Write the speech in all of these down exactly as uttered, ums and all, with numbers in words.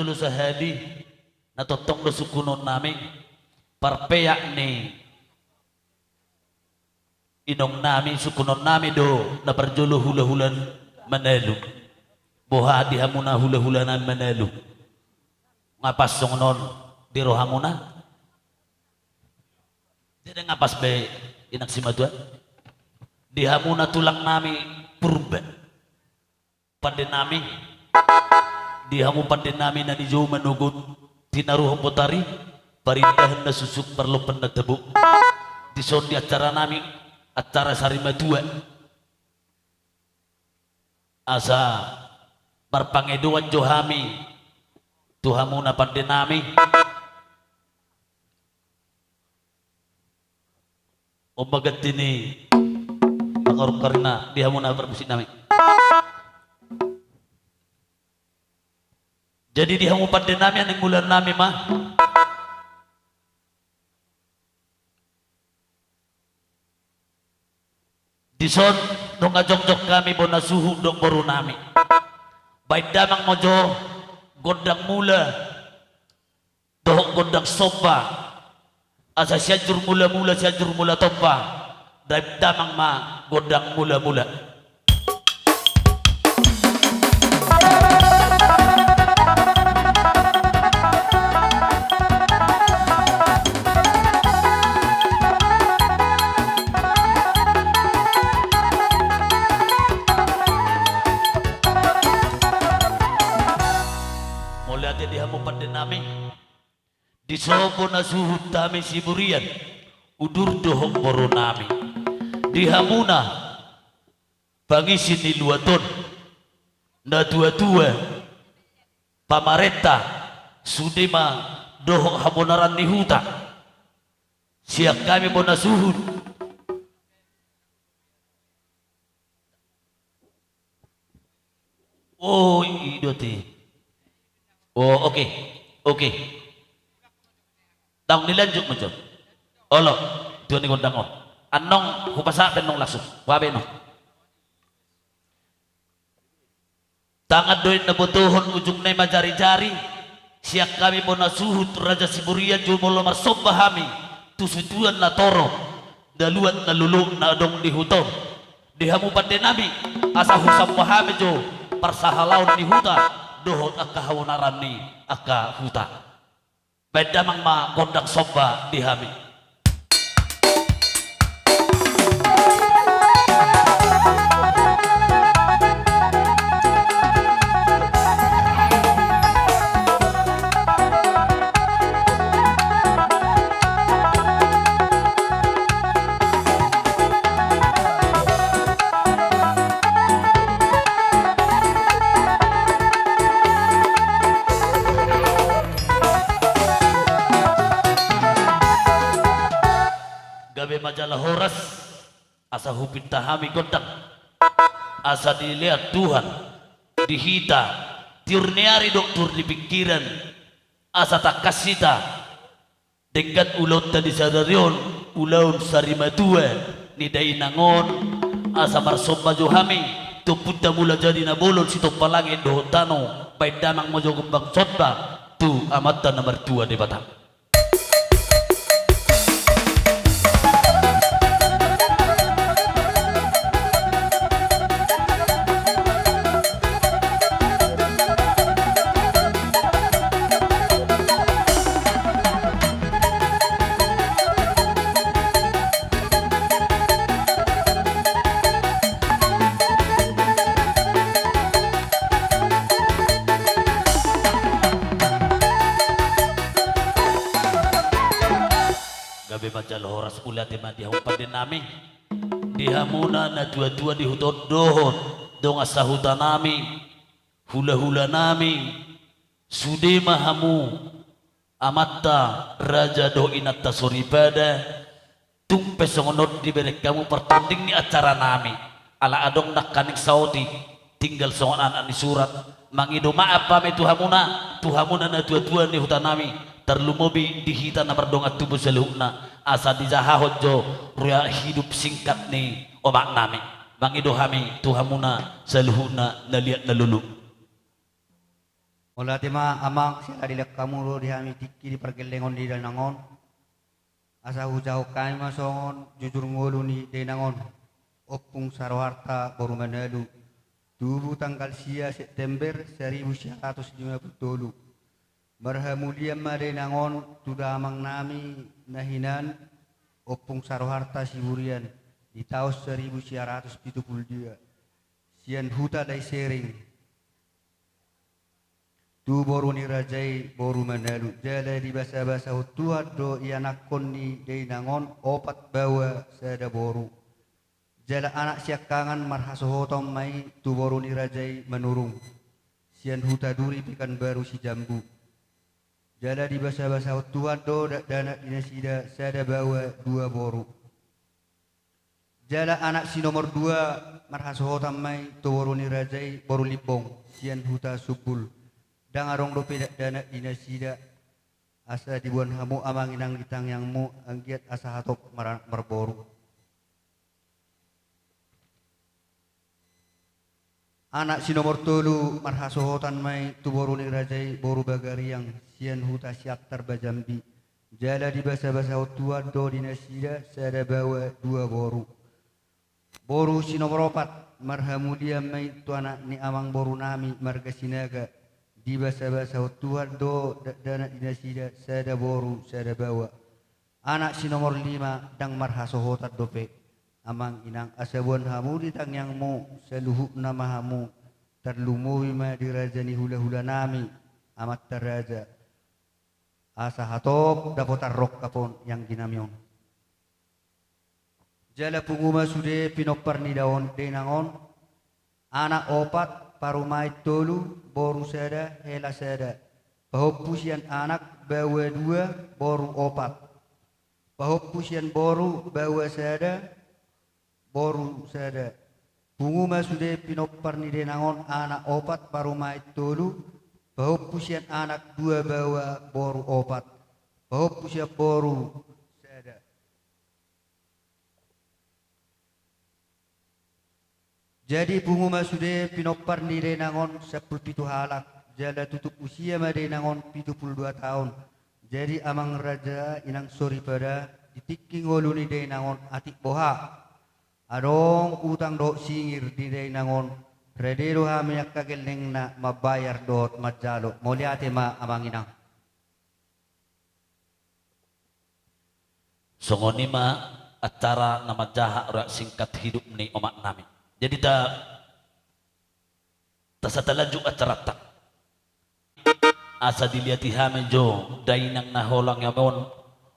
parjolo sahali, na tongtong do sungkunon nami, parpeak ni inong nami, sungkunon nami do na parjolo hulahula Manalu. Boha di hamuna hulahula nami Manalu? Nga pas songon on di rohamuna? Jadi nga pas be, inang simatua? Di hamuna tulang nami Purba. Pande nami, di hamu pande nami na nijou manogot, tinaruhon botari, parindahan na susuk, parlompan na tabo. Dison di acara nami, acara sarimatua. Asa marpangidoan jo hami tu hamuna pande nami. On ma ganti ni pangarungkarina di hamuna parmusik nami. Jadi di hamu pande nami, anak mula nami ma. Dison nunga jongjong hami bona suhut dohot boru nami. Baen damang ma jo gondang mula dohot gondang somba. Asa Sianjur Mula-mula, Sianjur Mula Tompa. Baen damang ma gondang mula-mula. Mauliate di hamu pande nami. Dison bona suhut hami Siburian, udur dohot boru nami. Di hamuna pangisi ni luat on, natua-tua, pamarenta, sudema dohot habonaran ni huta. Sian hami bona suhut. Oh, i do te. Oh, oke. Oke. Ndang dilanjut ma jo. Olo, tua ni gondang on. Annon hupasahat pe annon langsung. Huabe annon. Tangan do i na botohon, ujungna i ma jari-jari. Sian hami bona suhut Raja Siburian, jumolo marsomba hami tu situan na torop, na luat na lolo na adong di huta on. Di hamu pande nami, asa husomba hami jo parsahalaon ni huta dohot angka habonaran ni angka huta. Baen damang ma gondang somba di hami. Gabe ma jala horas, asa hupinta hami gondang. Asa dilean Tuhan di hita tiur ni ari dohot tiur ni pingkiran, asa tangkas hita denggan ulaonta di sadari on, ulaon sarimatua ni dainang on, asa marsomba jo hami tu Ompunta Mulajadi Na Bolon, sitompa langit dohot tano, baen damang ma jo gondang somba tu Amanta na martua Debata. Gabe ma jala horas, mauliate ma di hamu pande nami. Di hamuna natua-tua di huta on dohot dongan sahuta nami, hula-hula nami, sude ma hamu amanta raja dohot inanta soripada, tung pe songon on dibereng hamu partonding ni acara nami. Ala adong nangkaning saotik, tinggal songon anak ni surat. Mangido maaf hami tu hamuna, tu hamuna natua-tua ni huta nami, tarlumobi di hita na mardongan tubu saluhutna, asa dijahahon jo riwayat hidup singkat ni omak nami. Mangido hami tu hamuna saluhutna na liat na lolo. Mauliate ma amang, siala dilehon hamu do di hami tingki di pargellengon ni dainang on. Asa hujahahon hami ma songon jujur ngolu ni dainang on, Ompung Saroharta boru Manalu, tubu tanggal sia September saribu sia ratus lima pulu tolu. Marhamulian ma dainang on tu damang nami na hinan Ompung Saroharta Siburian di taon saribu sia ratus pitu pulu dua, sian huta Daisering. Tu boru ni raja i boru Manalu, jala dibasabasahon Tuhan do ianakhon ni dainang on opat baoa sada boru. Jala anak siangkangan marhasohotan ma i tu boru ni raja i Manurung, sian huta Duri Pekanbaru Sijambu. Jala dibasabasahon Tuhan do dakdanak di nasida sada baoa dua boru. Jala anak si nomor dua marhasohotan ma i tu boru ni raja i boru Limbong, sian huta Sumbul. Ndang adong dope dakdanak di nasida. Asa diboan hamu amang inang di tangiangmu, anggiat asa hatop maranak marboru. Anak si nomor tolu marhasohotan ma i tu boru ni raja i boru Bagariang, sian huta Siantar Jambi. Jala dibasabasahon Tuhan do di nasida sada baoa dua boru. Boru si nomor opat marhamulian ma i tu anak ni amangboru nami marga Sinaga, dibasabasahon Tuhan do dakdanak di nasida sada boru sada baoa. Anak si nomor lima ndang marhasohotan dope. Amang inang, asa boan hamu di tangiangmu saluhutna ma hamu, tarlumobi ma di raja ni hulahula nami, amanta raja. Asa hatop dapotan rongkap on i anggi nami on. Jala pungu ma sude pinompar ni dainang on, anak opat, parumaen tolu, boru sada, hela sada. Pahompu sian anak, baoa dua, boru opat. Pahompu sian boru, baoa sada, boru sada. Pungu ma sude pinompar ni dainang on, anak opat, parumaen tolu, pahompu sian anak dua, baoa boru opat. Pahompu sian boru sada. Jadi pungu ma sude pinompar ni dainang on sampulu pitu halak, jala tutup usia ma dainang on pitu pulu dua taon. Jadi amang raja, inang soripada, di tingki ngolu ni dainang on atik boha adong utang dohot singir di dainang on, rade do hami angka gellengna mambayar dohot manjalo. Mauliate ma amang inang. Songon i ma acara na manjaha riwayat singkat hidup ni omak nami. Jadi ta, ta satalanjut acaranta. Asa dilihati hami jo dainang na holang i on,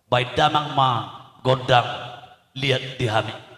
baen damang ma gondang liat di hami.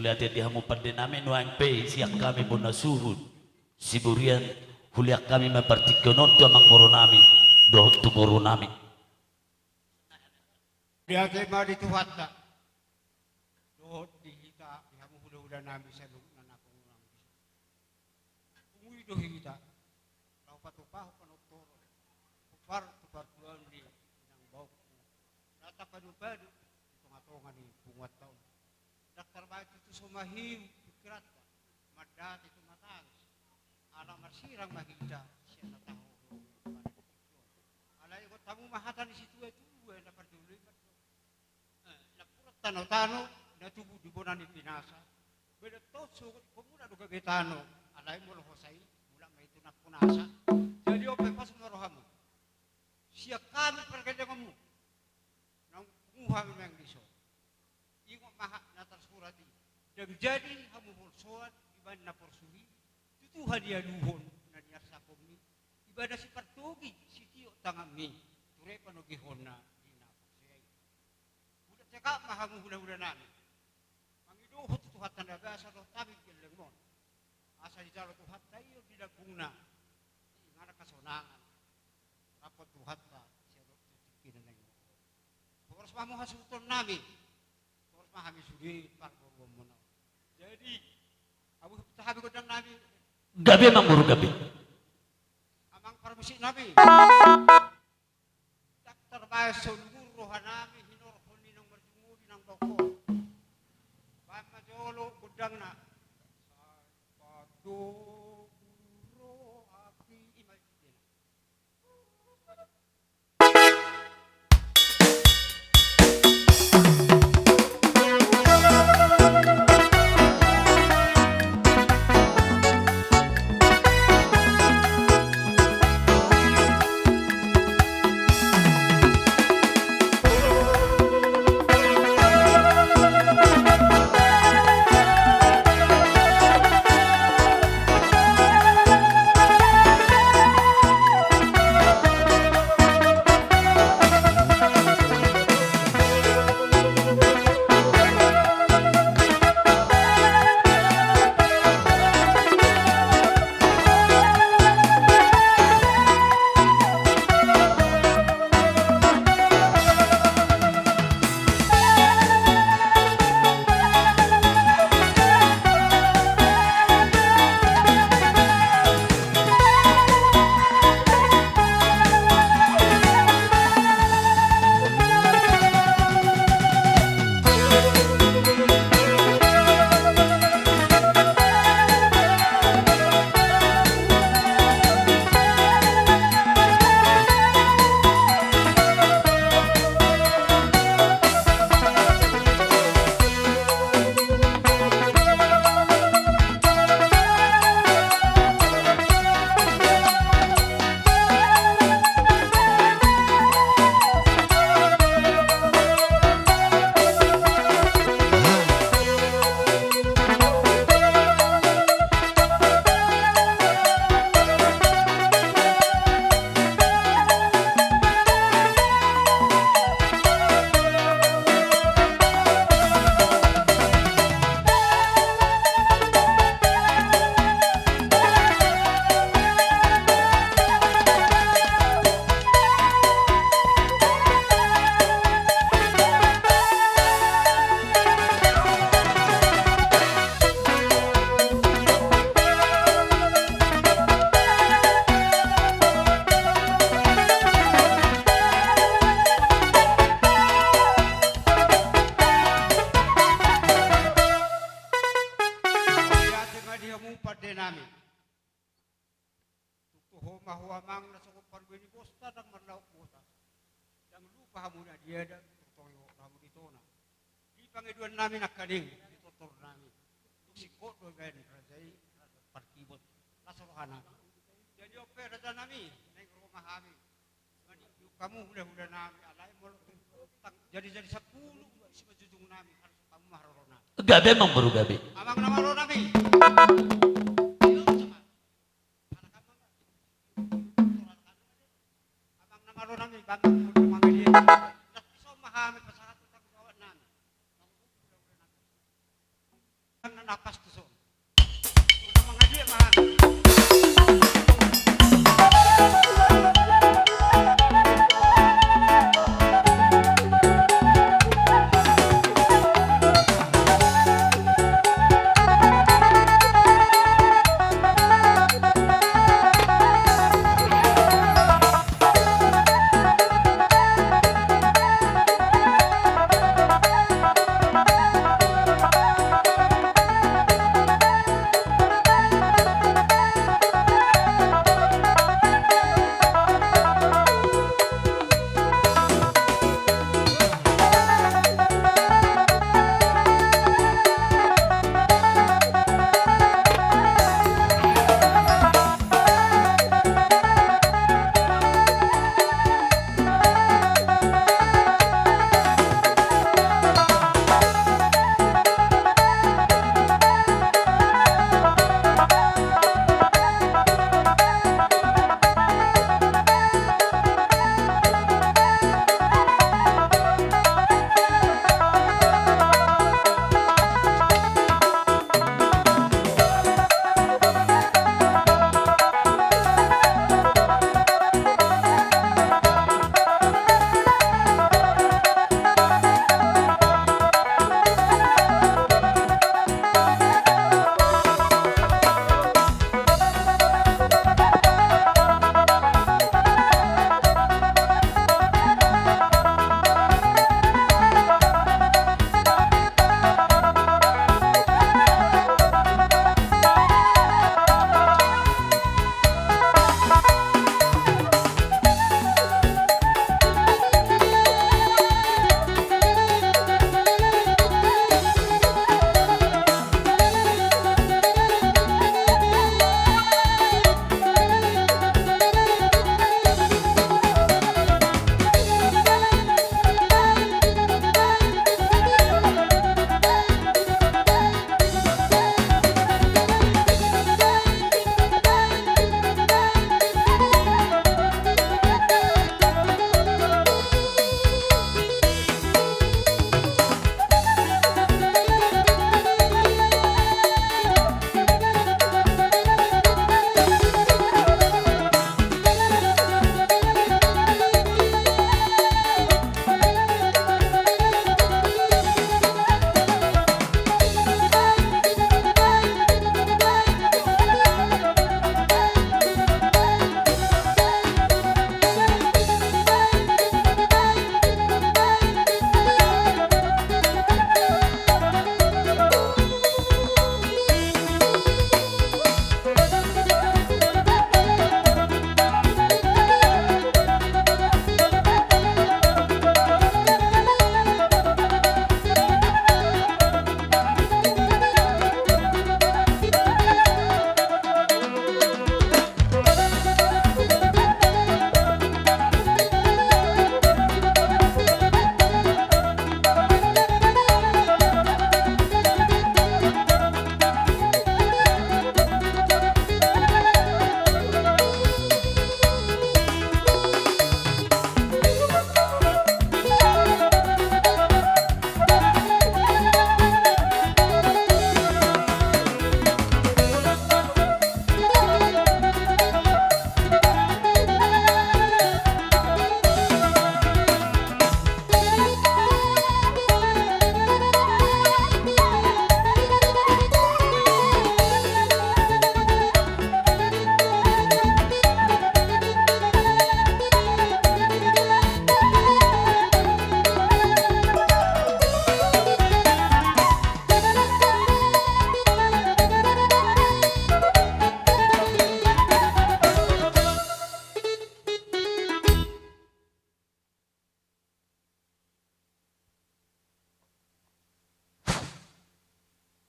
Mauliate di hamu pande nami, nuaeng pe sian hami bona suhut Siburian, hulean hami ma partingkian on tu amangboru nami dohot tu boru nami. Mauliate ma di Tuhanta dohot di hita, di hamu hulahula nami saluhutna na hurang. Pungu i do hita, laho patupahon panontoron, hombar tu partuaon ni inang baoku na tapadupadu di tongatonga ni punguanta on. Ndang tarbaen tutu so mahiut pingkiranta, mandati tu na tangis, ala marsirang ma hita sian na tahaholongi pada di tingki on. Alai ingot hamu ma hata ni situatua na parjolo i mandok, eh, napuran tanotano na tubu di bona ni pinasa. Beda tos sogot i, mulak do gabe tano, alai molo hosa i, mulak ma i tu na punasa. Jadi on pe pos ma rohamu sian hami pargandengonmu, naung pungu hami nuaeng dison. Ingot ma hata na tarsurat i: Ndang jadi hamu holsoan ibana na porsuk i, tu Tuhan diaduhon na niarsakkonmi, ibana sipartogi sitiop tanganmi, ture panogihonna di na porsea i. Molo tetap ma hamu hulahula nami mangido tu Tuhanta na basa dohot hami gellengmon, asa dijalo Tuhanta i on di lambungna, di inganan hasonangan, rap dohot Tuhanta sian on tu tingki na naeng ro. Horas ma hamu hasuhuton nami, horas ma hami sude parboruonmuna on. Jadi, abu hita hami gondang nami. Gabe ma boru, gabe. Amang parmusik nami. Ndang tarbaen so luhut roha nami hinorhon ni naung marjungu di nang bokor. Baen ma jolo gondangna. Sai pandok roha api, ima i. Mauliate ma di hamu pande nami. Tung toho ma ho amang na songon parbue ni bosta, ndang marlaok botas. Ndang lupa hamu na diada, tung toho hamu di tona. Di pangidoan nami nangkaning, di tortor nami. Tung singkop do baen raja i, raja parkibot. Las roha nami. Jadi on pe raja nami, naeng ro ma hami. Mangido hamu hulahula nami, alai molo jadi-jadi sampulu simanjujung nami, harus hamu ma haroro nami. Gabe amang boru, gabe. Amang na malo nami. Amang na malo nami, bangga mangaliat. Las dison ma hami pasahat tanggung jawab nami.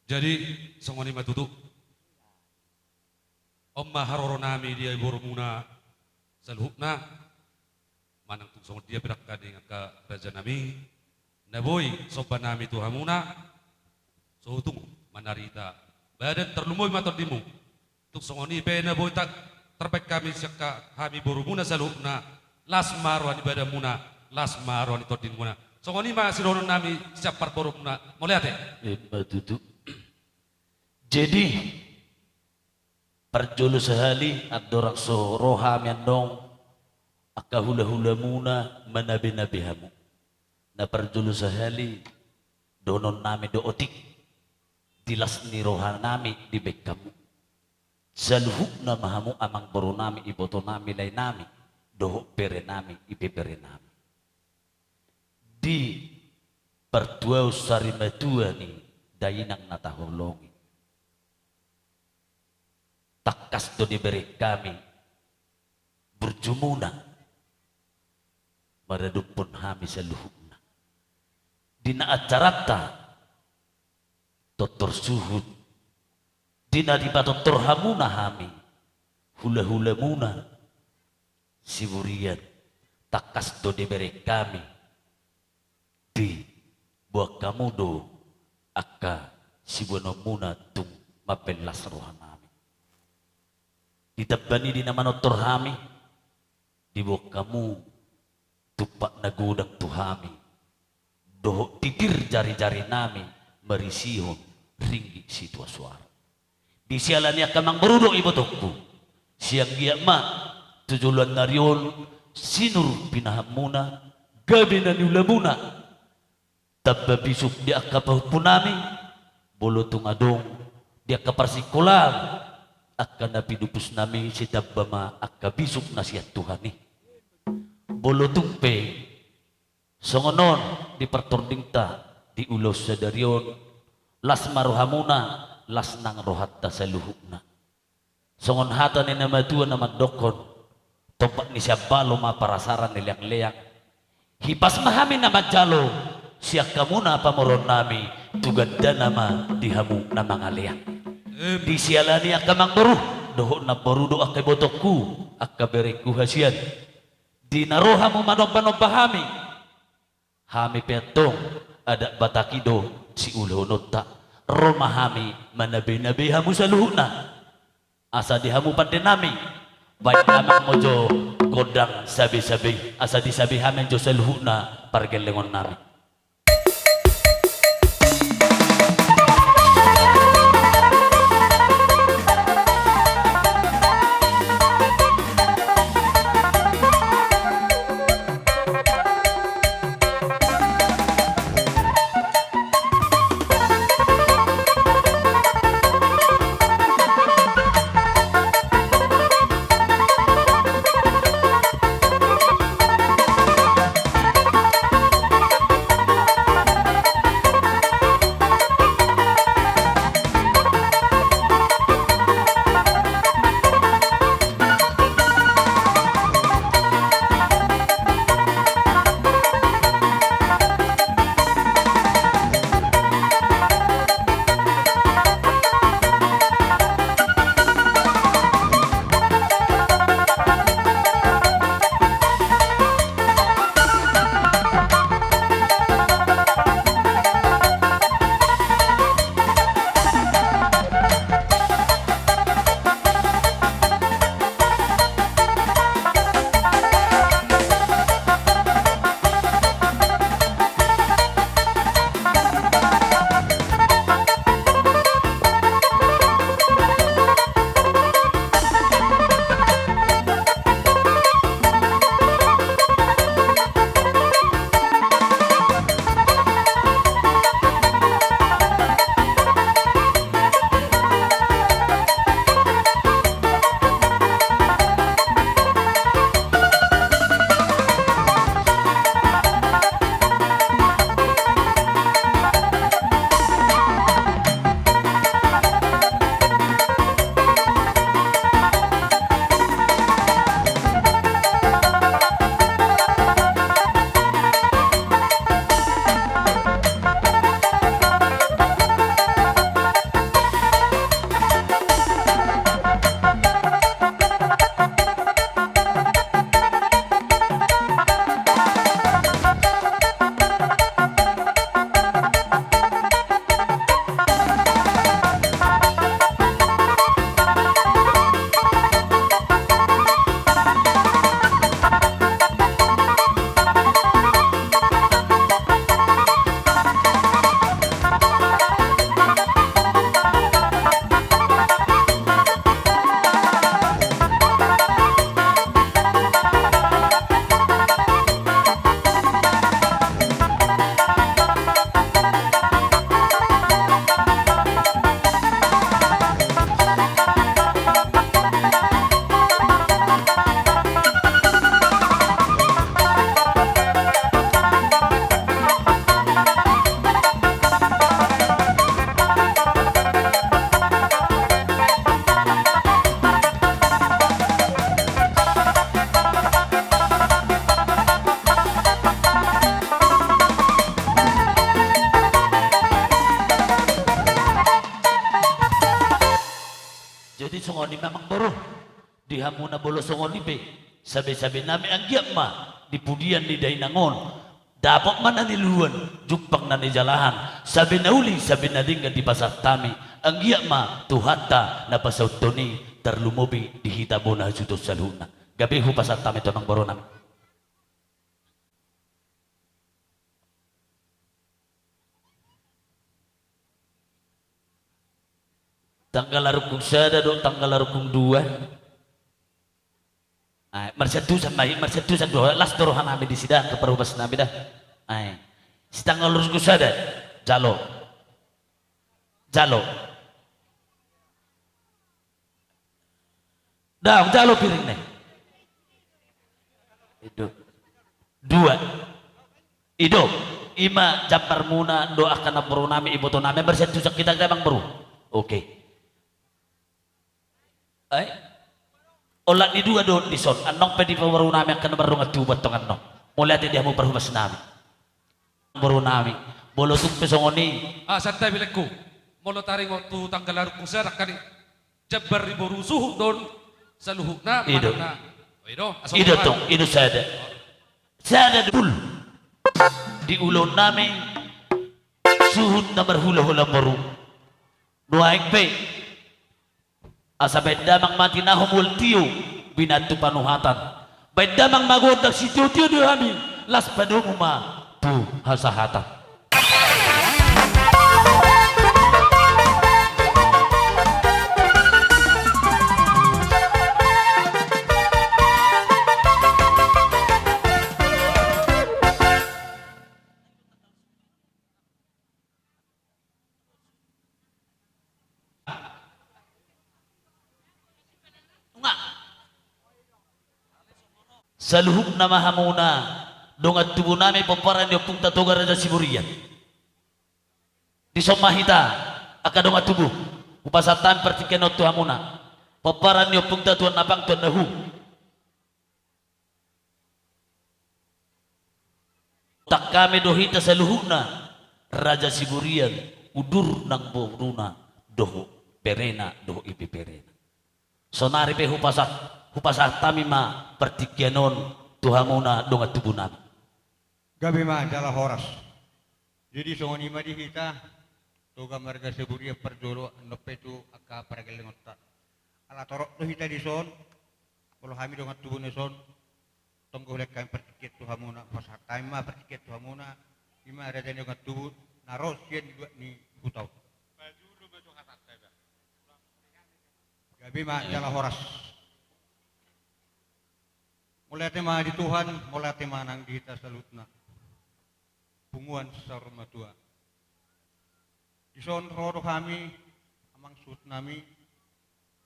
Jadi, songon i ma tutu. On ma haroro nami di hamu borumuna saluhutna, manang tung songon dia pe dangka ni angka raja nami, na boi somba nami tu hamuna, so tung manarita badan tarlumobi ma tondimu. Tung songon i pe na boi ta-, tarbaen hami sian ha-, hami borumuna saluhutna, las ma roha ni badanmuna, las ma roha ni tondimuna. Songon i ma sidohonon nami sian parborumuna, mauliate. Ima tutu. Jadi, parjolo sahali andorang so ro hami annon, angka hulahulamuna manabenabe hamu. Na parjolo sahali dohonon nami do otik, di las ni roha nami dibaen hamu. Saluhutna ma hamu amangboru nami, iboto nami, lae nami, dohot bere nami, ibebere nami. Di partuaon sarimatua ni dainang na taholongi. Tangkas do dibereng hami burjumuna maradophon hami saluhutna. Di na acaranta tortor suhut, di na dipatortor hamuna hami, hulahulamuna, siburian, tangkas do dibereng hami, diboan hamu do angka siboanonmuna tung mambaen las roha nami. Ditambani di na manortor hami, diboan hamu tumpak na godang tu hami, dohot titir jarijari nami marisihon ringgit sitio suara. Di siala ni angka amangboru dohot ibotongku, sian giat ma tu joloan ni ari on sinur pinahanmuna, gabe na niulamuna, tamba bisuk di angka pahompu nami, molo tung adong di angka parsingkolaan angka na pinupus nami, sai tamba ma angka bisuk na sian Tuhan i. Molo tung pe songon on di partordingta di ulaon sadari on, las ma rohamuna, las nang rohanta saluhutna. Songon hata ni na matua na mandokkon, tombak ni siambalo ma parasaran ni leangleang. Hipas ma hami na manjalo sian hamuna pamoruon nami, tu gandana ma di hamu na mangalean. Em. Di siala ni angka amangboru dohot namboru dohot angka ibotongku, angka berengku hasian, di na ro hamu manombanomba hami, hami pe antong adat Batak i do siulahononta, ro ma hami manabenabe hamu saluhutna. Asa di hamu pande nami, baen amang ma jo gondang sabesabe, asa disabe hami jo saluhutna pargellengon nami. Songon i ma amangboru, di hamu na molo songon i pe, sabe-sabe nami anggiat ma, di pudian ni dainang on, dapot ma na niluluan, jumpang na nijalahan, sabe na uli, sabe na denggan dipasahat hami, anggiat ma Tuhanta na pasauthon i tarlumobi di hita bona hasuhuton saluhutna. Gabe hupasahat hami tu amangboru nami. Tanggal arungkung sada dohot tanggal arungkung dua. Ai, marsiantusan ma i, marsiantusan do, las do roha nami disi da, angka parhobas nami da. Ai. Si tanggal arungkung sada, jalo. Jalo. Daong, jalo piring na i. I do. Dua. I do. I ma jambarmuna do angka namboru nami, iboto nami, marsiantusan hita da amangboru. Oke. Ai. Olat ni dua do dison, annon pe di boru nami angka na mardongan tubu antong annon. Mauliate di hamu parhobas nami. Boru nami, molo tung pe songon i. Ah, santabi lengku. Molo taringot tu tanggal arungkung sada kan i. Jambar ni boru suhut do on saluhutna. I do. Manang na. Oh, i do. Asa i do tong, i do sada. Sada do bul. Di ulaon nami suhut na marhula-hula boru. Nuaeng pe. Asa baen damang ma tinahu mual tio, binantu panuhatan. Baen damang ma gondang sitio-tio di hami, las padomu ma tu hasahatan. Nunga. Saluhutna ma hamuna, dongan tubu nami pomparan ni ompunta Toga Raja Siburian. Dison ma hita, angka dongan tubu, hupasahat hami partingkian on tu hamuna. Pomparan ni ompunta Tuan Napang, Tuan Nahum. Tangkas hami do hita saluhutna, Raja Siburian, udur nang boruna, dohot berena, dohot ibeberena. Saonari pe hupasahat, hupasahat hami ma partingkian on tu hamuna dongan tubu nami. Gabe ma jala horas. Jadi songon i ma di hita, Toga marga Siburian parjolo, annon pe tu angka pargellengonta. Ala torop do hita dison, molo hami dongan tubu na dison, tong do hulean hami partingkian tu hamuna, hupasahat hami ma partingkian tu hamuna, i ma raja ni dongan tubu, na ro sian luat ni huta on. Gabe ma jala horas. Mauliate ma di Tuhan, mauliate ma nang di hita saluhutna. Punguan saur matua. Dison ro do hami, amang suhut nami,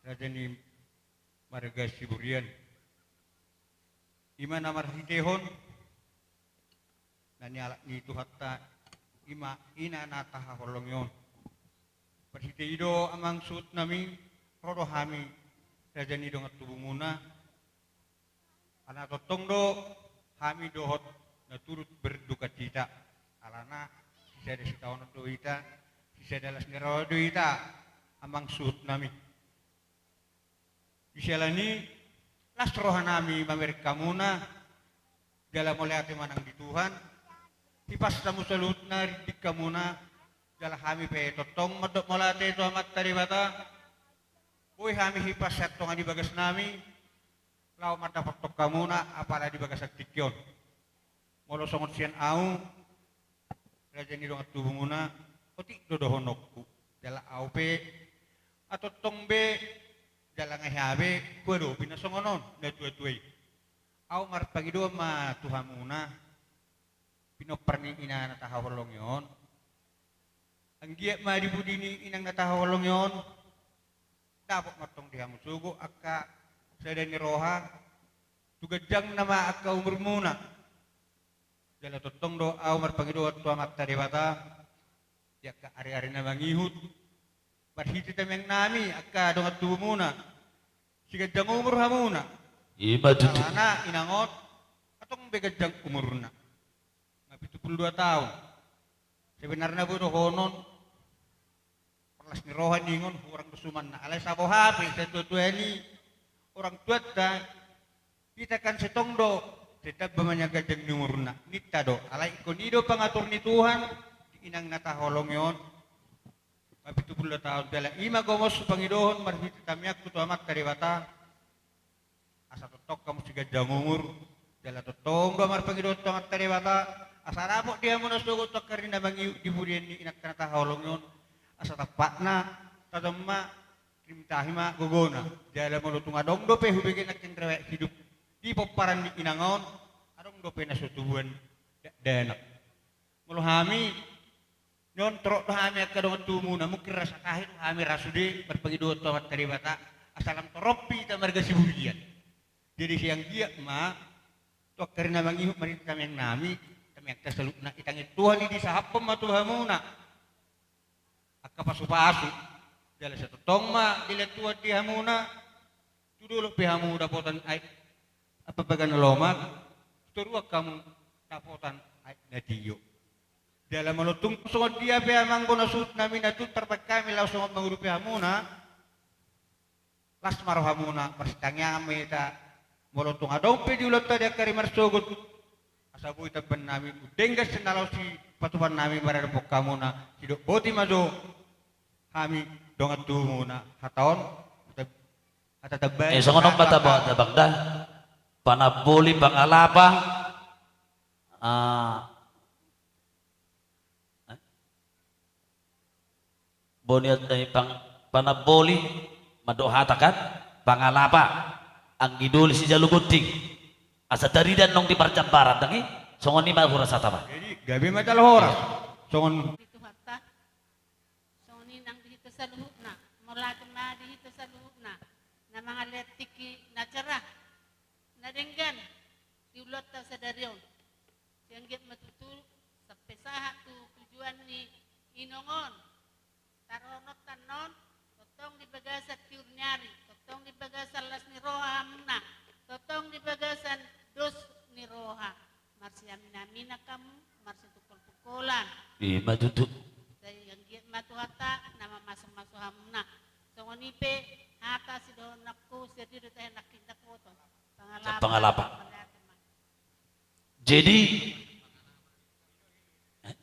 raja ni marga Siburian. I ma na marhitehon, na nialap ni Tuhanta, i ma ina na tahaholongi on. Marhite i do amang suhut nami, ro do hami, raja ni dongan tubumuna, Alana tongtong do hami dohot na turut berdukacita. Alana sisada sitaonon do hita, sisada las ni roha do hita, amang suhut nami. Di siala ni i, las roha nami mamereng hamuna, jala mauliate ma nang di Tuhan, hipas hamu saluhutna rindik hamuna, jala hami pe tongtong mandok mauliate tu Amanta Debata, boi hami hipas sian tonga ni bagas nami, laho mandapothon hamuna apala di bagasan tingki on. Molo songon sian ahu, raja ni dongan tubumuna, otik do dohononku. Jala ahu pe, antong be, jala nga hea be, huadopi na songon on, na tua-tua i. Ahu marpangidoan ma tu hamuna, pinompar ni ina na tahaholongi on. Anggiat ma di pudi ni inang na tahaholongi on, dapot ma antong di hamu sogo angka sada ni roha, tu ganjang nama angka umurmuna. Jala tongtong do ahu marpangidoan tu Amanta Debata, di angka ari-ari na mangihut, marhite tamiang nami angka dongan tubumuna, siganjang umur hamuna. Ima tutu. Alana inang on, antong be ganjang umurna. Nga pitu pulu dua taon. Sebenarna boi dohonon, Las ni roha ninna on, hurang do sumanna. Alai sabo hape, satua-tua ni orang tuanta, hita kan sai tong do, tetap ma manjangganjang ni umurna. Ninta do, alai ingkon i do pangatur ni Tuhan, di inang na taholongi on. Mapitupulu taon, jala i ma gomos pangidohon marhite tangiangku tu Amanta Debata. Asa tongtong hamu siganjang umur, jala tongtong do marpangidoan tu Amanta Debata, asa dapot di hamu na sogot tu angka ari na mangihut di pudian ni inanta na taholongi on, asa tampakna, tajom ma, rim tahi ma gogona, jala molo tung adong dope hubege nangkin riwayat hidup di pomparan ni inang on, adong dope na so tubuan dakdanak. Molo hami, nion torop do hami angka dongan tubumuna, mungkin rasa tahi do hami ra sude marpangidoan tu Amanta Debata, asa lam torop hita marga Siburian. Jadi sai anggiat ma, tu angka ari na mangihut marhite tangiang nami, tangiangta saluhutna, itangiang Tuhan i disahaphon ma tu hamuna angka pasupasu, jala sai tongtong ma dilehon Tuhan di hamuna, tu dolok pe hamu dapotan aek, apa, bagas na lomak, tu toruan hamu dapotan aek na tio. Jala molo tung songon dia pe amang bona suhut nami na tung tarbaen hami laho songon mangurupi hamuna, las ma rohamuna, marsitangiangan ma hita. Molo tung adong pe di ulaonta di angka ari marsogot, asa boi tambaen nami, undenggan sian na laho sipatupaon nami maradophon hamuna, sidok boti ma jo hami dongan tubumuna, hata on, hata, hata tambaen. Eh, songon on ma tabo, tabang da. Panamboli, pangalapa. Ah. Eh? Boniat, eh, pang-, panamboli, mandok hata kan, pangalapa, anggidoli, sijalu gonding. Asa tarida nang di parjambaran, dang i, songon i ma hurasa taba. Jadi, gabe ma jala horas. Iya. Songon. Di Tuhanta, songon i nang di hita saluhutna, mauliate ma di hita saluhutna, na mangalean tingki na cerah, na denggan, di ulaonta sadari on. Sai anggiat ma tutu, sampe sahat tu tujuan ni inong on. Taruhononta annon, tongtong di bagasan tiur ni ari, tongtong di bagasan las ni roha hamuna, tongtong di bagasan dos ni roha. Marsiamin-aminan hamu, marsitungkol-tungkolan. I ma tutu. Sai anggiat ma Tuhanta na mamasu-masu hamuna. Songon i pe hata sidohononku, sai dia do tahe nangkin, ndang huboto. Pangalapa. Pangalapa. Mauliate ma. Jadi, eh?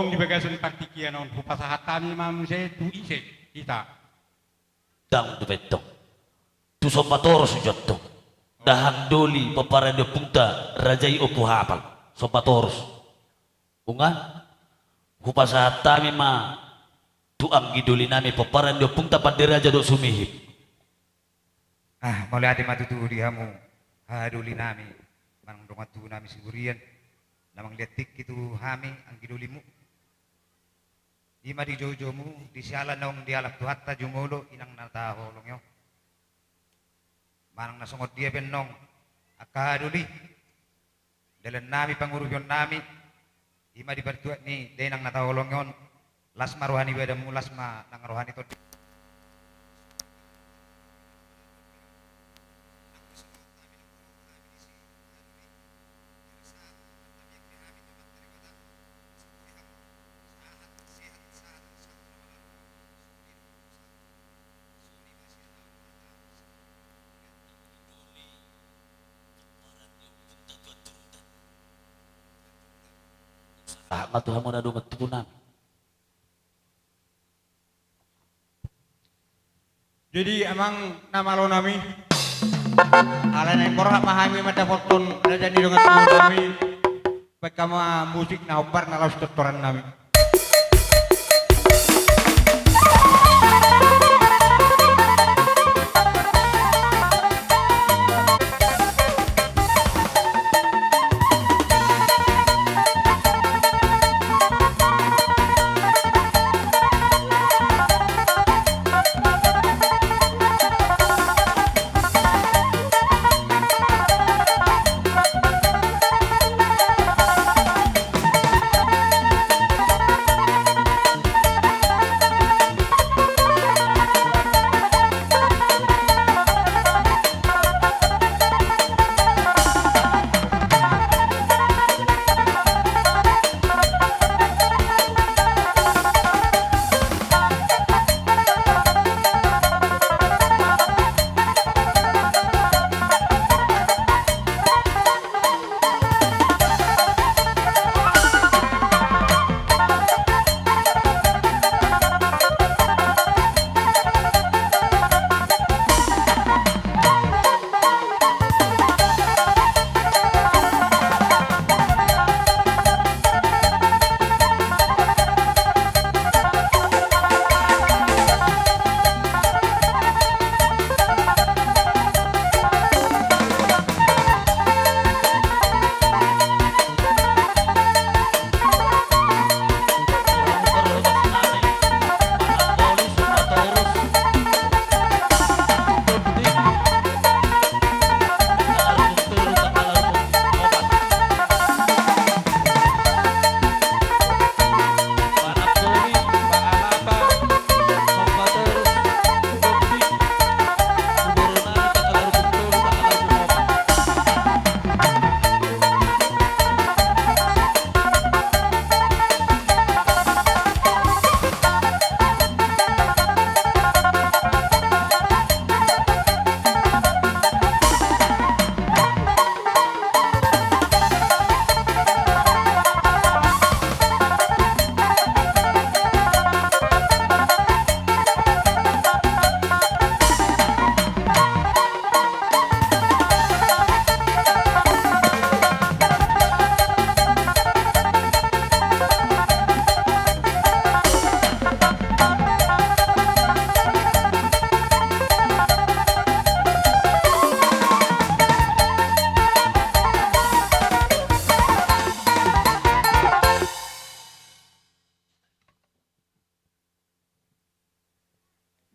Tong di bagasan partingkian on, hupasahat hami ma muse tu ise hita. Ndang dope tong. Tu Somba Toros hujaha tong. Dahahang doli pomparan ni ompunta Raja i Ompu Hapal. Somba Toros. Nunga, hupasahat hami ma tu anggidoli nami pomparan ni ompunta Pande Raja dohot Sumihip. Ah, mauliate ma tutu di hamu, haha doli nami, manang dongan tubu nami Siburian, na mangalean tingki tu hami anggidolimu. I ma di joujoumu, di siala naung dialap Tuhanta jumolo inang na taholongi on. Manang na songon dia pe annon, angka haha doli. Dalan nami, pangurupion nami, i ma di partuat ni dainang na taholongi on, las ma roha ni badanmu, las ma nang roha ni tondi. Sahat ma tu hamu na dongan tubu nami. Jadi amang na malo nami, alai naeng borhat ma hami mandapothon raja ni dongan tubu nami. Baen hamu ma musik na hombar na laos tortoran nami.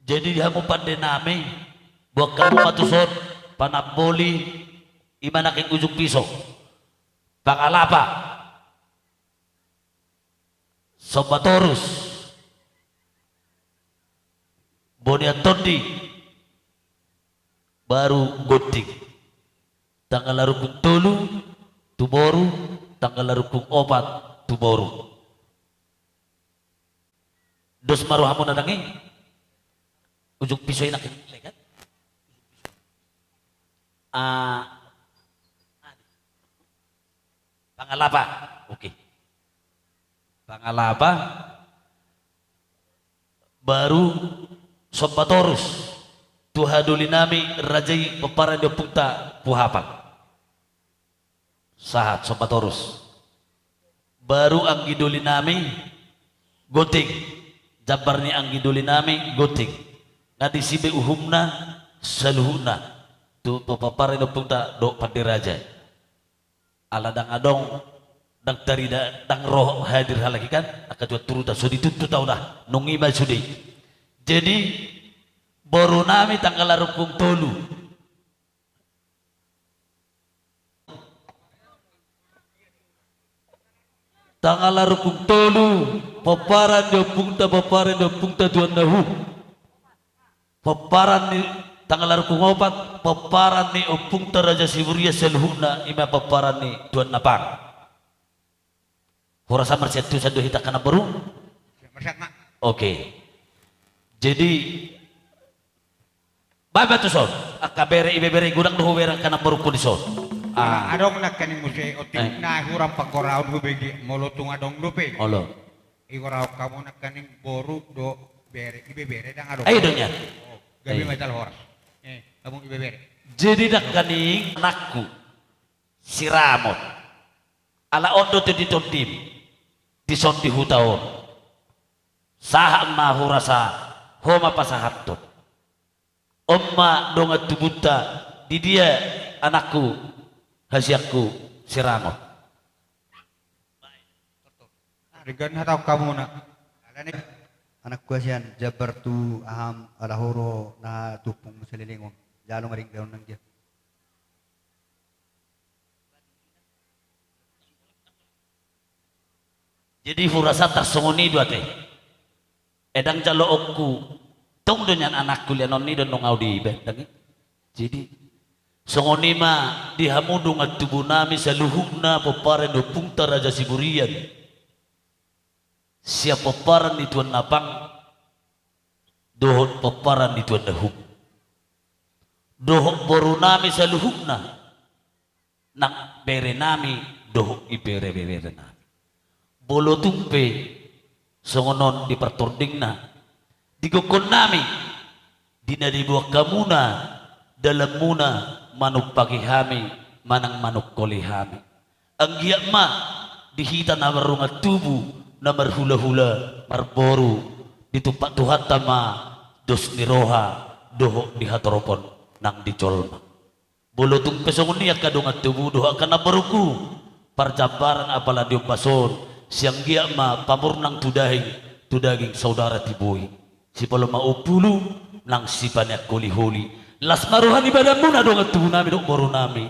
Jadi di hamu pande nami, boan hamu ma tuson, Panamboli, ima nangkin ujung piso, Pangalapa, Somba Torus, Bonian Tondi, baru Gonting. Tanggal na rungkung tolu tu boru, tanggal na rungkung opat tu boru. Dos ma rohamuna dang i? Ujung piso i nangkin legan. Ah, Pangalapa. Oke. Pangalapa. Baru Somba Torus. Tu haha doli nami raja i, pomparan ni ompunta Puhapal. Sahat Somba Torus. Baru anggi doli nami Gonting. Jambar ni anggi doli nami Gonting. Nga disi be uhumna saluhutna. Tu pomparan ni ompunta dohot pande raja. Ala dang adong, dang tarida, dang ro hadir halak i kan, angka tuan turuta, so dituntut au da, nunga i ma sude. Jadi, boru nami tanggal na rungkung tolu. Tanggal na rungkung tolu, pomparan ni ompunta, pomparan ni ompunta Tuan Nahum. Pomparan ni tanggal na rungkung opat, pomparan ni ompunta Raja Siburian saluhutna, ima pomparan ni Tuan Napang. Horas ma, marsiantusan do hita angka namboru. Marsiantusan ma. Oke. Jadi, baen ma tuson, angka bere ibebere, godang do hubege angka namborungku dison. Ah. Adong nangkaning muse otik, eh, na hurang panggoraon hubege, molo tung adong dope. Olo. Igorahon hamu nangkaning boru dohot bere, ibebere dang adong. Ai do nian. Oh, gabe ma jala horas. Eh, hamu ibebere. Jadi nangkaning anakku, si Ramot. Ala on do tonditondim, dison di huta on. Sahat ma hurasa, ho ma pasahathon. On ma dongan tubunta, di dia anakku, hasianku, si Ramot. Denggan hata on hamuna. Alani. Anakku hasian, jambar tu aham, ala ho ro na tu ompungmu saleleng on. Jalo ma denggan on nang dia. Jadi hurasa tarsongon i do ate. Ndang jaloonku, tong do nian anakku, lianon ni do nunga au diiba, ndang i. Jadi songon i ma di hamu dongan tubu nami saluhutna pomparan ni ompunta Raja Siburian. Sian pomparan ni Tuan Napang dohot pomparan ni Tuan Nahum. Dohot boru nami saluhutna. Nang bere nami dohot ibebere nami. Molo tung pe songon on di partordingna, di gokhon nami, di na diboan hamuna dalanmuna manumpaki hami manang manungkoli hami. Anggiat ma di hita na mardongan tubu, na marhulahula, marboru, ditumpak Tuhanta ma dos ni roha dohot di hatoropon nang di jolma. Molo tung pe songon i angka dongan tubu dohot angka namborungku, parjambaran apala di ombas on, sai anggiat ma pamurnang tu daging, tu daging saudara Tibohi. Sipalomahon umpulu, nang sipaneang holiholi. Las ma roha ni badanmuna dongan tubu nami dohot boru nami,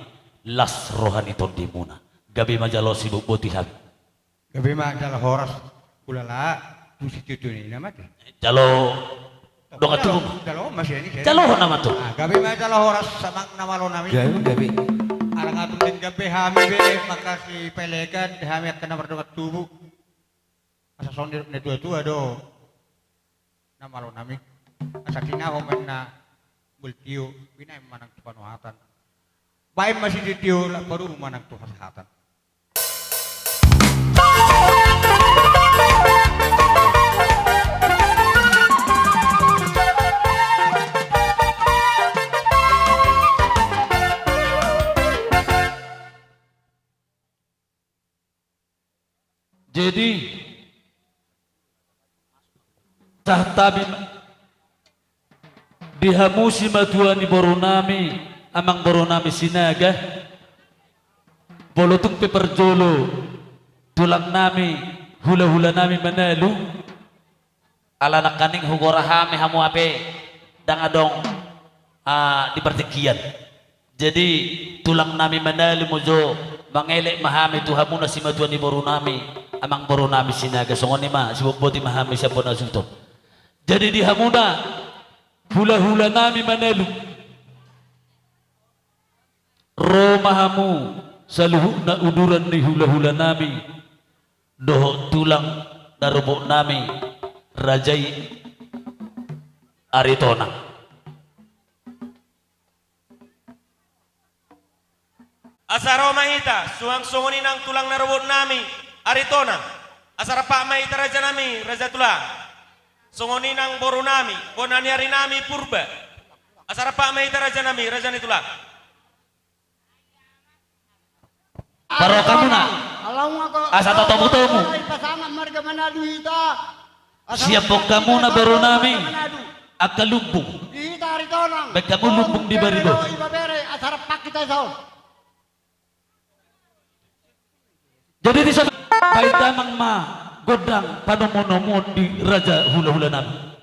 las roha ni tondimuna. Gabe ma jala on, sibotboti hami. Gabe ma jala horas, hulala tu situtu ni na mate. Jalo dongan tubu. Jalo, jalo ma sian i. Jalo hona ma tu. Ah, gabe ma jala horas amang na malo nami. Gabe, gabe. Ala nga tung denggan be hami be, mangkasi pelekan hami angka na mardongan tubu. Asa songon na tuatua do. Na malo nami. Asa tinaho ma inna, molo tio, binahen manang tu panuhatan. Bahen ma sitio-tio, lak parubu manang tu hasahatan. Jadi, sahat hami ma di hamu simatua ni boru nami, amang boru nami Sinaga, molo tung pe parjolo tulang nami, hulahula nami Manalu, ala nangkaning hugora hami hamu hape, ndang adong, ah, di partingkian. Jadi, tulang nami Manalu, molo mangelek ma hami tu hamuna simatua ni boru nami, amang boru nami Sinaga, songon i ma, sibotoboto ma hami sian bona suhut on. Jadi, di hamuna hulahula nami Manalu, ro ma hamu saluhutna uduran ni hulahula nami dohot tulang na robot nami, raja i Aritonang. Asa ro ma hita, suang songon i nang tulang na robot nami Aritonang. Asa rap ma hita, raja nami, raja tulang. Songon i nang boru nami, bona ni ari nami Purba. Asa rap ma hita, raja nami, raja ni tulang. Parro hamuna. Asa tatomutomu. Siaphon hamuna, boru nami, angka lumbung. Baen hamu lumbung di bariba. Jadi, di son, baen damang ma gondang panomunomuon di raja hulahula nami.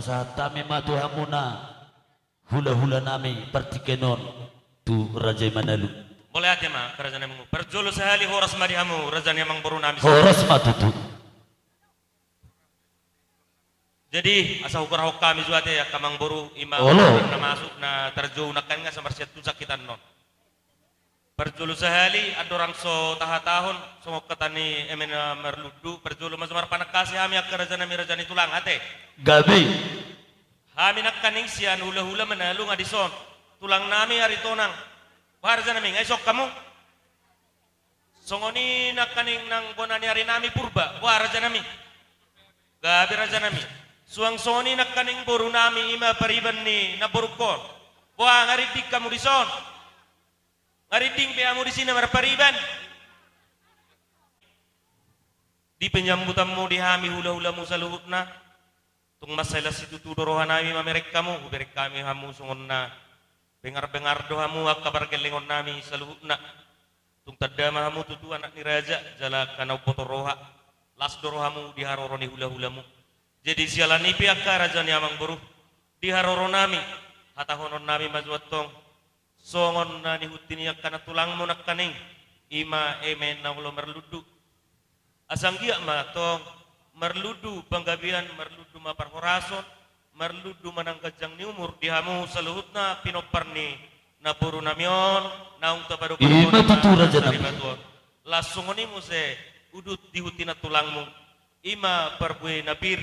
Pasahat hami ma tu hamuna hula-hula nami partingkian on tu raja i Manalu. Mauliate ma, raja nami. Parjolo sahali horas ma di hamu, raja ni amangboru nami. Horas ma tutu. Jadi, asa hugoarhon hami jo ate, angka amangboru, ima. Olo. Na masuk, na tarjou nangkaning asa marsiantusan hita annon. Parjolo sahali, andorang so tahatahon songon hata ni eme na marlundu, parjolo ma jo marpanangkasi hami angka raja nami, raja ni tulang, ate. Gabe. Hami nangkaning sian hula-hula Manalu nga dison. Tulang nami Aritonang. Boha raja nami, nga dison hamu? Songon i nangkaning nang bona ni ari nami Purba. Boha raja nami? Gabe raja nami. Suang songon i nangkaning boru nami, ima pariban ni namborungkon. Boha, nga rinding hamu dison? Nga rinding pe hamu disi na marpariban? Di penyambutanmu di hami hula-hulamu saluhutna, tung mansai las situtu do roha nami mamereng hamu, hubereng hami hamu songon na bengar-bengar do hamu angka pargellengon nami saluhutna. Tung tanda ma hamu tutu anak ni raja, jala angka na umboto roha, las do rohamu di haroro ni hula-hulamu. Jadi siala ni i pe angka raja ni amangboru, di haroro nami, hatahonon nami ma jo antong, songon na nihunti ni angka na tulangmu nangkaning, ima eme na olo marlundu. Asa anggiat ma antong, marlundu panggabean, marlundu ma parhorason, marlundu ma nang ganjang ni umur di hamu saluhutna pinompar ni namboru nami on, naung tapadokhon. Ima tutu raja nami. Las songon i muse udut dihunti na tulangmu. Ima parbue na pir,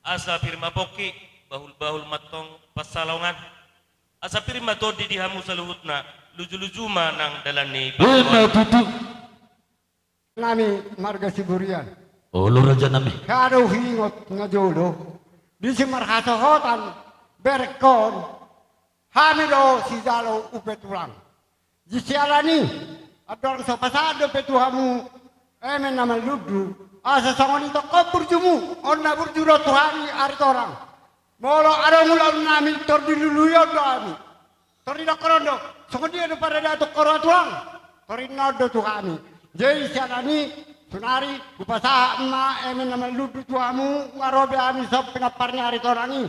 asa pir ma pongki, bahul-bahul ma antong pansalongan, asa pir ma tondi di hamu saluhutna, luju-luju ma nang dalan ni. Ima tutu. Nami marga Siburian. Olo raja nami. Nga do huingot na jolo, disi marhasohotan berengkon, hami do sijalo upa tulang. Di siala ni i, andorang so pasahat dope tu hamu eme na marlundu, asa songon i tongkon burjumu, on na burju do tu hami Aritonang. Molo adong ulaon nami, tor dilului on do hami. Tor didokkon on do, songon dia do paradaton huroha tulang? Tor ninna on do tu hami. Jadi siala ni i, saonari hupasahat ma eme na marlundu tu hamu, nga ro be hami songon pinompar ni Aritonang i.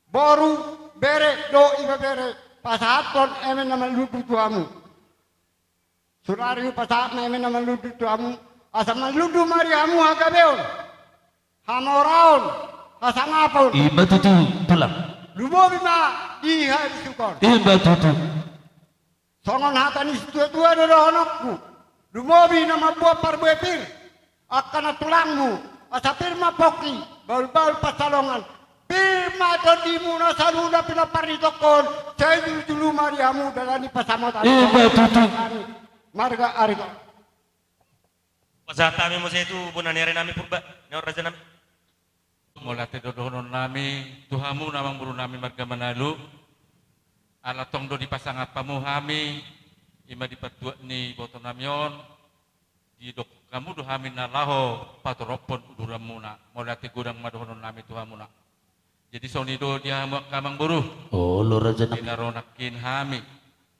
Boru, bere, dohot ibebere, pasahathon eme na marlundu tu hamu. Saonari hupasahat ma eme na marlundu tu hamu, asa marlundu ma di hamu hagabeon, hamoraon, hasangapon. Ima tutu tulang. Lumobi ma di habisuhon. Ima tutu. Songon hata ni situa-tua do dohononku, lumobi na mamboan parbue pir, angka na tulangmu, asa pir ma pongki, bahul-bahul pansalongan, pir ma tondimuna saluhutna pinompar ni tongkon, sai julu-julu ma di hamu dalan ni pansamotan. Ima tutu. Marga Aritonang. Pasahat hami muse tu bona ni ari nami Purba, na on raja nami. Mauliate do dohonon nami tu hamu na amangboru nami marga Manalu. Ala tong do dipasangap hamu hami, ima di partuat ni iboto nami on, didok hamu do hami na laho patorophon uduranmuna. Mauliate godang ma dohonon nami tu hamuna. Jadi songon i do di hamu angka amangboru. Olo raja nami. Di na ro nangkin hami,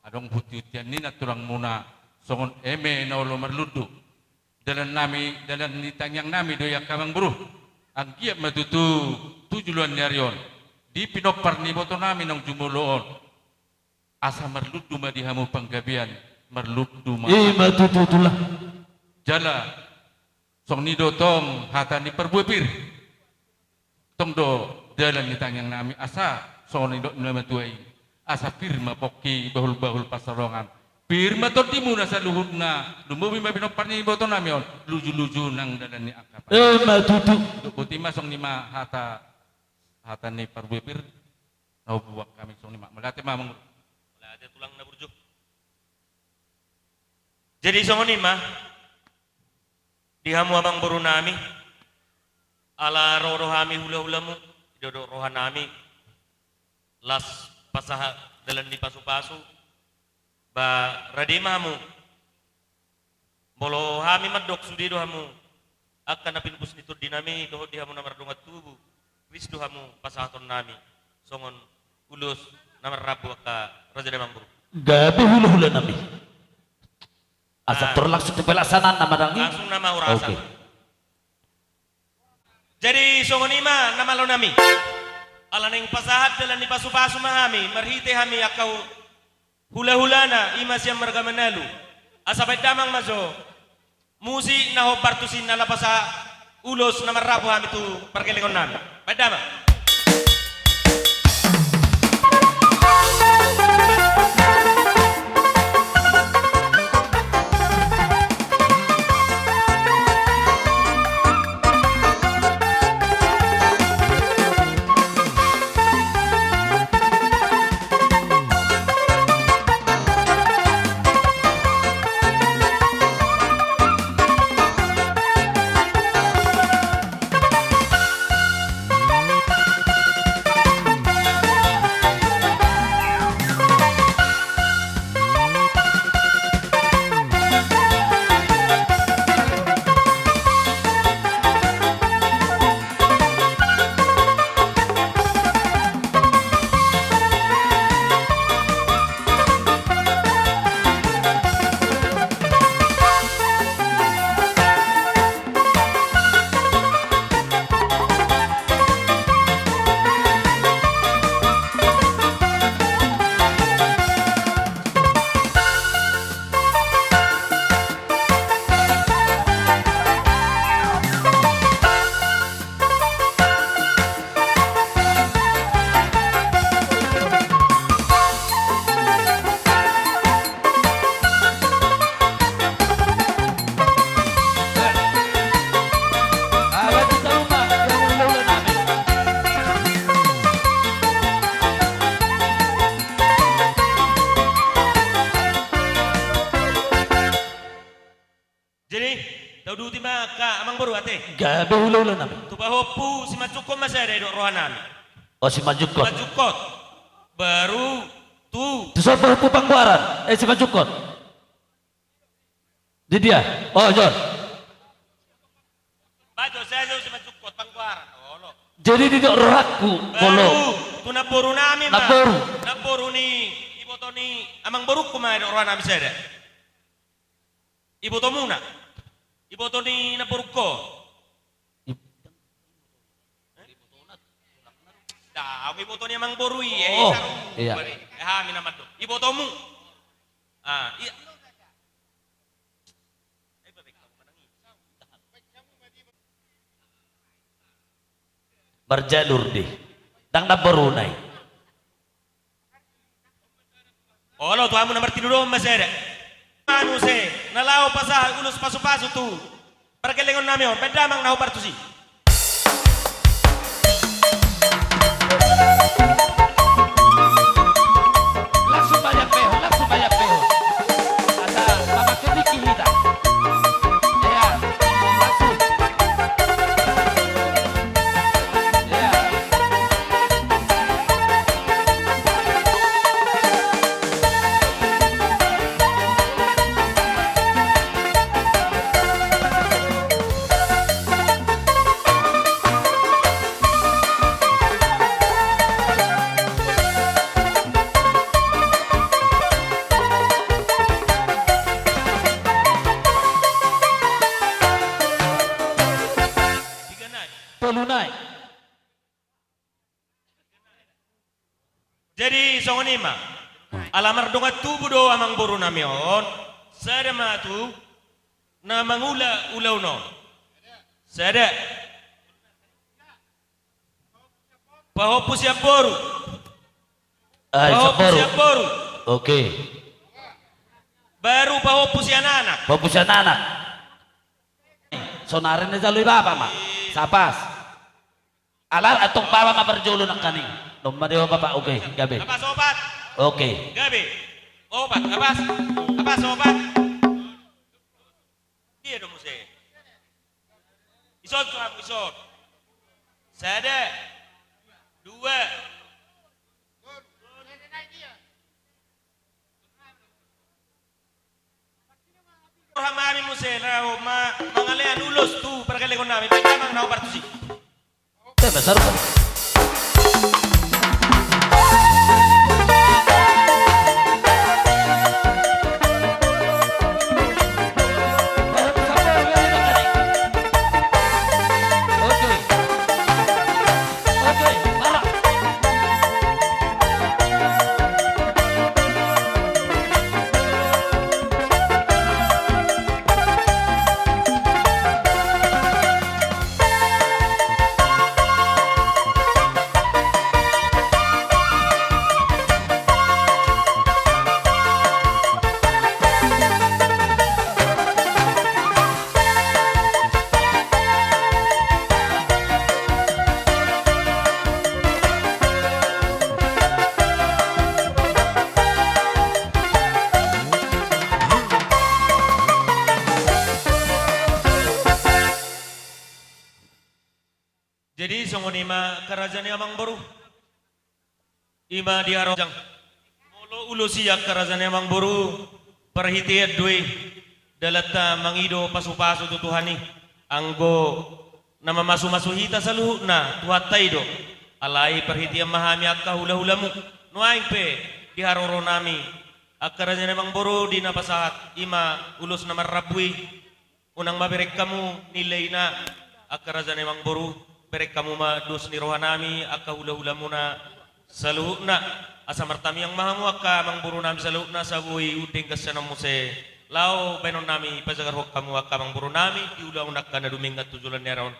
adong hunti-huntian ni na tulangmuna, songon eme na olo marlundu. Dalan nami, dalan ni tangiang nami do i angka amangboru. Anggiat ma tutu tu joloan ni ari on, di pinompar ni iboto nami naung jumolo on, asa marlundu ma di hamu panggabean, marlundu ma. Ima tutu tulang. Jala songon i do tong hata ni parbue pir. Tong do dalan ni tangiang nami, asa songon nidok ni na matua i, asa pir ma pongki, bahul-bahul pansalongan, pir ma tondimuna saluhutna, lumobi ma pinompar ni iboto nami on, luju-luju nang dalan ni angka. Ima tutu. Dok boti ma songon i ma hata, hata ni parbue pir na hubuan hami, songon i ma. Mauliate ma amangboru. Mauliate tulang na burju. Jadi songon i ma di hamu amangboru nami, ala ro do hami hula-hulamu, didok roha nami, las pasahat dalan ni pasu-pasu, ba rade ma hamu. Molo hami mandok sude do hamu angka na pinupus ni tondi nami, dohot di hamu na mardongan tubu, ris do hamu pasahaton nami songon ulos na marrambu angka raja nami amangboru. Gabe hula-hula nami. Asa tor langsung tu pelaksanaan nama dang i. Langsung nama urasan. Oke. Jadi songon i ma na malo nami. Ala naeng pasahat dalan ni pasupasu ma hami, marhite hami angka hu-, hulahulana, i ma sian marga Manalu. Asa baen damang ma jo musik na hombar tusi, na laho pasahat ulos na marrapu hami tu pargellengon nami. Baen damang. Jadi, tauduti ma angka amangboru ate. Gabe hulahula nami. Tu pahompu simanjungkon ma sada didok roha nami. O, simanjungkon. Simanjungkon. Baru tu. Tu son pahompu Panggoaran. Eh, simanjungkon. Di dia. O, Jon. Bajo sajo simanjungkon Panggoaran. Olo. Jadi didok rohangku, baru, olo. Tu namboru nami ma. Namboru. Namboru ni iboto ni amangborungku ma didok roha nami sada. Ibotomuna. Iboto ni namborungkon. Ib- Daong iboto ni amangboru i, eh, oh, saru, iya. Bari. Eh, hami na mandok. Ibotomu. Ah, iya. Marjalur di. Ndang namboruna i. Olo, tu hamu na martinudohon ma sada. Muse, na laho pasahat ulos pasupasu tu pargellengon nami on, baen damang na hombar tusi. Langsung ma diampehon, langsung ma diampehon. Asa, mama kediki hita. Iya, langsung. Iya. Tolu nai. Jadi songon i ma. Ala mardongan tubu do amangboru nami on, sada ma tu na mangula ulaon on. Sada. Pahompu sian boru. Ai, pahompu sian boru. Sian boru. Oke. Baru pahompu sian anak. Pahompu sian anak. Sonari na jalo i bapa ma. Sapas. Ala antong bapa ma parjolo nangkaning. Domma deba bapa, oke, gabe. Sapas opat. Oke. Gabe. Opat, sapas. Sapas opat. Dia do muse. Ison tu hamu, ison. Sada. Dua. Roha nami muse, laho ma-, mangalean ulos tu pargellengon nami, baen damang na hombar tusi. Tema sarupa. Oke. Oke, mara. Jadi songon i ma angka raja ni amangboru. I ma di haroronami. Molo ulos i angka raja ni amangboru, parhitean do i dalanta mangido pasupasu tu Tuhan i. Anggo na mamasumasu hita saluhutna Tuhanta i do. Alai parhitean ma hami angka hulahulamu. Nuaeng pe di haroronami angka raja ni amangboru di na pasahat i ma ulos na marrambu i. Unang ma bereng hamu nilaina, angka raja ni amangboru, bereng hamu ma dos ni rohanami angka hulahulamuna saluhutna. Asa martamiang ma hamu angka amangborunami saluhutna, asa boi undeng gansianmu muse laho baenonnami pajagarhon hamu angka amangborunami di ulaon angka na dumenggan tu joloan ni ari on.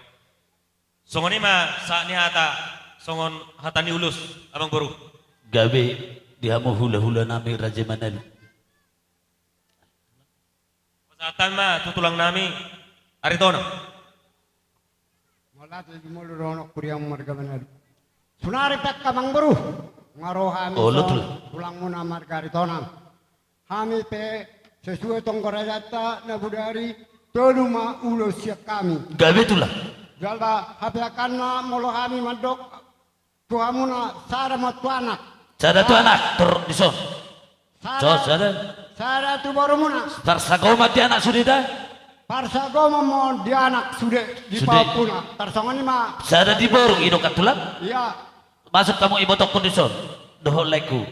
Songon i ma sahat ni hata, songon hata ni ulos, amangboru. Gabe di hamu hulahulanami raja Manalu. Pasahathon ma tu tulangnami Aritonang. Mauliate jumolo dohononku di hamu marga Manalu. Saonari pe angka amangboru, nga ro hami, olo, tu tulangmuna marga Aritonang. Hami pe sesuai tonggo rajanta na bodari, tolu ma ulos sian hami. Gabe tulang. Jala hapeakanna molo hami mandok tu hamuna sada ma tu anak. Sada tu anak, torop dison. Sada, so, sada. Sada tu borumuna. Parsagoman di anak sude da. Parsagoman ma on di anak sude, di, sude, pahompuna. Tarsongon i ma. Sada di boru, i do kan tulang? Iya. Masuk hamu, ibotokkon dison dohot laengku.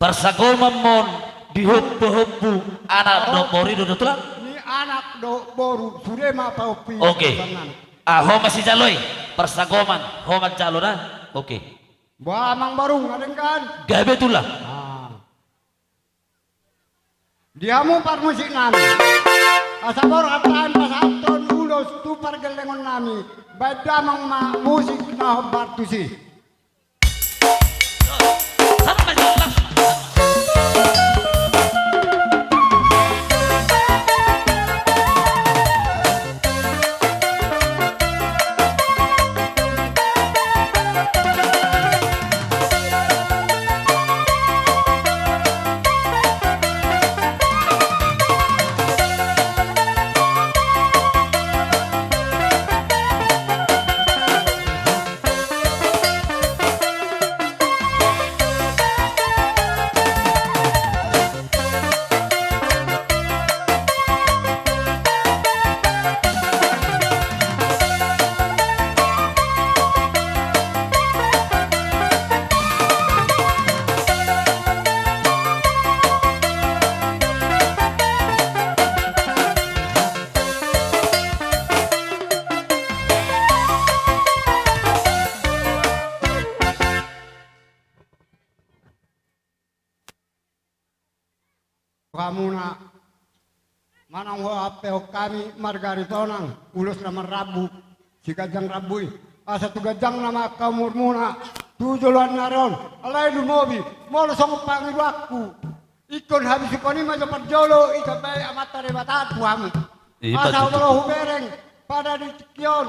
Parsagoman ma on di hompahompu anak, oh, dohot boru, i do, do tulang? Ni anak dohot boru, sude ma pahompu i. Oke. Pasangan. Ah, ho ma sijalo i. Parsagoman, ho manjalo da. Oke. Boha amangboru, nga denggan? Gabe tulang. Ah. Di hamu parmusiknami, asa borhat hami pasahathon ulos tu pargellengonnami. Baen damang ma musik na hombar tusi. Hamuna, manang ho hampehon hami marga Aritonang, ulos na marrambu, siganjang rambu i. Asa tu ganjangna ma angka umurmuna tu joloan ni ari on. Alai lumobi, molo songon pangidoanku, ingkon habisuhon i ma jo parjolo, ditambai Amanta Debata tu hamu. Asa tutu. Molo hubereng pada di tingki on,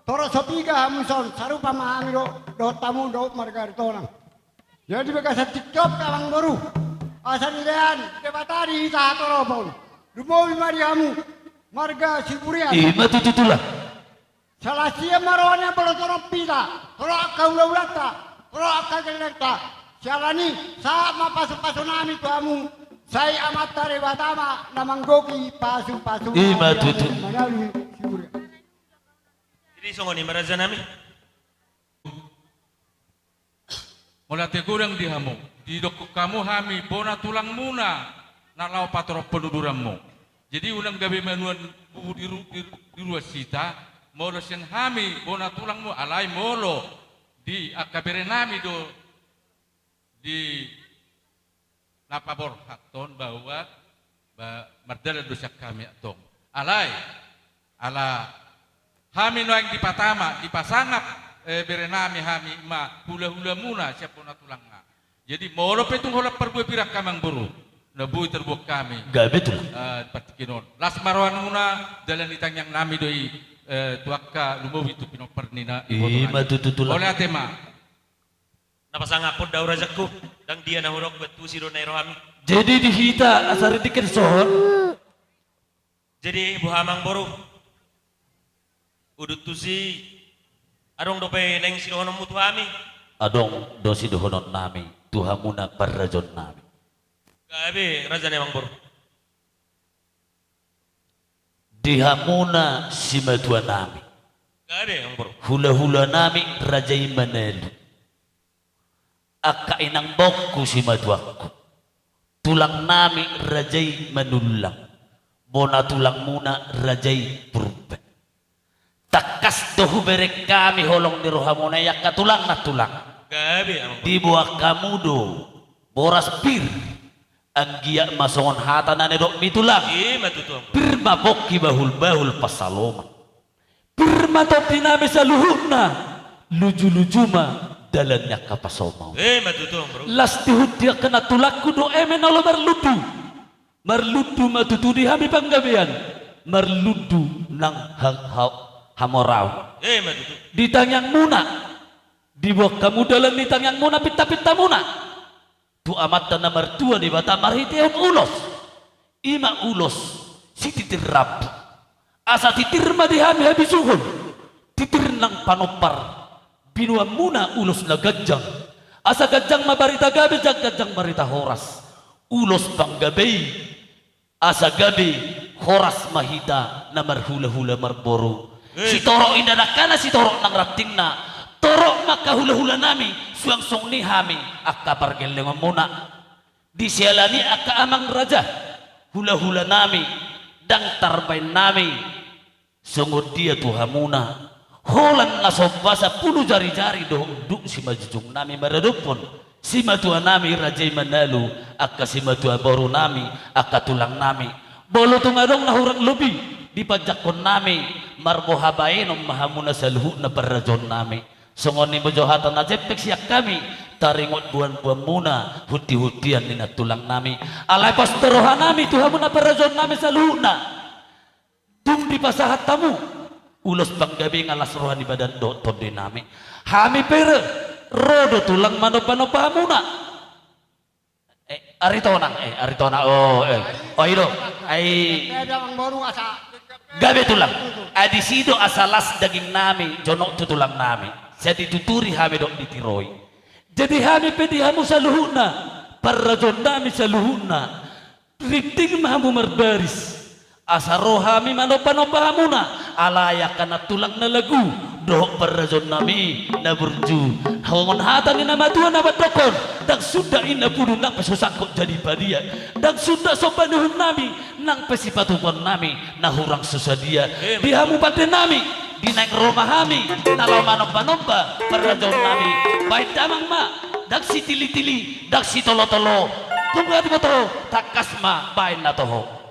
torop so piga hamu dison, sarupa ma hami do, dohot hamu dohot marga Aritonang. Jadi bagasan tingki on pe amangboru, asa dilean Debata di hita hatoropon, lumobi ma di hamu marga Siburian. I ma tutu tulang. Sala sian ma roha ni amang boru, torop hita, torop angka hulahulanta, torop angka gellengta. Siala ni i, sahat ma pasupasonami tu hamu, sai Amanta Debata ma na manggohi pasupasuna. I ma tutu. Manalu Siburian. Jadi songon i ma rajanami. Mauliate godang di hamu, didokkon hamu hami bona tulangmuna na laho patorophon uduranmu. Jadi unang gabe manuan bubu di ru-, di, di ruas hita, molo sian hami bona tulangmu, alai molo di angka berenami do di na paborhat on bahwa ba-, mardalan do sian hami antong. Alai, ala hami nuaeng dipatama, dipasangap, eh, berenami hami ma hulahulamuna sian bona tulangna. Jadi molo pe tung holan parbue pir angka amangboru, na boi tarbuat hami. Gabe tulang. Eh, di partingkian on. Las ma rohamuna, dalan ni tangiangnami do i, eh, tu angka lumobi tu pinompar ni na. I ma tutu tulang. Mauliate ma. Na pasangaphon do ahu rajanku, ndang dia na hudok, buat tusi do na i rohami. Jadi di hita asa rindik songon. Jadi boha amangboru? Udut tusi, Adong dope naeng sidohononmu tu hami? Adong do sidohononnami tu hamuna parrajaonnami. Gabe, raja ni amangboru. Di hamuna simatuanami. Gabe, amangboru. Hulahulanami raja i Manalu. Angka inangbaongku simatuangku. Tulangnami raja i Manullang. Bona tulangmuna raja i Purba. Tangkas do hubereng hami holong ni rohamuna i angka tulang nang tulang. Gabe, amangboru. Diboan hamu do boras pir. Anggiat ma songon hata na nidokmi tulang. I ma tutu, amangboru. Pir ma pongki bahulbahul pansalongan. Pir ma tondinami saluhutna, lujuluju ma dalan ni angka pasomau. I ma tutu, amangboru. Las di huti angka nang tulangku do eme na olo marlundu. Marlundu ma tutu di hami panggabean, marlundu nang ha-, ha-, hamoraon. I ma tutu. Di tangiangmuna, diboan hamu dalan ni tangiangmuna, pintapintamuna. Tu Amanta na martua Debata marhitehon ulos. I ma ulos sititir rambu. Asa titir ma di hami habisuhon. Titir nang panompar. Binoanmuna ulos na ganjang. Asa ganjang ma barita gabe, jala ganjang barita horas. Ulos panggabe i. Asa gabe horas ma hita na marhulahula marboru. Eh. Sitorop inda dangkana, sitorop nang rantingna. Torop ma angka hulahulanami, suang songon i hami angka pargellengonmuna. Disiala ni i angka amang raja, hulahulanami, ndang tarbaennami. Songon dia tu hamuna, holan na so basa pulu jarijari dohot unduk simanjujungnami maradophon simatuanami raja i Manalu, angka simatua borunami, angka tulangnami. Molo tung adong na hurang lobi dipanjangkonnami, marboha baenon ma hamuna saluhutna parrajaonnami. Songon i ma jo hata na jempek sian hami, taringot boanboanmuna, huntihuntian ni nantulangnami. Alai pos do rohanami tu hamuna parrajaonnami saluhutna. Tung dipasahat hamu ulos panggabe nga las roha ni badan dohot tondinami. Hami pe ro do tulang manombanomba hamuna. Eh, Aritonang, eh, Aritonang, oh, eh. Oh, i do. Ai. Gabe tulang. Ai disi do asa las dagingnami jonok tu tulangnami. Sai dituturi hami dohot ditiroi. Jadi hami pe di hamu saluhutna, parrajaonnami saluhutna. Rinting ma hamu marbaris. Asa ro hami manombanomba hamuna, alai angka nantulang na lagu, dohot parrajaonnami na burju. Songon hata ni na matua na mandokkon, ndang suda inna pudu nang pe so sangkot jadi padia. Ndang suda somba ni uhumnami, nang pe sipatupaonnami, na hurang so sadia. Di hamu pandenami, di naeng ro ma hami, na laho manombanomba, parrajaonnami, baen damang ma, ndang sitilitili, ndang sitolotolo, tung na diboto, tangkas ma, baen na toho.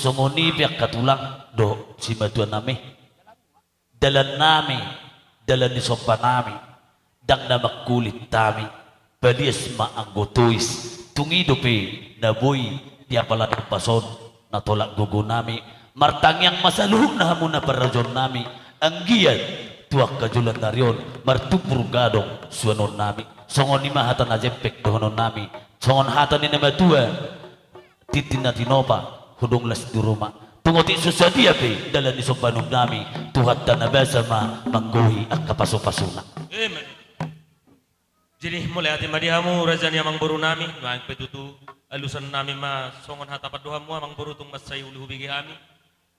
Songon i pe angka tulang dohot simatua nami, dalan nami, dalan ni somba nami, ndang na mangkulit hami, palias ma anggo tois, tung i dope na boi diapala di ombas on, na tolap gogo nami, martangiang ma saluhutna hamu na parrajaon nami, anggiat tu angka joloan ni ari on, martumpur gadong suanon nami, songon i ma hata na jempek dohonon nami, songon hata ni na matua, tintin na tinopa, hudong las di ruma. Tung otik so sadia pe dalan ni somba nami, Tuhanta na basa ma manggohi angka pasupasuna. Amen. Jadi mauliate ma di hamu raja ni amangboru nami, nuaeng pe tutu alusan nami ma songon hata pandohanmu amangboru tung mansai uli hubege hami.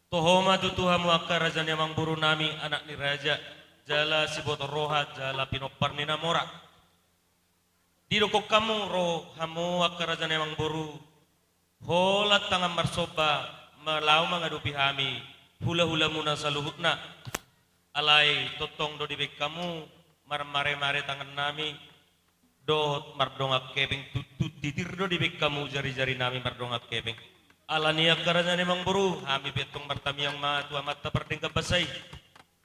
Toho ma tutu hamu angka raja ni amangboru nami, anak ni raja, jala siboto roha, jala pinompar ni na mora. Didokkon hamu ro hamu angka raja ni amangboru, holan tangan marsomba, ma laho mangadopi hami hulahulamuna saluhutna. Alai tongtong do dibaen hamu marmaremare tangan nami, dohot mardongan hepeng, tutu titir do dibaen hamu jarijari nami mardongan hepeng. Alani i angka raja ni amangboru, hami pe antong martamiang ma tu Amanta Pardenggan Basa i.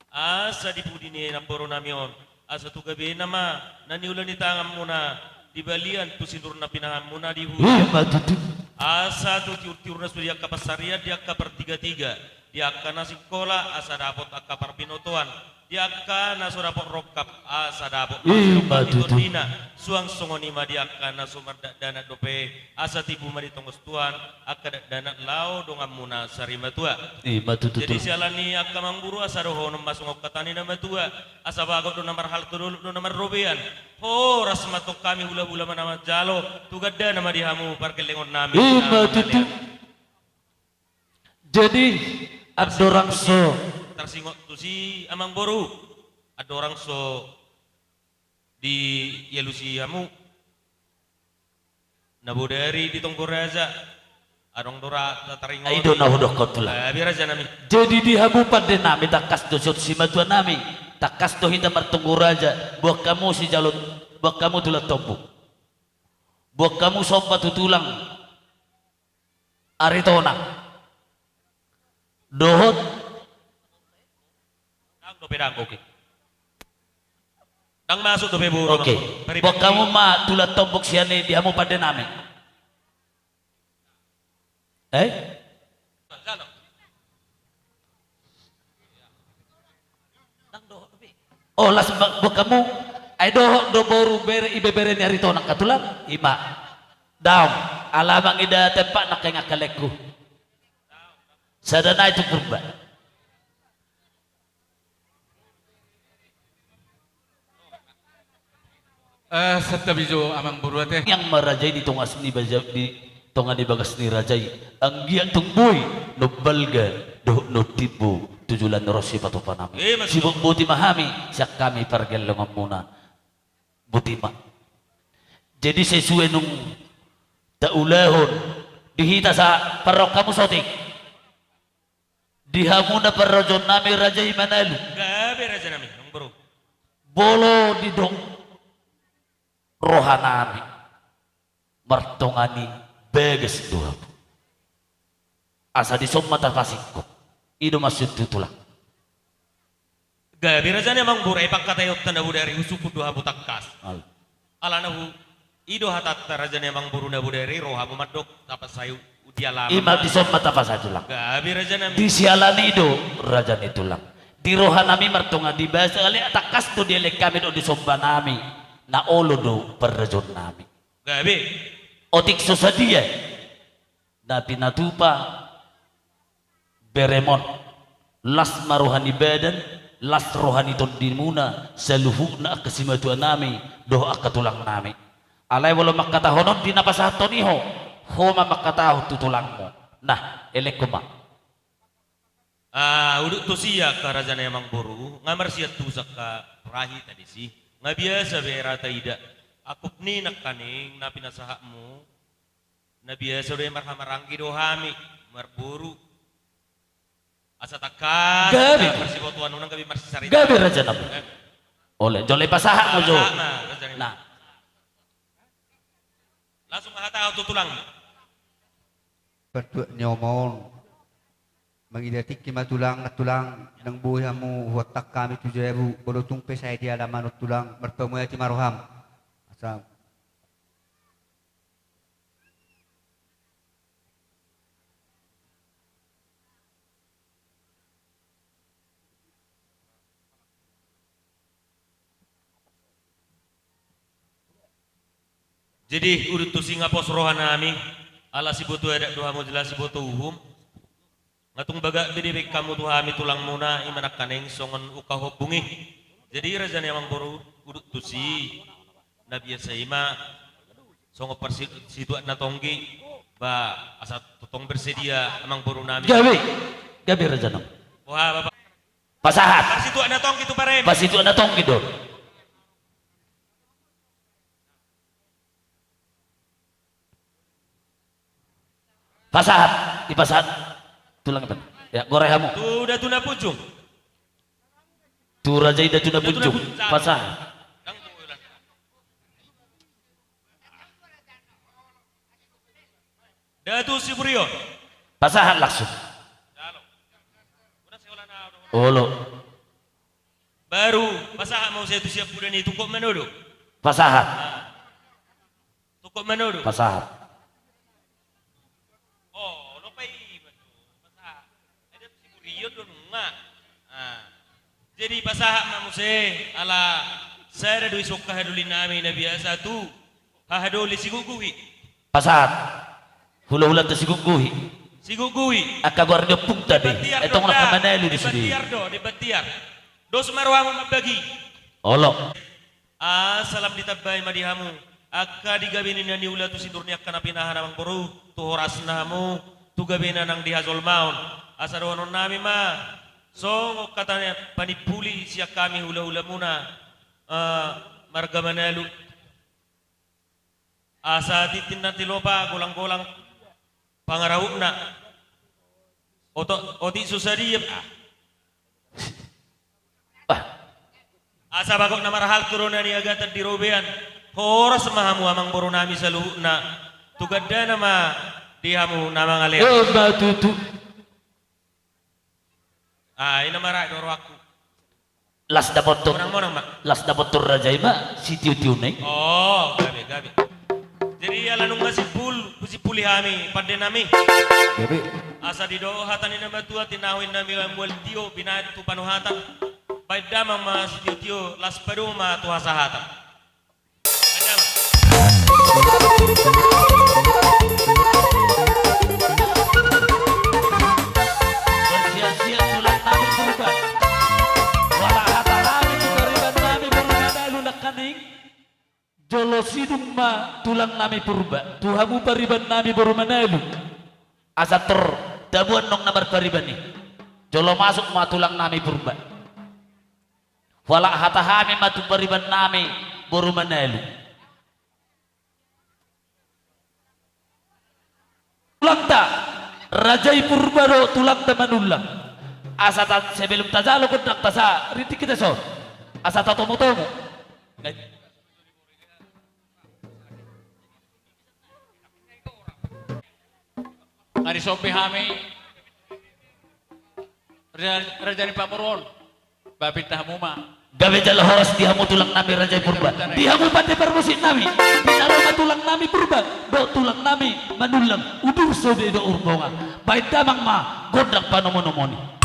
Asa di pudi ni namboru nami on, asa tu gabena ma na niula ni tanganmuna di balian, tu sinur na pinahanmuna di huta. Ima tutu. Asa tu tiur-tiur na sude di angka pansarian, di angka partigatiga, di angka na singkola, asa dapot angka parbinotoan, di angka na so dapot rongkap, asa dapot ma. Ima tutu. Tondina, suang songon i ma di angka na so mardakdanak dope, asa tibu ma di tongos Tuhan angka dakdanak laho donganmuna sarimatua. Ima tutu. Jadi siala ni i angka amangboru, asa dohonon ma songon hata ni na matua, asa bagot do na marhalto, dolok do na marrobean. Horas ma antong hami hulahula ma na manjalo, tu gandana ma di hamu pargellengon nami. Ima tutu. Jadi andorang so, tarsingot tusi amangboru, andorang so dialusi hamu na bodari di Tonggo Raja, adong do ra tataringot. Ai do na hudokkon tulang. Gabe raja nami. Jadi di hamu pande nami tangkas do sian simatua nami, tangkas do hita martonggo raja, boan hamu sijalo, boan hamu tulang tombuk, boan hamu somba tu tulang Aritonang dohot. Ndang dope, ndang, oke. Ndang masuk dope boru. Oke. Boan hamu ma tulang tombuk sian i di hamu pande nami. Eh? Oh, las boan hamu. Ai dohot do boru, bere, ibebere ni Aritonang, angka tulang. Ima. Daong. Ala mangida tempat nangkaning angka lengku. Sada nai tu Purba. Eh, santabi jo amangboru ate. Yang maraja i di tonga ni baja-, di tonga ni bagas ni raja i. Anggiat tung boi, na balga, dohot na timbo, tu joloan ni ari on sipatupa nami. Eh, maksud. Sibotboti ma hami, sian hami pargellengonmuna. Boti ma. Jadi sesuai nunga taulahon, di hita sa parrongkapmuna saotik. Di hamu na parrajaon nami raja i Manalu. Gabe raja nami, amangboru. Molo didok roha nami martonga ni bagas do hamu. Asa dison ma tapasingkop. I do maksud tu tulang. Gabe raja ni amangboru, ai pangkataionta na bodari, husungkun do hamu tangkas. Al. Alana hu, i do hatanta raja ni amangboru, na bodari rohamu mandok tapasahat di alaman. Ima dison ma tapasahat tulang. Gabe raja nami. Di siala ni i do raja ni tulang. Di roha nami martonga ni bagas, alai tangkas do dielek hami dohot disomba nami. Na olo do parrajaon nami. Gabe. Otik so sadia na pinatupa beremon. Las ma roha ni badan, las roha ni tondimuna, saluhutna angka simatua nami, dohot angka tulang nami. Alai molo mangkatahon on di na pasahathon i ho, ho ma mangkatahon tu tulangmu. Nah, elekhon ma. Ah, udut tusi angka raja ni amangboru, nga marsiantusan angka raja i disi. Nga biasa be ra taida. Angkup ni nangkaning na pinasahatmu. Na biasa do i marhamaranggi do hami, marboru. Asa tangkas. Gabe. Marsibotoan unang gabe marsisarita. Gabe raja nami. Eh. Olo, jolo pasahat ma jo. Pasahat ma, raja nami. Nah. Langsung hatahon tu tulang. Pantuat ni oma on. Mangida tingki ma tulang, nantulang, ndang boi hamu huantusi hami tu jabu, molo tung pe sai di alaman on tulang, marpamuati ma roham. Asa. Jadi, udut tusi nga pos roha nami, ala siboto adat do hamu jala siboto uhum. Nga tung bagak be dibaen hamu tu hami tulang muna, i ma nangkaning songon ungkap ombung i. Jadi, raja ni amang boru, udut tusi, na biasa i ma, songon parsituak na tonggi, ba, asa tongtong bersedia amang boru nami. Gabe, gabe raja nami. Wah, bapak. Pasahat. Parsituak na tonggi tu pareme. Parsituak na tonggi do. Pasahat, dipasahat. Tulang ipan. Ya, gore hamu. Tu Datu Napunjung. Tu raja i Datu Napunjung. Pasahat. Datu Siburion. Pasahat langsung. Olo. Baru, pasahat ma muse tu siampudan i, tungkot manodo. Pasahat. Tungkot manodo. Pasahat. Oh, lopai ma tu. Pasahat. Ada Siburion do nunga. Ah. Jadi pasahat ma muse, ala sada do i songon hahadoli nami na biasa tu hahadoli sigukguhi. Pasahat. Hulahulanta sigukguhi. Sigukguhi. Angka goar ni ompungta be. Di Batiar do. Etong na da. Manalu di sude. Di Batiar do, di Batiar. Dos ma rohamu mambagi. Olo. Ah, salam ditambai ma di hamu. Angka di gabe ni na niula tu sinur ni angka na pinahan amang boru, tu horasna hamu, tu gabena nang di hajolmaon. Asa dohonon nami ma, songon hata ni panimpuli sian hami hulahulamuna, eh, marga Manalu. Asa tintin na tilopa, golanggolang pangarahutna. Oto-, otik so sadia. Ah. Ah. Asa bagot na marhalto do na niagatan di robean. Horas ma hamu amang boru nami saluhutna. Tu gandana ma di hamu na mangalean. Emma tutu. Ah, i na maraek do rohangku. Las dapothon. Monang, monang ma. Las dapothon raja i ma sitiotio na i. Oh, gabe, gabe. Jadi, ala nunga simpul, husimpuli hami, pande nami. Gabe. Asa didok hata ni na matua, tinahu inna mual tio, binahen tu panuhatan. Baen damang ma sitiotio, las padomu ma tu hasahatan. Jolo sidung ma tulang nami Purba tu hamu pariban nami boru Manalu. Asa tor tabuan nang na marpariban i. Jolo masuk ma tulang nami Purba. Hualap hata hami ma tu pariban nami boru Manalu. Tulangta Raja i Purba dohot tulangta Manullang. Asa ta, sebelum tajalo gondang ta sa, rintik hita son. Asa tatomutomu. Nga disombi hami raja, raja ni pamoruon. Ba pinta hamu ma. Gabe jala horas di hamu tulang nami Raja i Purba. Di hamu pande parmusik nami. Pinta ro ma tulang nami Purba dohot tulang nami Manullang. Udur sude do urbonga. Baen damang ma gondang panomunomuni.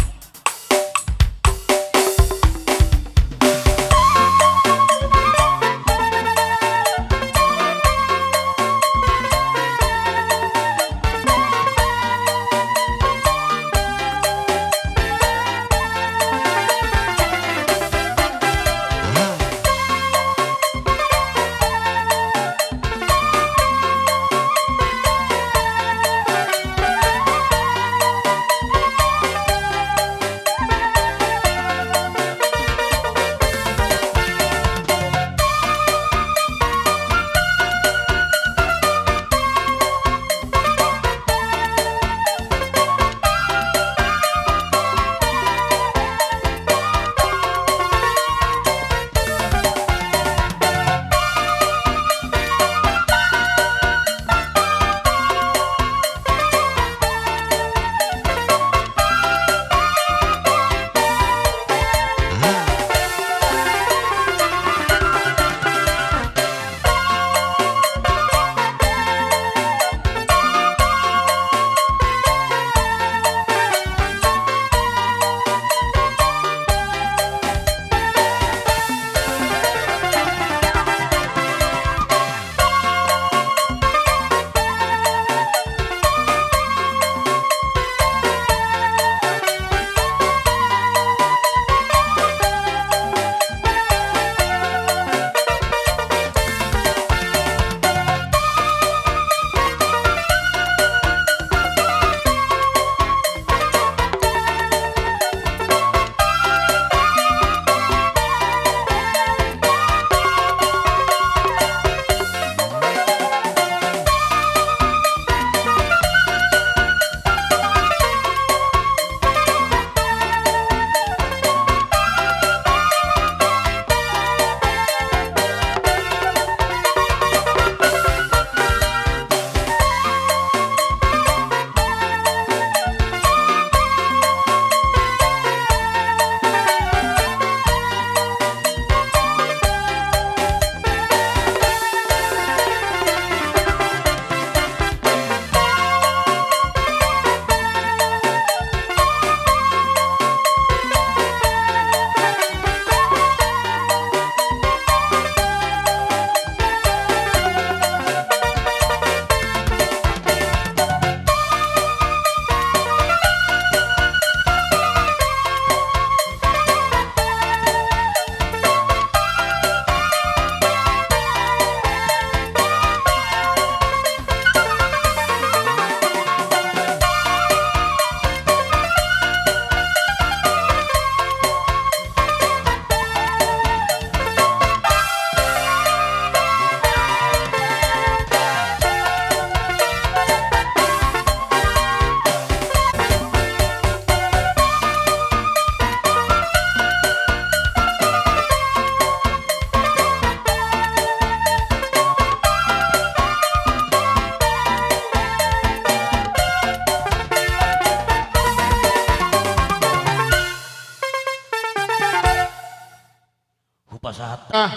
Pasahat. Ah,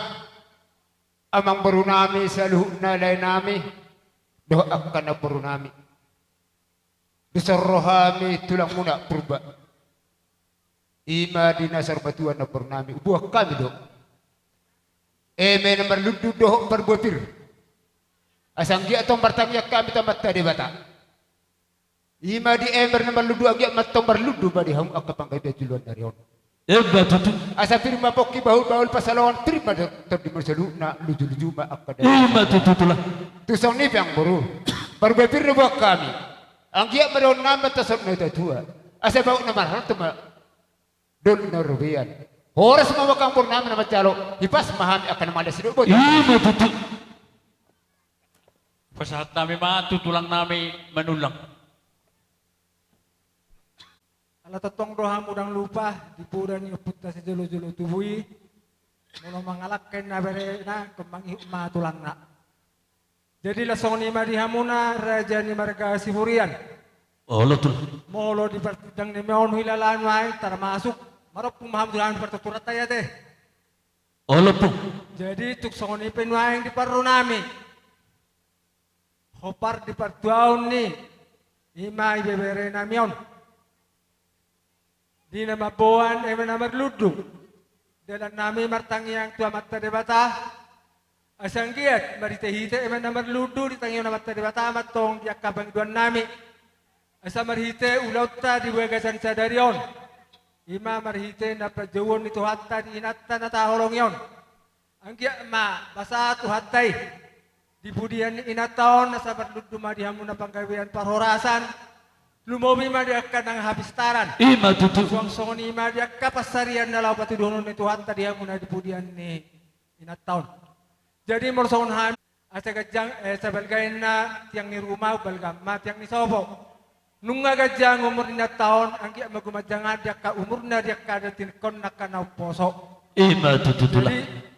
amangboru nami saluhutna, lae nami dohot angka namboru nami. Dison ro hami tulangmuna Purba. I ma di na saur matua namboru nami, huboan hami do eme na marlundu dohot parbue pir. Asa anggiat tong martangiang hami tu Amanta Debata. I ma di ember na marlundu, anggiat ma tong marlundu ma di hamu angka panggabean joloan ni ari on. Emma tutu. Asa pir ma pongki, bahulbahul pansalongan, pir ma do tondimuna saluhutna, lujuluju ma angka dalan. Emma tutu, tulang. Tung songon i pe amangboru, parbue pir do huboan hami. Anggiat ma dohonon nami tu son na tua-tua, asa bauk na marhalto ma dolok na robean. Horas ma angka amangboru nami na manjalo, hipas ma hami angka na mangalean sidok boti. Emma tutu. Pasahat hami ma tu tulang nami Manullang. Ala tongtong do hamu ndang lupa di poda ni ompunta sijolojolo tubu i, molo mangalangka inna berena, ingkon mangihut ma tulangna. Jadi laos songon i ma di hamuna raja ni marga Siburian. Olo, tulang. Molo di partindang nami on huilala nuaeng, tarmasuk marompung ma hamu tu dalam partuturanta i ate. Olo, ompung. Jadi tung songon i pe nuaeng di parro nami, hombar di partuaon ni, i ma ibebere nami on, di na mamboan eme na marlundu, dalan nami martangiang tu Amanta Debata, asa anggiat marhitehite eme na marlundu ditangion Amanta Debata ma tong di angka pangidoan nami. Asa marhite ulaonta di bagasan sadari on, i ma marhite na panjouon ni Tuhanta di inanta na taholongi on, anggiat ma basa Tuhanta i di pudian ni inanta on, asa marlundu ma di hamuna panggabean parhorasan, lumobi ma di angka nang hapistaran. I ma tutu. Suang songon i ma di angka pansarian na laho patuduhonon ni Tuhanta di hamuna di pudian ni inanta on. Jadi molo songon hami, asa ganjang, eh, asa balga inna tiang ni ruma, umbalga ma tiang ni sopo. Nunga ganjang umur ni inanta on, anggiat ma gumanjangan di angka umurna di angka na tingkon angka na umposo. I ma tutu, tulang. Jadi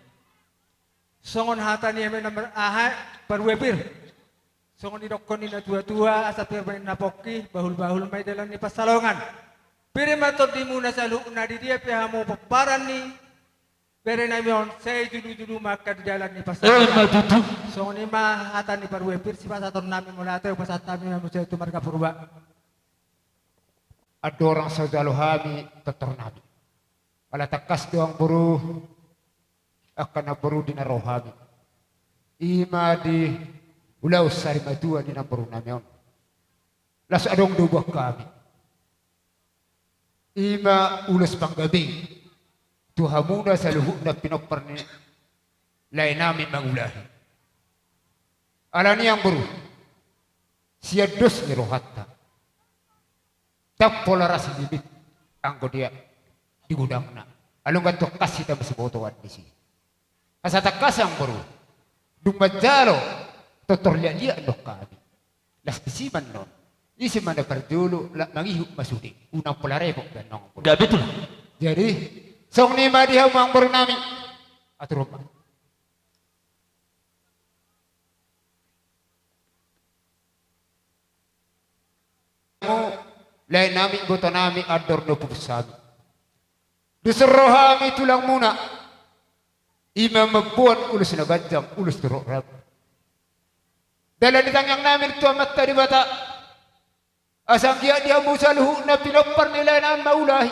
songon hata ni eme na mar-, aha, parbue pir. Songon didokkon ni na tua-tua, asa pir ma inna pongki, bahulbahul ma i dalan ni pansalongan. Pir ma tondimuna saluhutna di dia pe hamu pomparan ni bere nami on, sai julu-julu ma angka di dalan ni pansalongan. Emma tutu. Songon i ma hata ni parbue pir sipasahaton nami, mauliate hupasahat hami ma muse tu marga Purba. Andorang so jalo hami tortor nami, ala tangkas do amangboru, angka namboru, di na ro hami, i ma di ulaon sarimatua ni namboru nami on. Laos adong do huboan hami, i ma ulos panggabean tu hamuna saluhutna pinompar ni lae nami Mangulahi. Alani amangboru, sian dos ni rohanta, ndang pola ras ni mit anggo dia di godangna, alai ndang tangkas hita masibotoan disi. Asa tangkas amangboru, dung manjalo tortor liat-liat do hami. Laos disi ma annon, ise ma na parjolo, laos mangihut ma sude, unang pola repot be annon amangboru. Gabe, tulang. Jadi songon i ma di hamu amangboru nami, atur ma. Lae nami, iboto nami, andor ni ompu hami, dison ro hami tulangmuna, i ma mamboan ulos na ganjang, ulos torop rambu. Dalan ni tangiang nami tu Amanta Debata, asa anggiat di hamu saluhutna pinompar ni lae nami Mangulahi,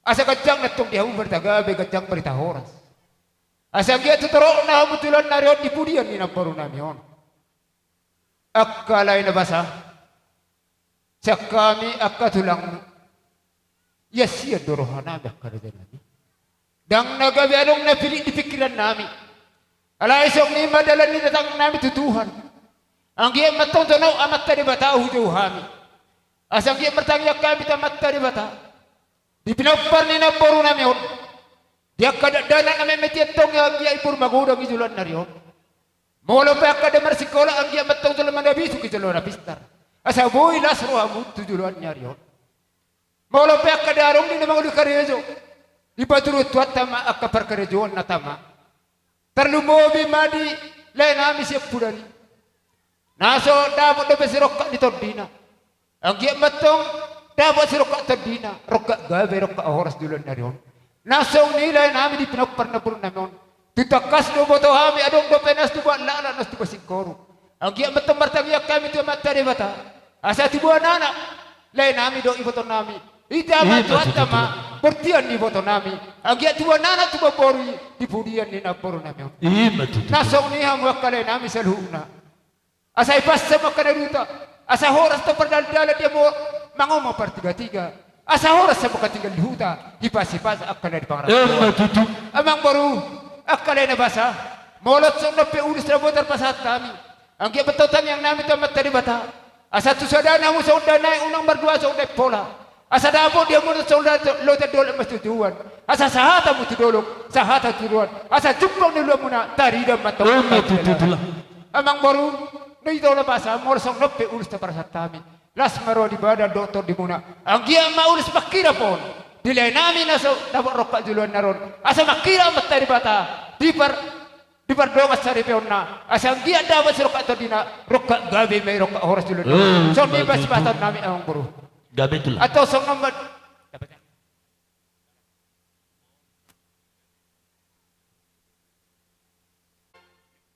asa ganjang nantong di hamu barita gabe, ganjang barita horas. Asa anggiat tu toropna hamu tu joloan ni ari on di pudian ni namboru nami on. Angka lae na basa, sian hami angka tulangmu, iasian do roha nami angka raja nami. Ndang na gabe adong na pillit di pingkiran nami. Alai songon i ma dalan ni tangiang nami tu Tuhan, anggiat ma tong jonok Amanta Debata hujou hami. Asa anggiat martangiang hami tu Amanta Debata di pinompar ni namboru nami on, di angka dakdanak na metmet i antong, anggiat i boru magodang di joloan ni ari on. Molo pe angka na marsikola, anggiat ma tong jolma na bisuk di joloan na pistar, asa boi las rohamu tu joloan ni ari on. Molo pe angka na adong di na mangoli karejo, dipatuduhon Tuhanta ma angka parkarejoan na tama. Tarlumobi ma di lae nami Siampudan i, na so dapot dope sirongkap ni tondina, anggiat ma tong dapot sirongkap tondina, rongkap gabe, rongkap horas di joloan ni ari on. Na songon i lae nami di pinompar ni namboru nami on. Tu tangkas do huboto hami adong dope na so tubu laklak na so tubu singkoru. Anggiat ma antong martangiang hami tu Amanta Debata. Asa tubuan anak lae nami dohot iboto nami. Hita ma Tuhanta ma bortian ni iboto nami. Anggiat tubuan anak tubuan boru i di pudian ni namboru nami on. Ima tutu. Na songon i hamu angka lae nami saluhutna. Asa hipas hamu angka na di huta. Asa horas do pardaldalan di hamu mangomong partigatiga. Asa horas hamu angka tinggal di huta. Hipas-hipas angka na di pangarantoan. Ima tutu. Amangboru, angka lae na basa. Molo songon on pe ulos na boi tarpasahat hami. Anggiat ma antong tangiang nami tu Amanta Debata. Asa tu sada na hamu songon danae unang mardua songon dae pola. Asa dapot di hamu songon dao lote dolok ma situan. Asa sahat hamu tu dolok, sahat hamu tu toruan. Asa jumpang ni ulaonmuna tarida ma antong. Ima tutu. Amangboru, na ito na basa, molo songon on pe ulos na tarpasahat hami. Las ma roha di badan dohot tondimuna. Anggiat ma ulos mangkirap on di lae nami na so dapot rongkap joloan na ro on. Asa mangkirap Amanta Debata di par Di pardongan saripeonna, asa anggiat dapot sirongkap tondina, rongkap gabe ma i rongkap horas joloan. Ima tutu. Songon i ma sipasahaton nami amangboru. Gabe tulang. Atau songon ma.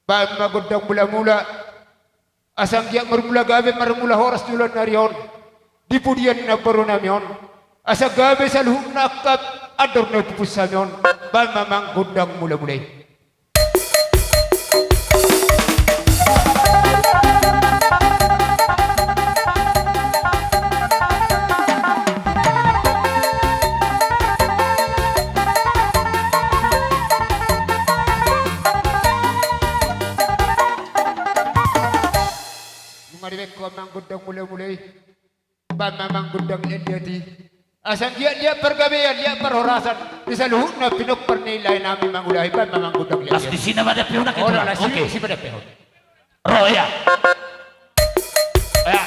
Baen ma gondang mulamula. Asa anggiat marmula gabe marmula horas joloan ni ari on. Di pudian ni namboru nami on. Asa gabe saluhutna angka andor na hupupus hami on. Baen ma amang gondang mulamula i. Nunga dibaen ho amang gondang mulamula i. Baen ma amang gondang liat-liat i. Asa anggiat liat pargabean, liat parhorasan di saluhutna pinompar ni lae nami mangulahi. Baen ma amang gondang liat-liat i. Las di si na madapehon. Oke, las di si madapehon. Ro, ya. Ya.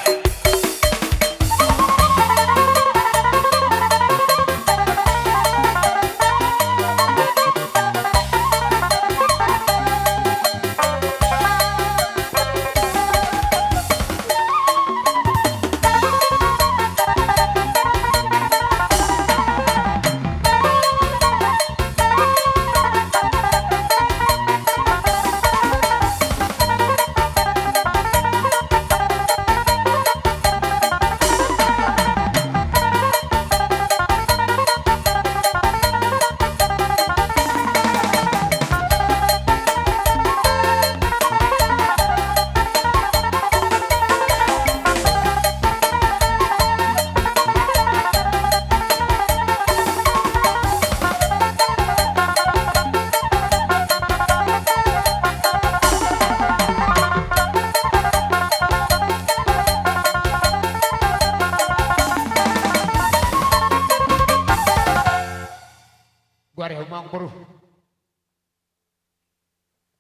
Goari hamu amang boru.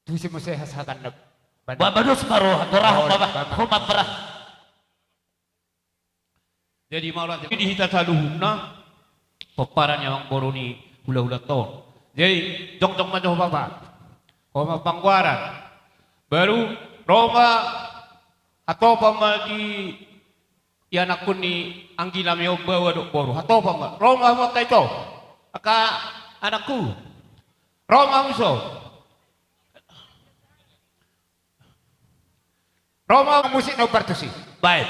Tusi muse hasahatan na. Ba, ba, dos ma ro, torahon ma ba. Ho ma, parah. Jadi mauliate ma di hita saluhutna, pomparan ni amang boru ni hulahulanta on. Jadi jongjong ma jo ho bapa. Ho ma panggoaran. Baru ro ma, hatopan ma di ianakkon ni anggi nami on, baoa dohot boru. Hatopan ma. Ro ma hamu angka ito. Angka anakku. Ro ma hamu dison. Ro ma musik na umpartusi. Baik.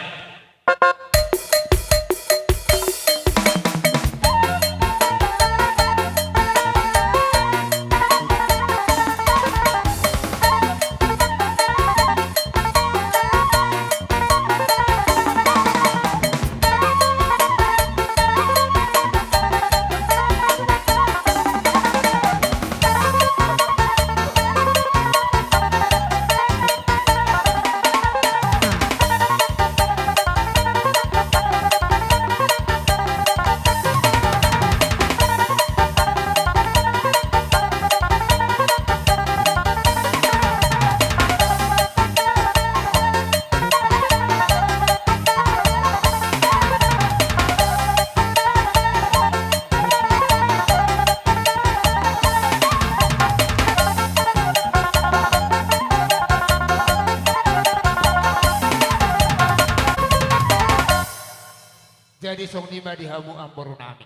Jadi songon i ma di hamu amang boru nami.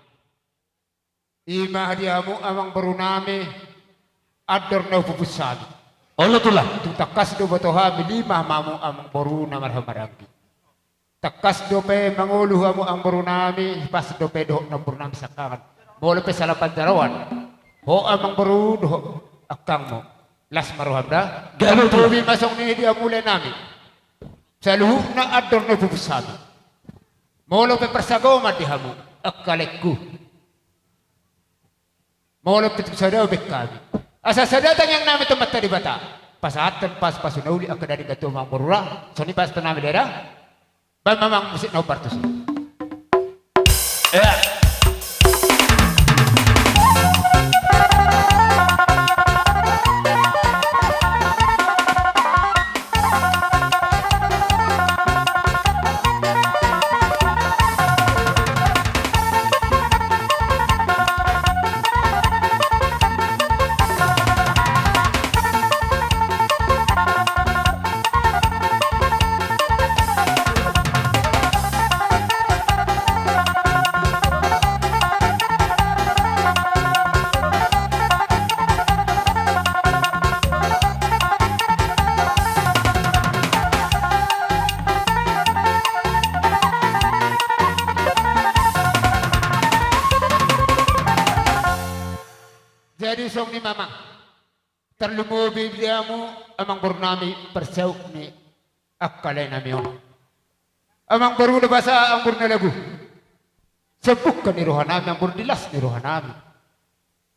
I ma di hamu amangboru nami, andor na hupupus hami. Olo tulang. Tung tangkas do diboto hami lima ma hamu amangboru na marhahamaranggi. Tangkas dope mangolu hamu amangboru nami, pas dope dohot namboru nami siangkangan. Molo pe sala panjaroan, ho amangboru dohot angkangmu, las ma roham da. Gabe tulang. Tarlumobi ma songon i di hamu lae nami. Saluhutna andor na hupupus hami. Molo pe parsagoman di hamu angka laengku, molo pe tung sada baen hami, asa sada tangiang nami tu Amanta Debata, pasahathon pasupasu na uli angka na denggan tu amangboru ra. Songon i pasahaton nami da. Baen ma amang musik na hombar tusi. Ea. Jadi songon i ma amang. Tarlumobi di hamu amangboru nami parsaut ni angka lae nami on. Amangboru na basa, amangboru na lagu. Sian bungka ni roha nami amangboru, di las ni roha nami.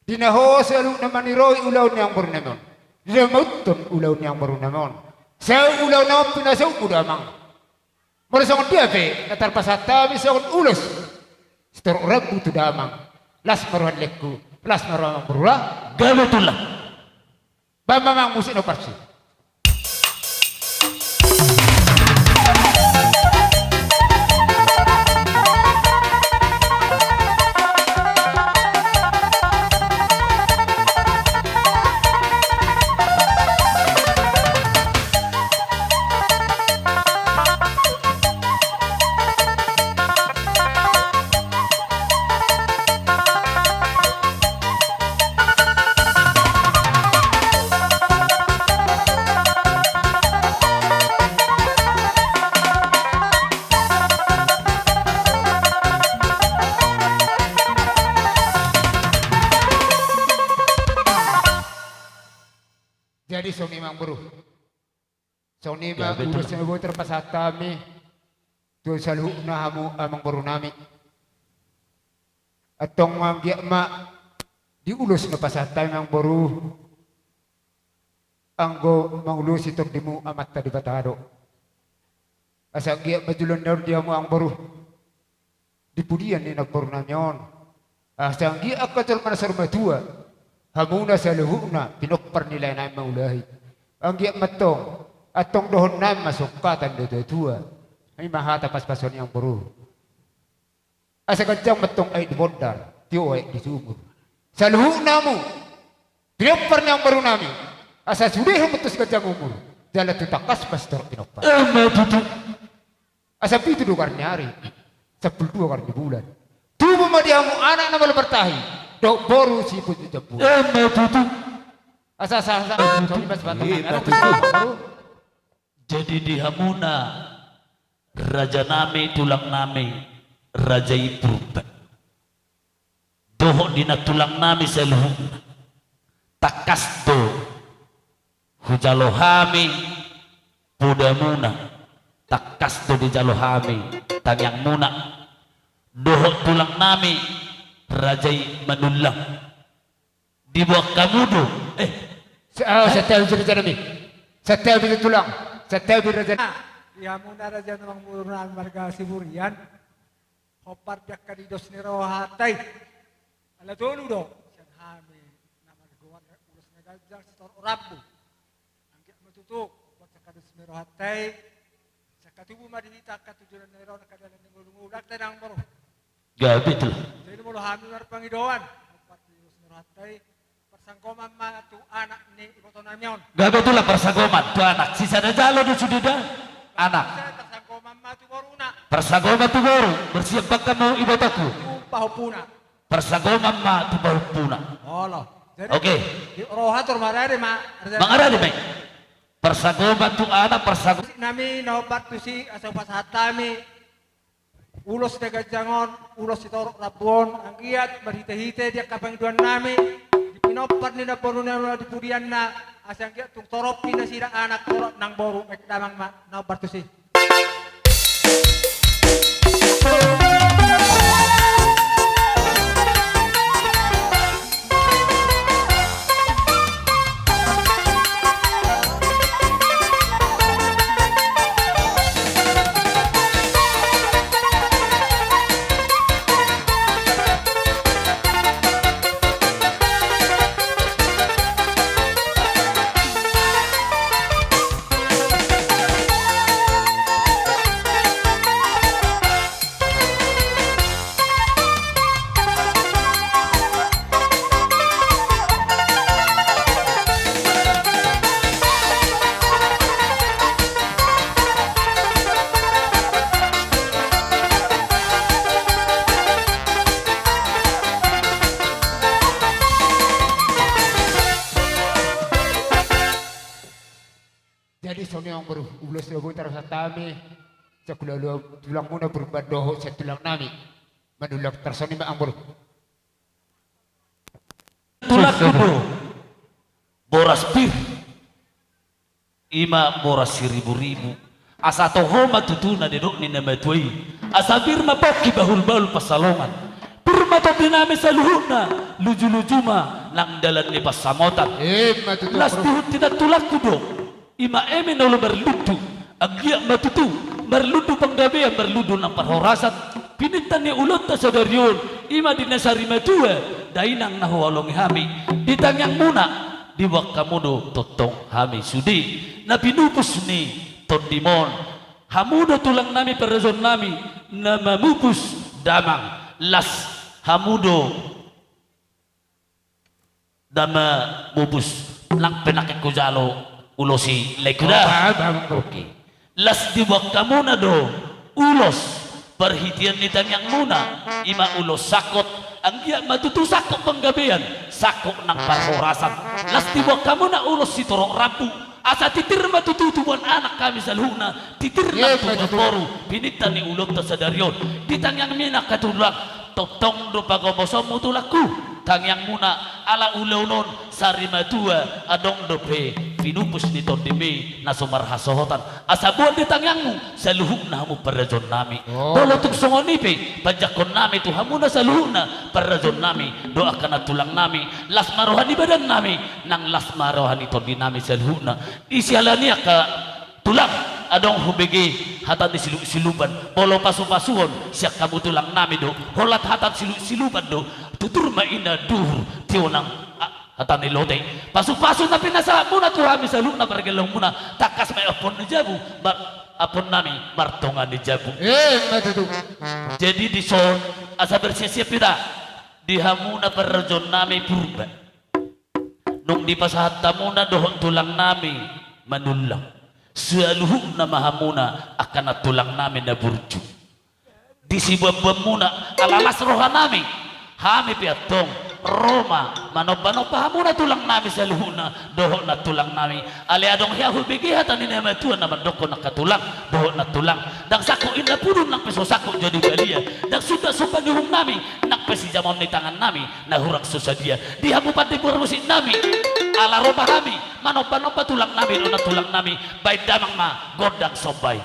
Di na ho saluhutna maniroi ulaon ni amangboru nami on, di na mauthon ulaon ni amangboru nami on. Saut ulaon on pinasautmu da amang. Molo songon dia pe na tarpasahat hami songon ulos sitorop rambu tu damang. Las ma roha ni laengku, las ma roha amangboru ra. Gabe tulang. Baen ma amang musik na hombar tusi. Jadi songon i ma amangboru. Songon i ma ulos na boi tarpasahat hami tu saluhutna hamu amangboru nami. Antong anggiat ma di ulos na pasahat hami amangboru, anggo mangulosi tondimu Amanta Debata do. Asa anggiat ma joloan ni ari di hamu amangboru di pudian ni namboru nami on. Asa anggiat angka jolma na saur matua, hamuna saluhutna pinompar ni lae nami mangulahi. Anggiat ma antong, antong dohonon nami ma songkatan ni natuatua. I ma hata pasupasuon i amangboru. Asa ganjang ma antong aek di bondar, tio aek di sumur. Saluhutna hamu pinompar ni amangboru nami, asa sude hamu tung ganjang umur, jala tung tangkas ma sitorop pinompar. Emma tutu. Asa pitu do garar ni ari, sampulu dua garar ni bulan. Tubu ma di hamu anak na malo martahi, dohot boru siput ni jambu. Emma tutu. Asa, asa, asa, songon i ma sipasahat nami. Emma tutu. Jadi di hamuna raja nami, tulang nami, raja i Purba. Dohot di nantulang nami saluhutna. Tangkas do hujalo hami podamuna, tangkas do dijalo hami tangiangmuna. Dohot tulang nami raja i Manullang. Diboan hamu do. Eh. Sa-, ah, santabi raja nami. Santabi tulang. Santabi raja. Di hamuna raja nami, amangboru nami marga Siburian. Hombar di angka di dos ni rohanta i. Ala tolu do sian hami na margoar ulos na ganjang sitorop rambu. Anggiat ma tutu hombar di angka dos ni rohanta i. Asa tubu ma di hita angka tu joloan ni ari on angka dalan ni ngolungolu, da amangboru. Gabe tulang. Jadi molo hami marpangidoan hombar di dos ni rohanta i, parsanggoman ma tu anak ni iboto nami on. Gabe tulang, parsanggoman tu anak. Sisada jalo do sude da anak. Parsanggoman ma tu boruna. Parsanggoman tu boru, marsiap bangkamu ibotongku. Tu pahompuna. Parsagoman ma tu pahompuna. Olo. Jadi, oke. Di roha tu mangarade ma. Mangarade ma i. Parsagoman tu anak, parsagoman. Nami na hombar tusi, asa hupasahat hami ulos na ganjang on, ulos sitorop rambu on, anggiat marhitehite di angka pangidoan nami, di pinompar ni namboru na di pudianna, asa anggiat tung torop ni nasida anak, torop nang boru, baen damang ma, na hombar tusi. Jadi songon i amang boru, ulos do boi tarpasahat hami, sian hulahula tulangmuna Purba dohot sian tulang nami. Manulak tarsongon i ma amang boru. Tulangku do boras pir, i ma boras siribu-ribu. Asa toho ma tutu na nidok ni na matua i. Asa pir ma pongki, bahul-bahul pansalongan. Pir ma tondi nami saluhutna, luju-luju ma nang dalan ni pansamotan. Ima tutu. Las di huta i, tulangku do. I ma eme na olo marlundu, anggiat ma tutu marlundu panggabean, marlundu nang parhorasan. Pinantan ni ulaonta sadari on, i ma di na sarimatua, dainang na huhaholongi hami. Di tangiangmuna, diboan hamu do tongtong hami sude na pinupus ni tondimon. Hamu do tulang nami, parrajaon nami, na mamupus damang. Las hamu do na mamupus, nang pe nangkin hujalo ulos i, laengku da. Oke. Las diboan hamuna do ulos parhitean ni tangiangmuna, i ma ulos sangkot, anggiat ma tutu sangkot panggabean, sangkot nang parhorasan. Las diboan hamuna ulos sitorop rambu, asa titir ma tutu tubuan anak hami saluhutna, titir nang tubuan boru, pinantan ni ulaonta sadari on. Di tangiangmuna angka tulang, tongtong do pagomosonmu tulangku, tangiangmuna, ala ulaon on sarimatua adong dope pinupus ni tondimi na so marhasohotan. Asa boan di tangiangmu saluhutna hamu parrajaon nami. Molo tung songon i pe panjangkon nami tu hamuna saluhutna parrajaon nami dohot angka na tulang nami, las ma roha ni badan nami nang las ma roha ni tondi nami saluhutna. Di siala ni i angka tulang, adong hubege hata ni silup-silupan, molo pasu-pasuon sian hamu tulang nami do, holan hata ni silup-silupan do, tutur ma i na duhur, tio nang, a, hata ni lote. Pasu-pasu na pinasahatmuna tu hami saluhutna pargellengonmuna, tangkas ma i ampon ni jabu, mar-, ampon nami martonga ni jabu. Ima tutu. Jadi dison, asa bersiap-siap hita, di hamuna parrajaon nami Purba. Nunga dipasahat hamuna dohot tulang nami Manullang, saluhutna ma hamuna angka na tulang nami na burju. Di siboanboanmuna, ala las roha nami, hami pe antong ro ma manomba-nomba hamuna tulang nami saluhutna dohot na tulang nami. Alai adong hea hubege hata ni na matua na mandokkon angka tulang dohot na tulang: Ndang sangkut inna pudun nang pe so sangkut jadi balia, ndang sumba-sumba ni uhum nami nang pe sijamaon ni tangan nami na hurang so sadia. Di hamu pande parmusik nami, ala ro ma hami manomba-nomba tulang nami dohot na tulang nami, baen damang ma gondang somba i.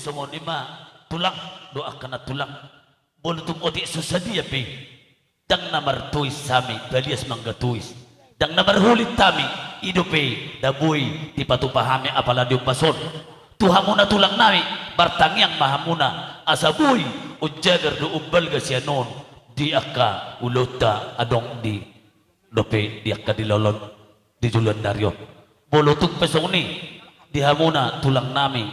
Songon i ma tulang, doakkon na tulang. Molo tung otik so sadia pe i, ndang na martois hami, balias manggatois. Ndang na marhulit hami, i dope na boi dipatupa hami apala di ombas on. Tu hamuna tulang nami, martangiang ma hamuna, asa boi umjagar do umbalga sian on di angka ulaonta adong di dope di angka di lolon di joloan ni ari on. Molo tung pe songon i di hamuna tulang nami,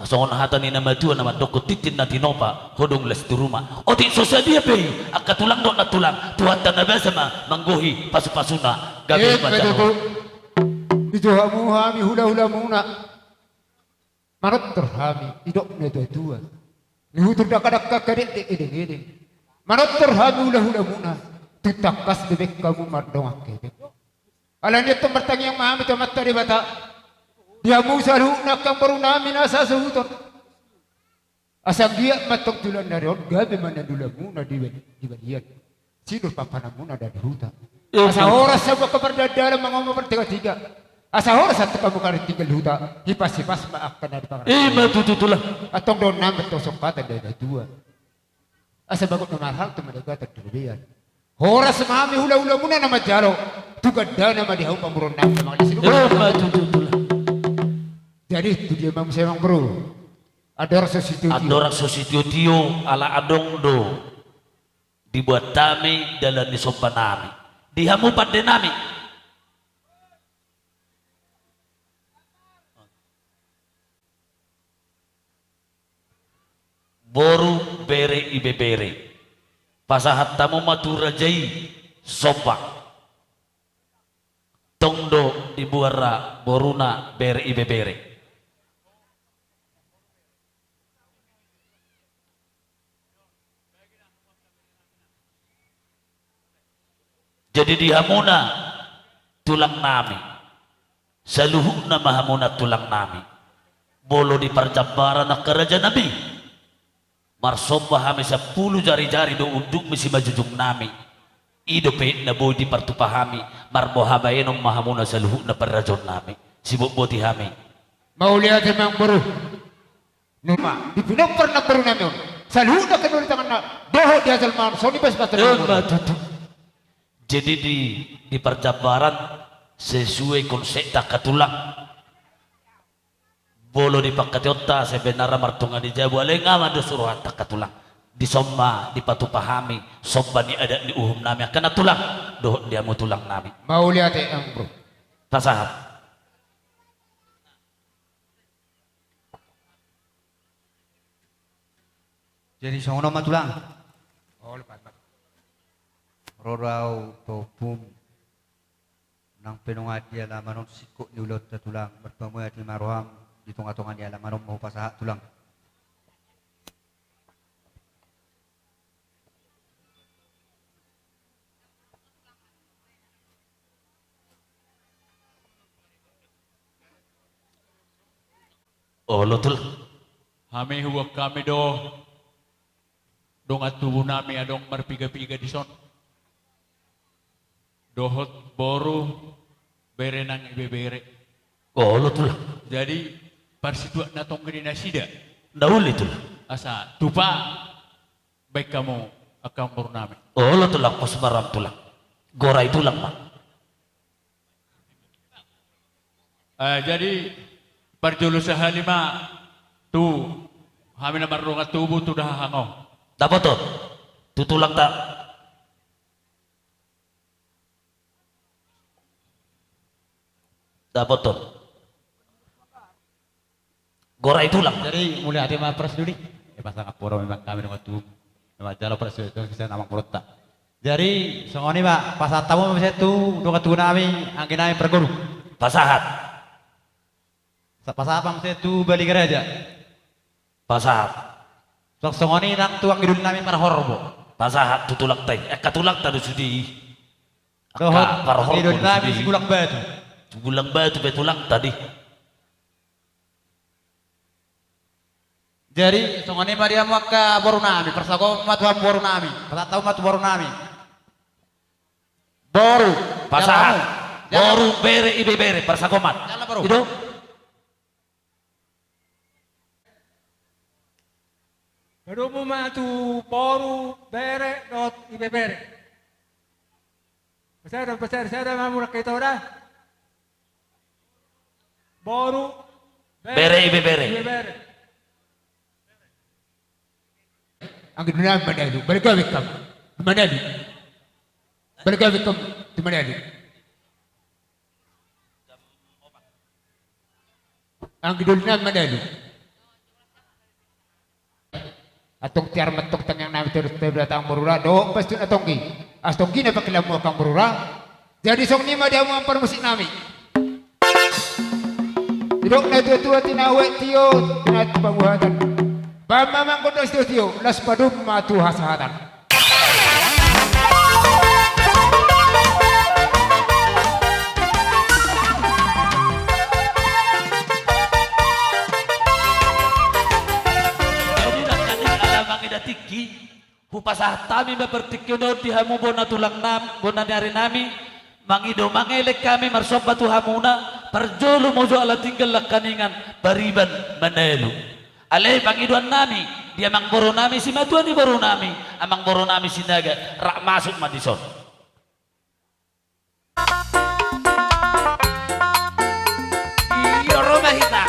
songon hata ni na matua na mandok, tintin na tinopa, hodong las tu ruma. Otik so sadia pe i, angka tulang dohot nantulang, Tuhanta na basa ma manggohi pasupasuna. Gabe ma jalo. Di jo hamu hami hulahulamuna. Manortor hami didok ni natuatua, ni hutur dakdanak angka dekdek edengedeng. Manortor hami hulahulamuna, tung tangkas bebek hamu mardongan hepeng. Alani i antong martangiang ma hami tu Amanta Debata, di hamu saluhutna angka amangboru nami na sasuhuton, asa anggiat ma antong tu joloan ni ari on gabe ma nandulamuna di balian, sidor pampananmuna di huta. Asa horas hamu angka pardalandalan, mangomo partigatiga. Asa horas antong hamu karing tinggal di huta, hipashipas ma angka na di pangarantoan. Ima tutu tulang. Antong dohonon nami antong songon hata ni natuatua, asa bagot na marhalto ma dagatan di robean. Horas ma hami hulahulamuna na manjalo, tu gandana ma di hamu pamoruon nami na mangalesi. Ima tutu tulang. Jadi tu dia ma muse amangboru? Andorang so sitiotio. Andorang so sitiotio, ala adong do dibuat hami dalan ni somba nami di hamu pande nami. Boru, bere, ibebere, pasahat hamu ma tu raja i somba. Tong do dibuat ra boruna, bere, ibebere. Jadi di hamuna tulang nami, saluhutna ma hamuna tulang nami, molo di parjambaran angka raja nami, marsomba hami sampulu jarijari do undukmi simanjujung nami. I dope na boi dipartupa hami, marboha baenon ma hamuna saluhutna parrajaon nami. Sibotboti hami. Mauliate amangboru. Nunga di pinompar ni amangboru nami on, saluhutna angka na uli tanganna dohot di hajolmaon, songon i bas basa. Ima tutu. Jadi di, di parjambaran sesuai konsepta angka tulang. Molo di pangkataionta sebenarna martonga ni jabu, alai nga mandok suruhanta angka tulang. Dison ma dipatupa hami somba ni adat ni uhum nami angka na tulang dohot di hamu tulang nami. Mauliate amangboru. Pasahat. Jadi songon on ma tulang. Ro do au tu ompum, nang pe nunga di alaman on singkop ni ulaonta tulang, marpamuati ma roham, di tongatonga ni alaman on ma hupasahat tulang. Olo tulang. Hami huboan hami do dongan tubu nami adong marpigapiga dison, dohot boru, bere nang ibebere. Olo tulang. Jadi parsituak na tonggi ni nasida. Na uli tulang. Asa tupa baen hamu angka amangboru nami. Olo tulang, pos ma roham tulang. Gorai tulang ma. Eh, jadi parjolo sahali ma tu hami na mardongan tubu tu dahahang on. Dapoton tu tulangta. Dapoton. Gorai tulang. Jadi mauliate ma pras duli. Eh, pasangan poro memang hami dongan tubu. Memang jalo pras duli tu sian amangborunta. Jadi songon i ma, pasahat hamu ma muse tu dongan tubu nami, anggi nami parguru. Pasahat. Sa-, pasahat ma muse tu Baligaraja. Pasahat. Songon i nang tu anggi doli nami Parhorbo. Pasahat tu tulangta i. Eh, angka tulangta do sude i. Dohot angka Parhorbo anggi doli nami Sigulang Batu. Sigulang Batu pe tulangta di. Jadi songon i ma di hamu angka boru nami, parsagomot ma tu hamu boru nami, pasahat hamu ma tu boru nami. Boru, pasahat. Jala hamu. Jala. Boru, bere, ibebere, parsagomot. Jala boru. I do. Padomu ma tu boru, bere dohot ibebere. Sada, sada, sada ma muna kita udah. Boru, bere, ibebere. Ibebere. Anggi doli nami Manalu, balik gabe hamu. Manalu. Balik gabe hamu tu Manalu. Anggi doli nami Manalu. Antong tiar ma antong tangiang nami tu, tu, tu, tu, tu, borura, dohot pastuna tonggi. Asa tonggi na pangkilaon muna hamu borura. Jadi songon i ma di hamu amang parmusik nami. Didok na tua-tua, tinawe tio, tinawe tu pamuhatan. Bahen ma amang gondang sitio-tio, las padomu ma tu hasahatan. Jadi nangkaning ala mangida tingki, hupasahat hami ma partingkian on di hamu bona tulang nam-, bona ni ari nami, mangido mangelek hami marsomba tu hamuna, parjolo mojok ala tinggal nangkaningan pariban Manalu. Alai pangidoan nami di amang boru nami, simatua ni boru nami, amang boru nami Sinaga, rap masuk ma dison. Iyo, ro ma hita.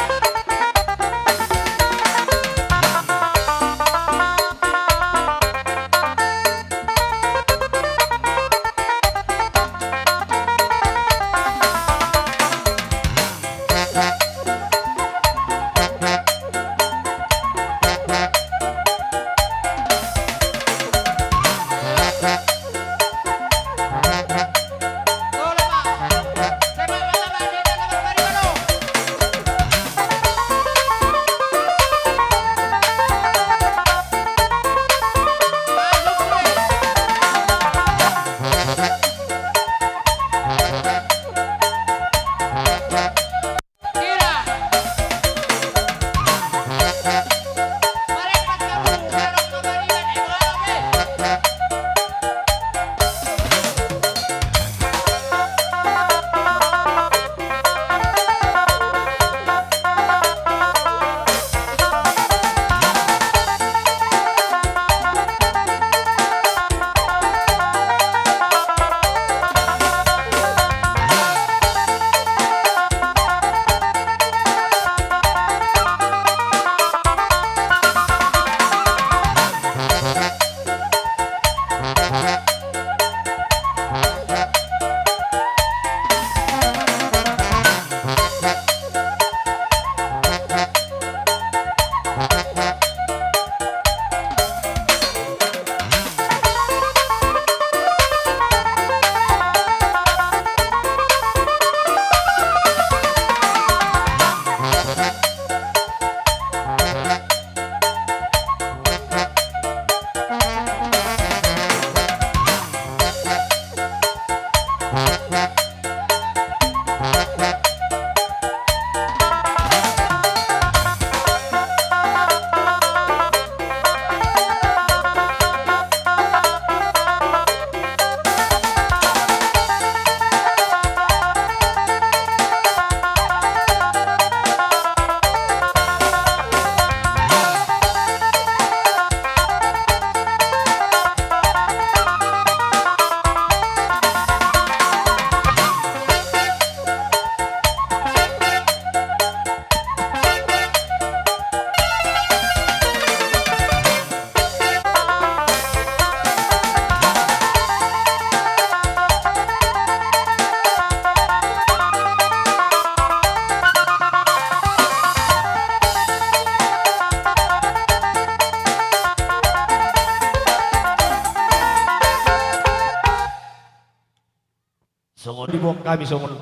Songon diboan hami songon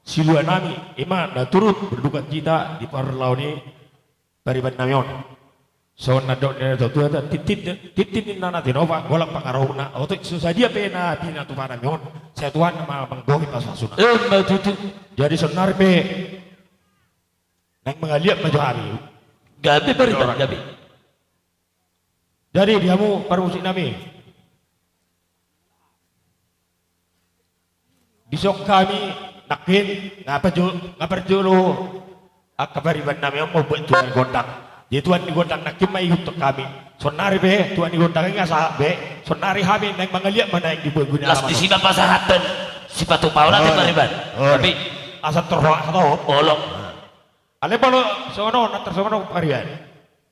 silua nami, i ma na turut berdukacita di parlaon i pariban nami on. Songon na dok ni natuatua, tintin, tintin ninna na tinopa, golap pangarahutna, otik so sadia pe na pinatupa nami on, sai Tuhan ma manggohi pasu-pasuna. Emma tutu. Jadi sonari pe naeng mangaliat ma jo hami. Gabe pariban, gabe. Jadi di hamu parmusik nami, dison hami nangkin, nga parjo-, nga parjolo angka pariban nami on mambuat tulang gondang. Jadi tuan ni gondang nangkin ma ihuthon hami. Sonari pe tuan ni gondang i nga sahat be. Sonari hami naeng mangaliat ma naeng di begu ni alaman on. Las di siba pasahathon sipatu paula di pariban. Tapi asa torhoak sato. Olo. Alai molo songon on, antar songon on pariban.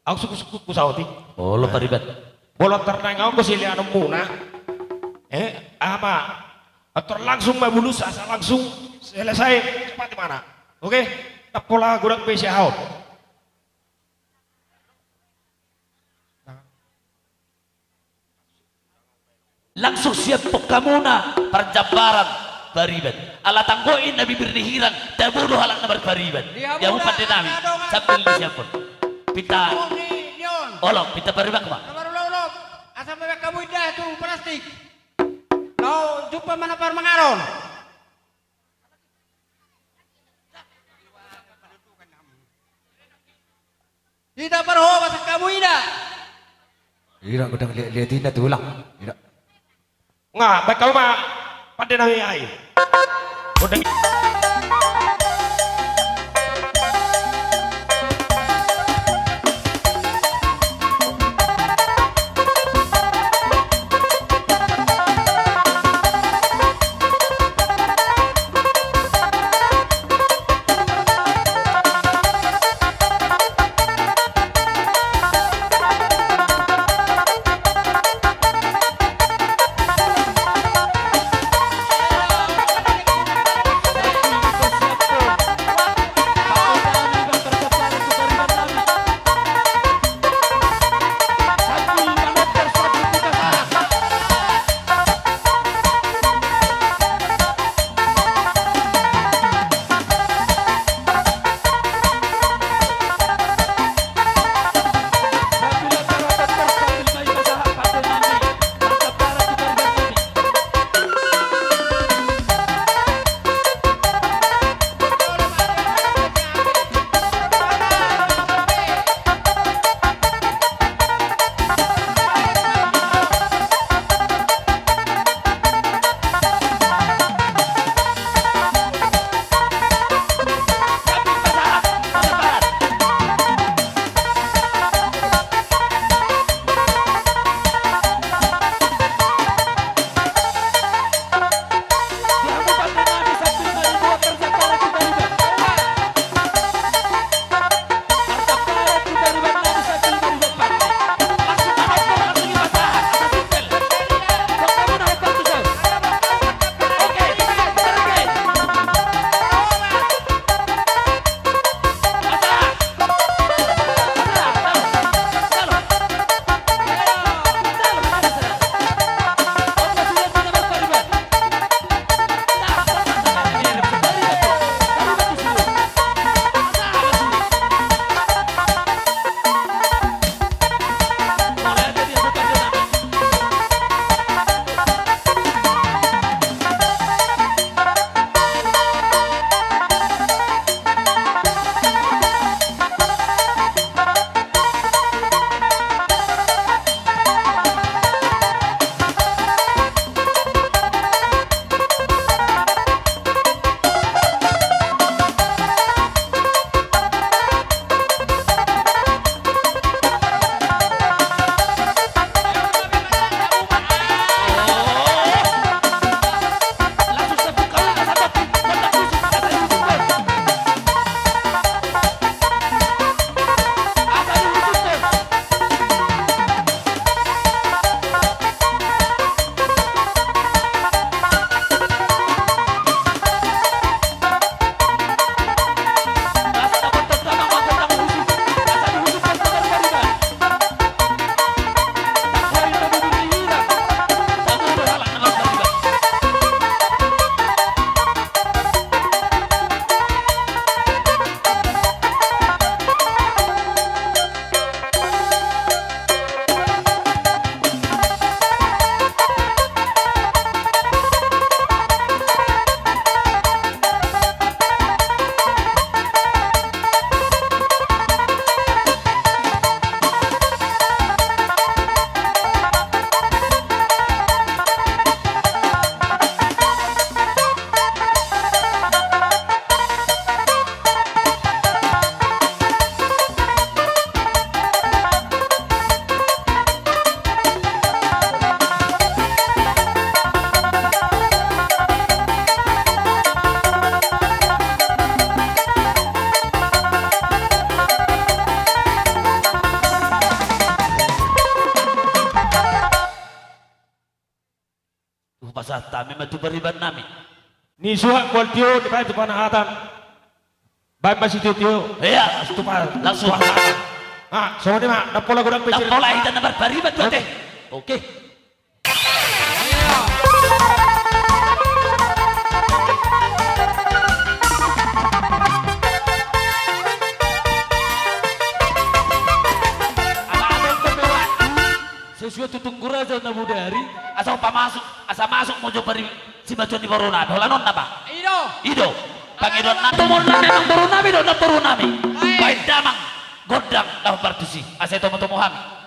Au sungkun-sungkun ku saotik. Olo pariban. Molo antar naeng au anggo sileanonmuna. Eh, ama. Antar langsung ma bulus asa langsung selesai cepat di mana. Oke? Tap pola godang be siahaon. Langsung siaphon hamuna parjambaran pariban. Ala tanggo inna bibir ni hirang, tabo do halak na marpariban. Di hamu pande nami, sambil disiaphon. Pinta. Olo, pinta pariban ma. Asa mabek hamu inda tu plastik. Laho jumpa ma na parmangaron. Hita parhobas angka hamu ida. Ida godang liat-liat inna tulang. Ida. Nga baen hamu ma pande nami ai. Godang. Pariban nami. Ni suhat mual tio, dibaen tu panahatan. Baen ma sitio-tio. Ia. Astupa. Langsung. Ah, songon i ma, ndang pola godang pe. Ndang pola hita na marpariban tu ate. Oke. Sesuai tu tungku raja na bodari, asa pamasuk, asa masuk molo pari. Simatuan ni boru nami, holan on na ba? I do. I do. Pangidoan nami. Tomon nami, amang boru nami do, amang boru nami. Baen damang gondang na hombar tusi, asa itomo-tomo hami.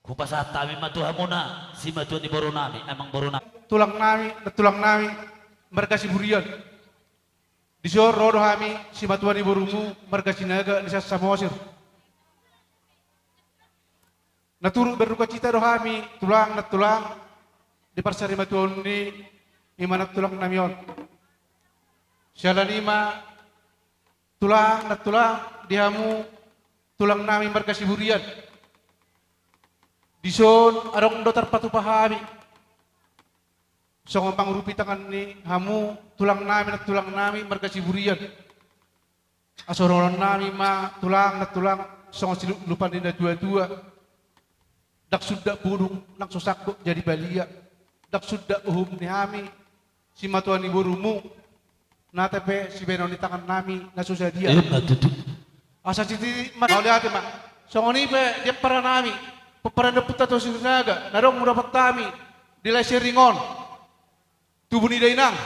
Hupasahat hami ma tu hamuna, simatuan ni boru nami, amang boru nami. Tulang nami, tulang nami, marga Siburian. Dison ro do hami, simatuan ni borumu, marga Sinaga, ni Samosir. Na turut berdukacita do hami, tulang, nantulang, di parsarimatuaon ni ima nantulang nami on. Siala ni i ma, tulang, nantulang, di hamu, tulang nami marga Siburian. Dison adong do tarpatupa hami songon pangurupi tangan ni hamu, tulang nami, nantulang nami marga Siburian. Asa huroron nami ma, tulang, nantulang, songon siluplupan ni natuatua. Ndang suda pudung nang so sangkot jadi balia. Ndang suda uhum ni hami, simatuan ni borumu, nata pe sibahenon ni tangan nami na so sadia. Ima tutu. Asa sititi ma, mauliate ma. Songon i pe di ampara nami, pomparan ni ompunta Tondi Sinaga, na adong hudapot hami di Lae Siring on, tubu ni dainang.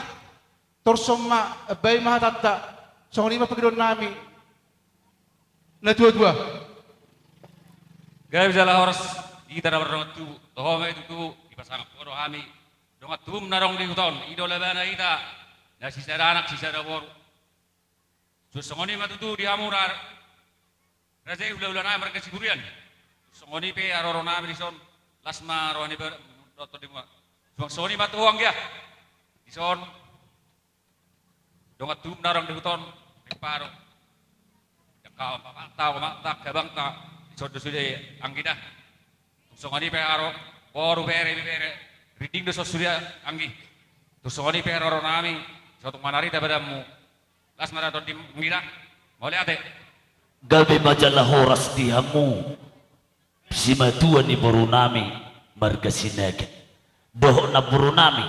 Torus on ma, baen ma hatanta, songon i ma pangidoan nami. Natuatua. Gabe jala horas di hita na mardongan tubu, toho ma i tutu, dipasangap ho do hami dongan tubum na adong di huta on, i do labana hita, na sisada anak, sisada boru. Suang songon i ma tutu di hamu ra-, raja i, hulahula nami marga Siburian. Songon i pe haroro nami dison, las ma roha ni ba-, dohot tondimuna. Suang songon i ma tu ho anggia. Dison dongan tubum na adong di huta on, ripado. Jangka on bapakta, omakta, abangta, dison do sude anggi da. Songon i pe haroro, boru, bere, ibebere, rinding do dison sude anggi. Songon i pe haroro nami, sotung manarita badanmu. Las ma da tondi ngira. Mauliate. Gabe ma jala horas di hamu simatua ni boru nami marga Sinaga dohot namboru nami.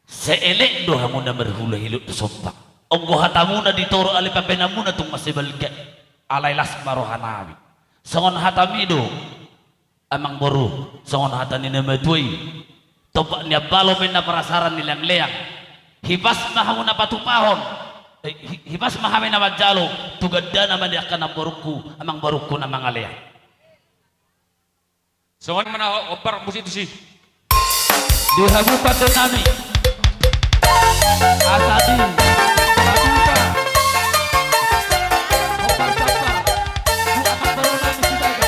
Sai elek do hamu na marhula hilut tu somba. Anggo hatamuna di toru ale pambahenanmuna tung mansai balga. Alai las ma roha nami. Songon hatami do. Amang boru, songon hata ni na matua i. Tompak ni ambalo ma inna parasaran ni leangleang. Hipas ma hamu na patupahon. Eh, hi-, hipas ma hami na manjalo tu gandana ma di angka namborungku, amang borungku na mangalean. Songon i ma na ho-, hombar musik tusi. Di hamu pande nami. Asa di hamu pa. Hombar papa. Buat amang boru nami Sinaga.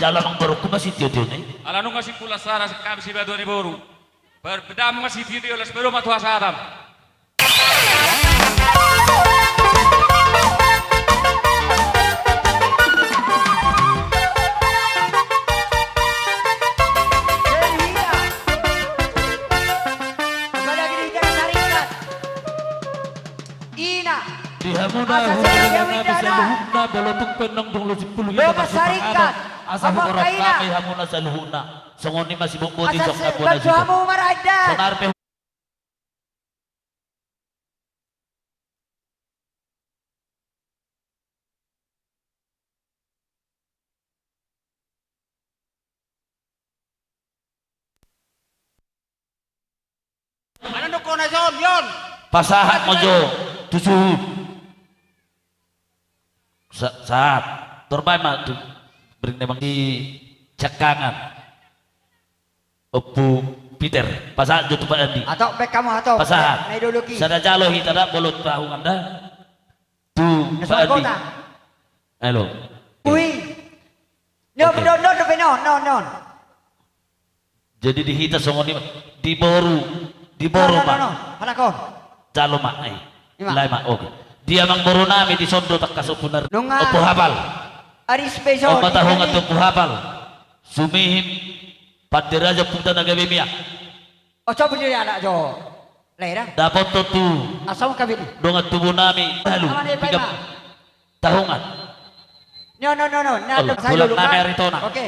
Jala amang borungku ma sitio-tio ni. Ala nunga simpul las sada sian hami simatua ni boru. Parbedam ma sitio-tio, las ma dohot tu hasahatam. Ina. Di hamuna hulahula nami saluhutna, molo tung pe naung dua pulu simpulu hita pasaringkan. Asa huboras hami hamuna saluhutna. Songon i ma sibotboti. Asa songka bona bantu hamu marada. Sonar pe. Ana do kona jon, jon. Pasahat ma jo tu suhut. Sa-, sahat. Torbai ma tu bring nemang di cakkangan. Ompu Peter, pasahat jo tu Pak Andi. Atau baen hamu, atau pasahat. Nai doloki. Sada jalo hita da, bolot pahungan da. Tu Pak Andi. Halo. Ui. No, oke. No, no, no, no, no, no. Jadi di hita songon i ma, di boru, di boru ma. No, no, no, no. Halak on. Jalo ma, eh. Ima. Lae ma, oke. Di amang boru nami di son do tangkas Ompu Nar-, nunga Ompu Hapal. Aris beso. Ompu Tahungan, Ompu Hapal. Sumihip. Pande raja puta na gabe miak. Oso bujur ya anak jo. Lera. Dapot tu. Asal kabin. Dongan tubu nami. Halo. Aman ya, Pak Ima. Tahungan. No, no, no, no. Nah, Allah, tulang nami Aritona. Oke.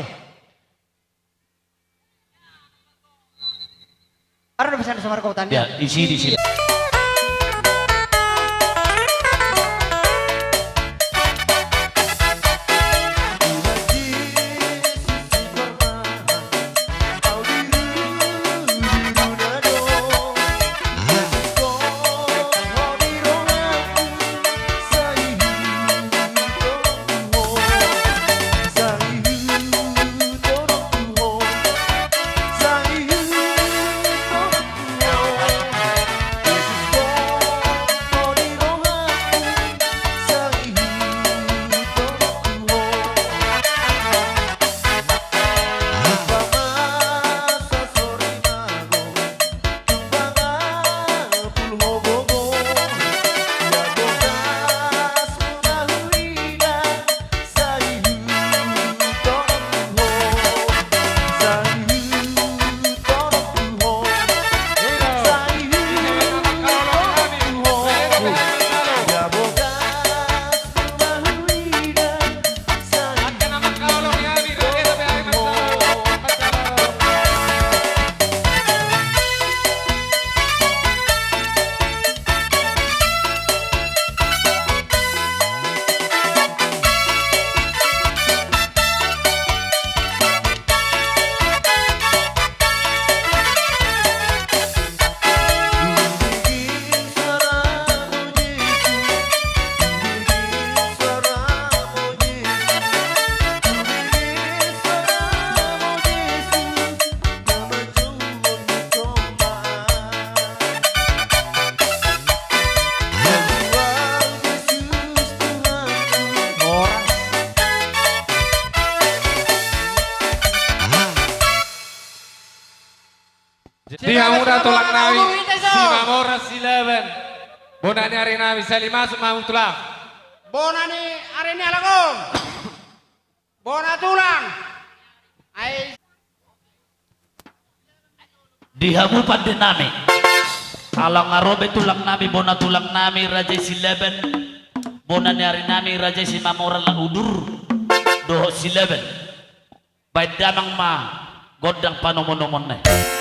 Arno pesan sama rekotan ya. Ya, isi di sini. Di hamu da tulang nami Simamora Silaban, bona ni ari nami, sahali masuk ma hamu tulang. Bona ni ari ni halak on. Bona tulang. Ai. Di hamu pande nami. Ala nga ro be tulang nami, bona tulang nami Raja i Silaban, bona ni ari nami Raja i Simamora, Laudur dohot Silaban. Baen damang ma gondang panomonomonna i.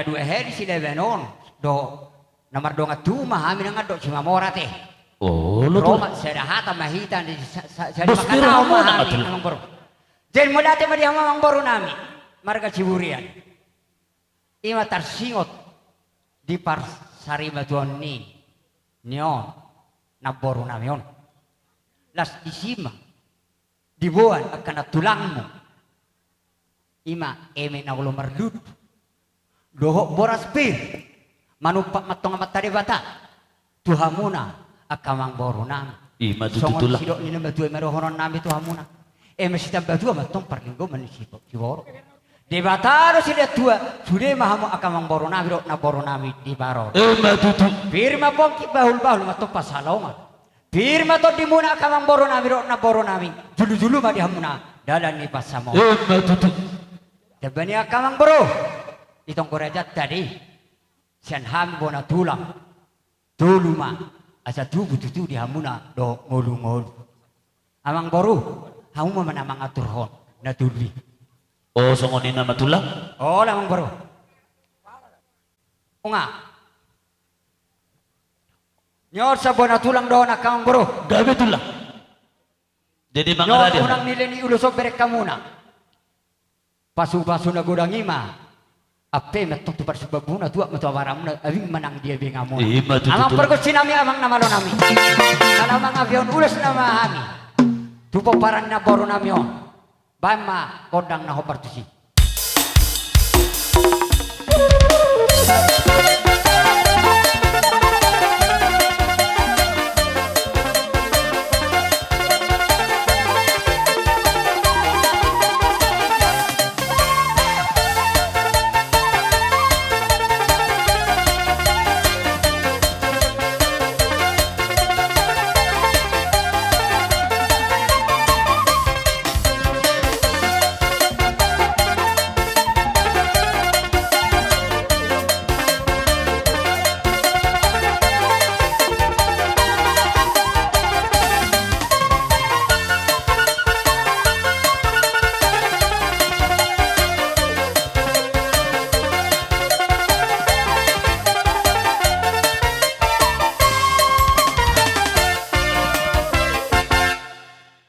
Dua hali sileban on do na mardongan tubu ma hami nang do Simamora te. Olo, ro ma sada hata ma hita di sa-, sa-, sada ma hata ma hami, Amang Boru. Jadi mauliate ma di hamu Amang Boru nami marga Siburian. I ma tarsingot di parsarimatuaon ni, ni on namboru nami on. Las disi ma diboan angka nantulangmu. I ma eme na olo marlundu dohot boras pir manumpak ma tong Amanta Debata tu hamuna angka Amang Boru nami. I ma tutu, Tulang. Songon sidok ni na matua i ma dohonon nami tu hamuna. Eme sitamba tua ma tong parlinggoman ni si-, siborok. Debata do silehon tua, sude ma hamu angka Amang Boru nami dohot namboru nami di parorot. I ma tutu. Pir ma pongki, bahul-bahul ma tong pansalongan. Pir ma tondimuna angka Amang Boru nami dohot namboru nami, julu-julu ma di hamuna dalan ni pansamotan. I ma tutu. Tamba ni angka Amang Boru, itonggo raja tadi sian hami bona tulang. Tolu ma asa tubu tutu di hamuna dohot ngolu-ngolu. Amang Boru, hamu ma na mangaturhon na tolu i. O, songon i nama, Tulang. Olo, Amang Boru. Unga. Ni on sa bona tulang dohot angka Amang Boru. Gabe, Tulang. Jadi mangarade unang nileni ulos on bereng hamuna. Pasu-pasu na godang i ma. Ampe ma tong tu parsubambuna, tuat ma tu abaramuna, abing ma nang dia bengamuna. I ma tutu, Tulang. Amang pargonsi nami, amang na malo nami. Ala mangapeon ulos nama hami tu pomparan ni namboru nami on. Baen ma gondang na hombar tusi.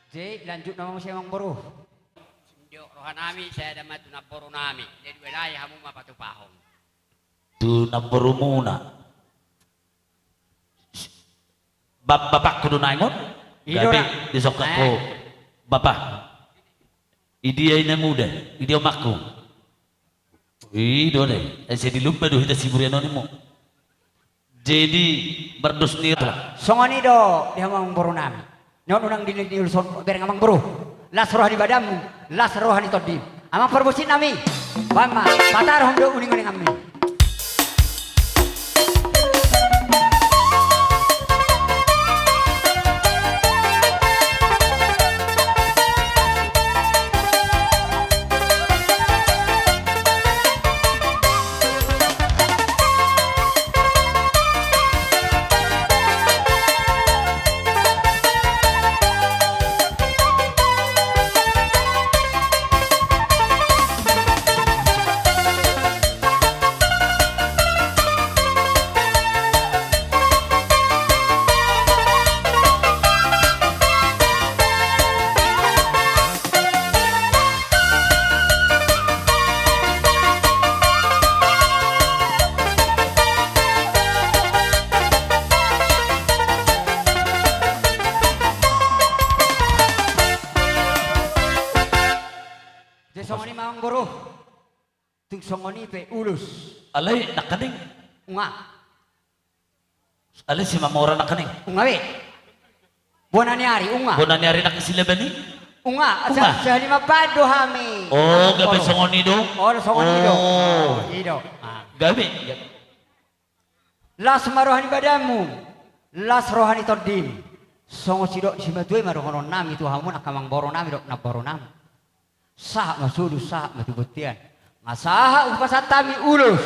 Jadi lanjut nama muse, Amang Boru. Sindio roha nami, sada ma tu namboru nami. Jadi dua nai hamu ma patupahon. Tu namborumuna. Bap-, bapakku do naeng on. I do. Gabe, disongkakku. Eh. Bapa. Idia inamuda, idia omakku. I do dei. Ai sai di Lumban do hita Siburian on, Amang. Jadi mardos ni ra. Songon i do di hamu Amang Boru nami. Ni on unang dilehon ulos on bereng Amang Boru. Las roha ni badanmu, las roha ni tondim. Amang pargonsi nami, baen ma, pataruhon do uning-uninganmi. Jadi songon i ma, Amang Boru. Tung songon i pe ulos. Alai nangkaning. Unga. Alai Simamora nangkaning. Unga be. Bona ni ari, unga. Bona ni ari nangkin sileban i. Unga, unga. Sa-, sahali ma baen do hami. Oh, gabe songon i do. Oh, songon i do. Oh. I do. Ah. Gabe, gabe. Las ma roha ni badanmu, las roha ni tondim. Songon sidok ni simatua i ma dohonon nami tu hamu angka Amang Boru nami dohot namboru nami. Sahat ma solu, sahat ma tu bontean. Nga sahat hupasahat hami ulos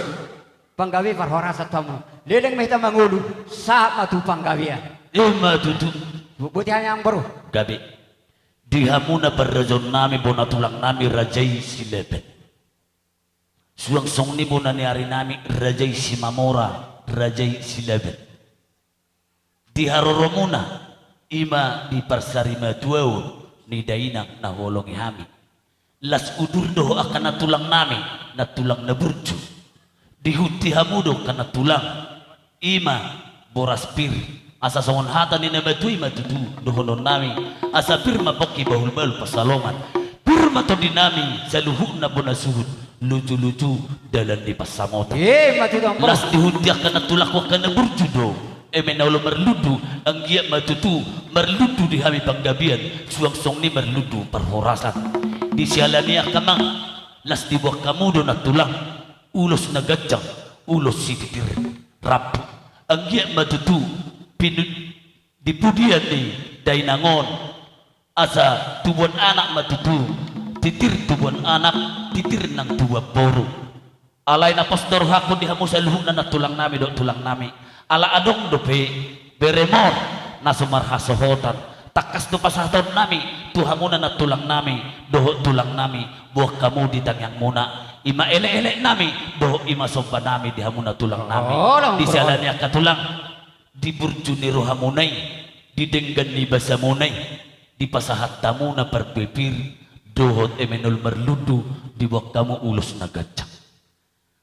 panggabe parhorasan tu hamu. Leleng ma hita mangolu, sahat ma tu panggabean. I ma tutu. Boti hami Amang Boru. Gabe. Di hamu na parrajaon nami, bona tulang nami, raja i Sileban. Suang songon i bona ni ari nami, raja i Simamora, raja i Silaban. Di haroromuna, i ma di parsarimatuaon ni dainang na huolongi hami. Las udur do ho angka nantulang nami, nantulang na burju. Dihunti hamu do angka nantulang, i ma boras pir, asa songon hata ni na matua i ma tutu dohonon nami, asa pir ma pongki bahulbahul pansalongan, pir ma tondi nami saluhutna bona suhut, lujuluju dalan ni pansamotan. Ima tutu, amang. Las dihunti angka nantulangku angka na burju do, eme na olo marlundu, anggiat ma tutu marlundu di hami panggabean, suang songon i marlundu parhorasan. Di siala ni i angka amang, las diboan hamu do nantulang, ulos na ganjang, ulos sititir rambu. Anggiat ma tutu pinu-, di pudian ni dainang on, asa tubuan anak ma tutu, titir tubuan anak, titir nang tubuan boru. Alai na pos do rohangku di hamu saluhutna nantulang nami dohot tulang nami. Ala adong dope berem on na so marhasohotan, tangkas do pasahaton nami tu hamuna nantulang nami dohot tulang nami, boan hamu di tangiangmuna, i ma elek-elek nami dohot i ma somba nami di hamuna tulang nami. Di siala ni i angka tulang, di burju ni rohamuna i, di denggan ni basamuna i, dipasahat hamuna parbue pir dohot eme na olo marlundu, diboan hamu ulos na ganjang.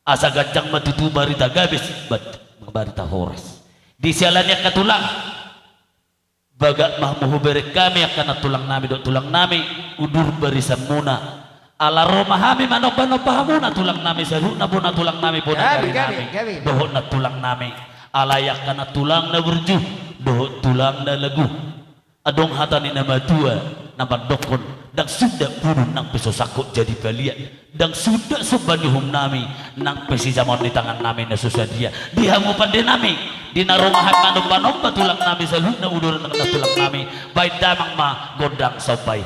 Asa ganjang ma tutu barita gabe, bat-, barita horas. Di siala ni i angka tulang, bagak ma hamu hubereng hami angka nantulang nami dohot tulang nami, udur barisanmuna. Ala ro ma hami manomba-nomba hamuna tulang nami saluhutna bona tulang nami, bona ni ari nami dohot nantulang nami. Alai angka nantulang na burju dohot tulang na lagu. Adong hata ni na matua na mandokkon, ndang sundat pudun nang pe so sangkot jadi balian, ndang sundat somba ni uhum nami nang pe sijamaon ni tangan nami na so sadia. Di hamu pande nami, di na ro ma hami manomba-nomba tulang nami saluhutna, udur nang na tulang nami, baen damang ma gondang somba i.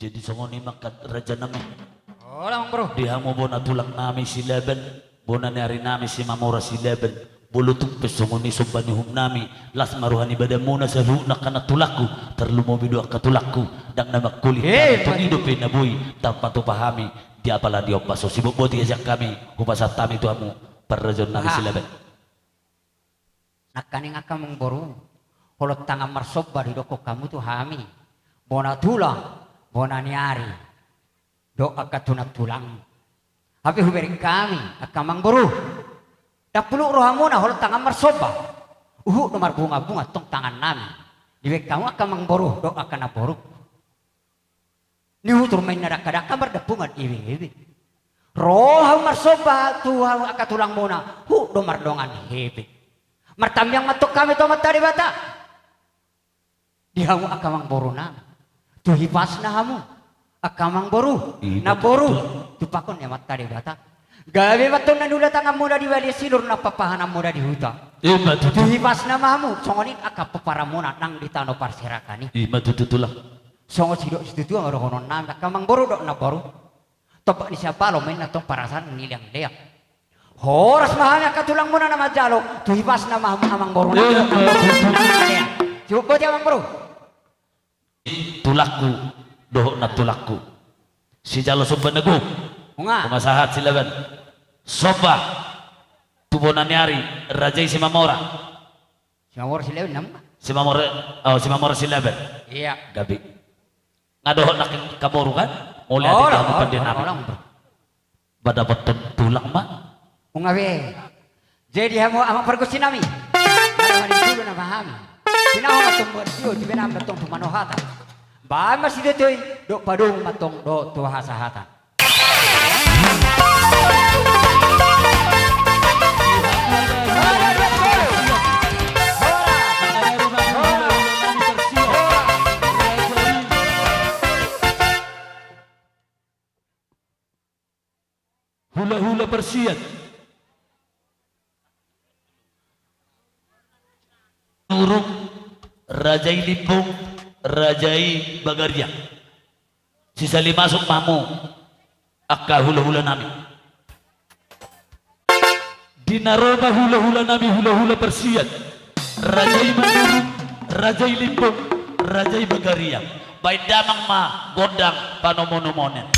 Jadi songon i ma angka raja nami. Hola, Amang Boru. Di hamu bona tulang nami Silaban, bona ni ari nami Simamora Silaban. Molo tung pe songon i somba ni uhum nami, las ma roha ni badanmuna saluhutna angka nantulangku, tarlumobi do angka tulangku, ndang na mangkuling. Eh, tong i dope na boi tampatupa hami di apala di ombas on. Sibotboti sian hami hupasahat hami tu hamu parrajaon nami Silaban. Nangkaning angka Amang Boru, holong tangan marsomba didokkon hamu tu hami, bona tulang, bona ni ari, dohot angka tu nantulang. Hape hubereng hami angka Amang Boru, ndang puluk rohamuna holong tangan marsomba. Huhut do marbungabunga tong tangan nami. Dibaen hamu angka Amang Boru dohot angka namboru. Nihutur ma inna dakdakdak mardampungan ibebebe. Ro hamu marsomba tu hamu angka tulangmuna, huhut do mardongan hebe. Martangiang ma tong hami tu Amanta Debata. Di hamu angka Amang Boru nami, tu hipasna hamu angka Amang Boru, namboru, tumpahon ni Amanta Debata. Gabe ma tong na niula tanganmuna di balian silur, na papahananmuna di huta. Ima tutu. Tu hipasna ma hamu, songon i angka pomparanmuna nang di tano parserakan i. Ima tutu tulang. Songon sidok situatua ma dohonon nami angka Amang Boru dohot namboru. Tompak ni siambalo ma inna tong parasan ni leangleang. Horas ma hami angka tulangmuna na manjalo, tu hipasna ma hamu Amang Boru nami. Ima tutu. Sibotboti Amang Boru. Tulangku dohot nantulangku, sijalo somba na gok. Nunga. Nunga sahat Silaban. Somba tu bona ni ari, raja i Simamora. Simamora Silaban nama? Simamora, oh, Simamora Silaban. Iya. Gabe. Nga dohot nangkin angka boru kan? Mauliate di hamu pande nami. Ba dapothon tulang ma. Nunga be. Jadi hamu amang pargonsi nami, na manjalo nama hami. Sinaho ma tong buat sio, tibe nama tong tu manohata. Baen ma sitotoi, dohot padomu ma tong dohot tu hasahatan. Hulahula parsiat. Nurung, raja i Limbong, raja i Bagariang. Sisali masuk ma hamu angka hulahula nami. Di na ro ma hulahula nami, hulahula parsiat. Raja i Manurung, raja i Limbong, raja i Bagariang. Baen damang ma gondang panomonomonan.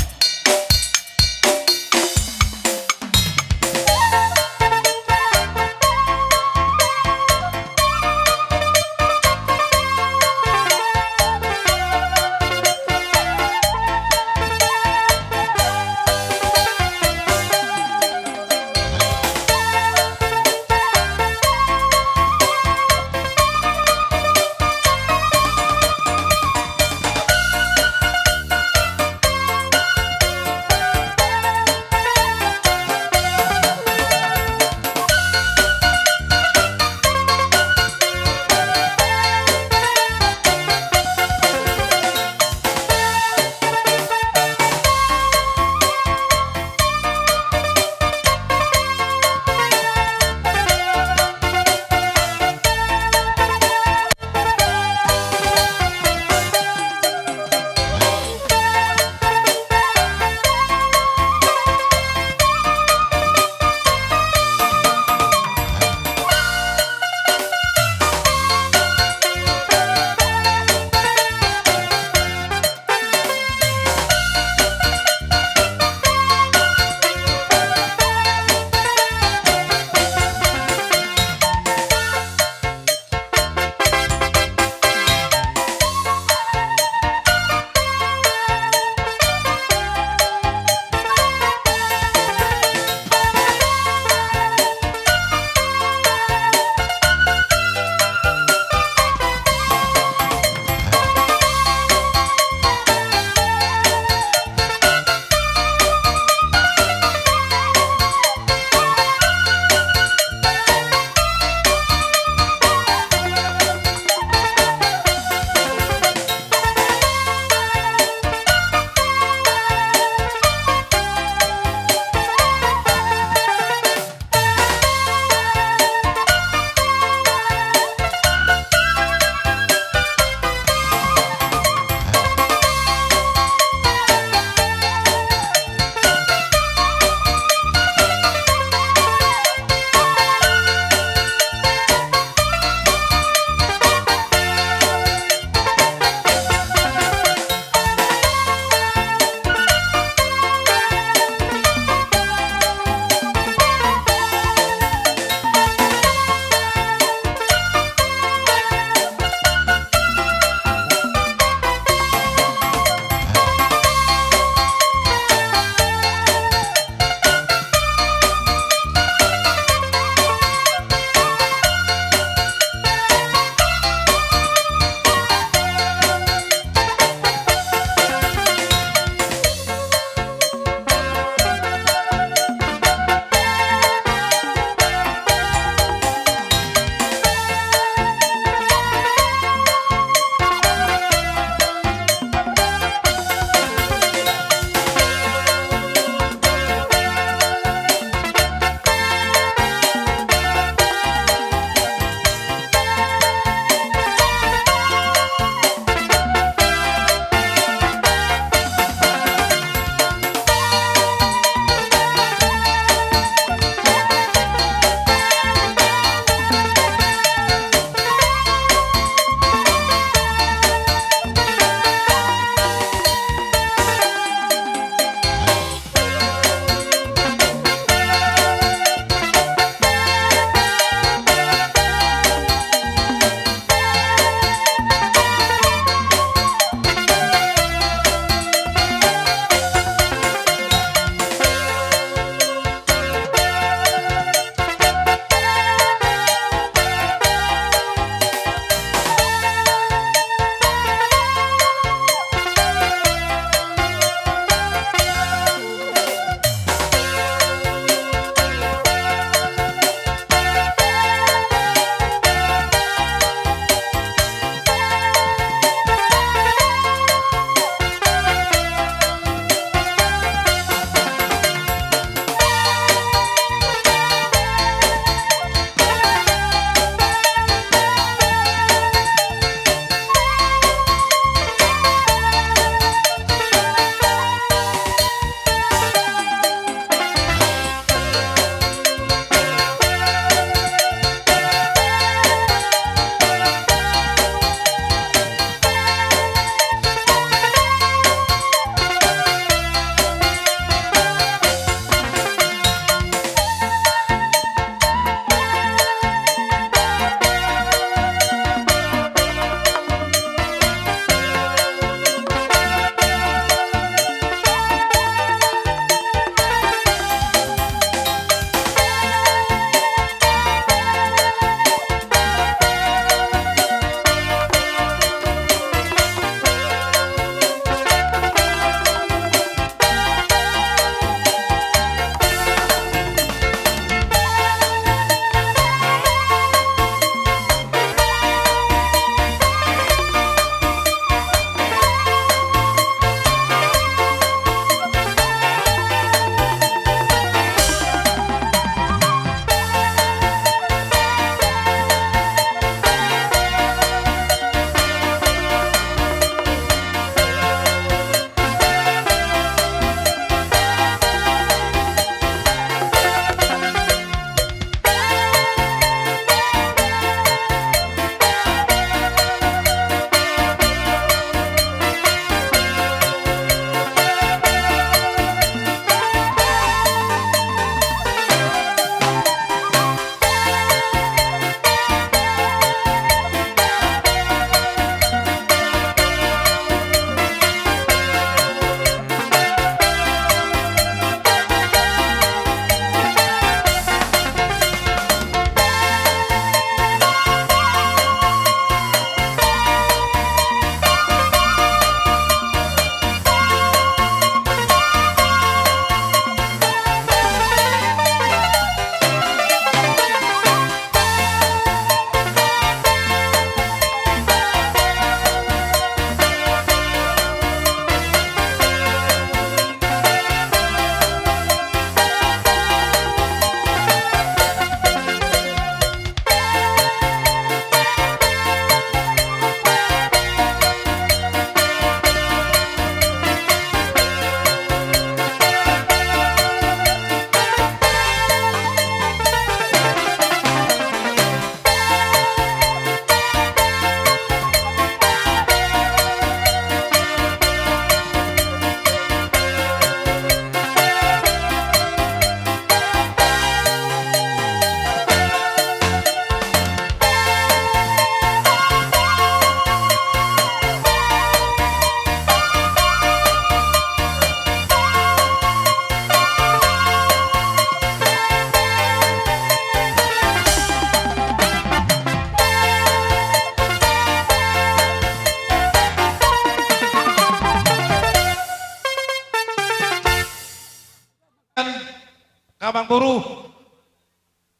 Amangboru,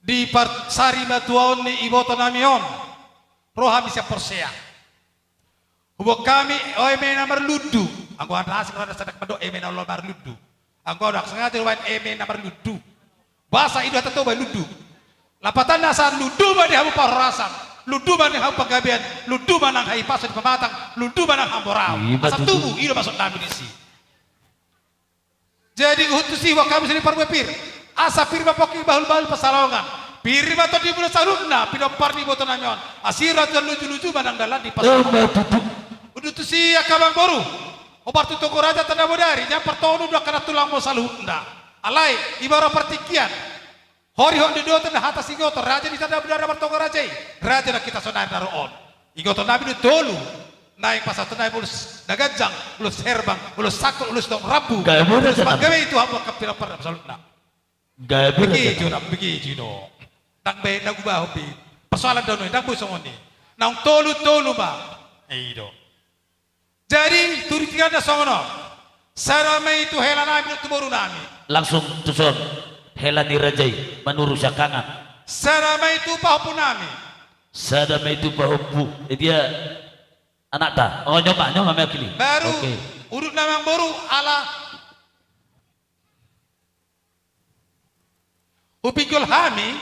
di par-, sarimatuaon ni ibotonami on, ro hami sian Porsea. Huboan hami eme na marlundu. Anggo hata asing rada sadak mandok eme na olo marlundu. Anggo ahu ndang sengaja dibaen eme na marlundu. Bahasa i do hata Toba, lundu. Lapatanna asa lundu ma di hamu parhorasan, lundu ma nang hamu panggabean, lundu ma nang hahipason di pamatang, lundu ma nang hamoraon. Asa tubu, i do maksudnami disi. Jadi huhut tusi huboan hami songon i parbue pir. Asa pir ma pongki bahulbahul pansalongan. Pir ma tondimuna saluhutna, pinompar ni ibotonami on. Asi raja lujuluju ma nang dalan ni pansalongan. Huhut tusi angka amangboru. Hombar tu Toga Raja Tanda Bodari, nian partolu do angka na tulangmu saluhutna. Alai, ibara partingkian. Hori hot do dohot na hata Sigoto, raja ni Tanda Bodari na martoga raja i, raja na hita sonari na ro on. Igotonami do tolu, naeng pasahaton nami ulos na ganjang, ulos herbang, ulos sangkot, ulos tong rambu. Ulos panggabean tu hamu angka pinompar saluhutna. Gabe raja. Begitu do, ndang boi na hubahon be. Persoalan daon i ndang boi songon i. Naung tolu, tolu ma. I do. Jadi turingan na songon on. Sada ma i tu helanami dohot tu borunami. Langsung tuson hela ni raja i manuru siangkangan. Sada ma i tu pahompunami. Sada ma i tu pahompu. Eh, dia anakta. Oh, nyo ma, nyo ma mewakili. Baru. Oke. Udutna amangboru ala hupinggol hami,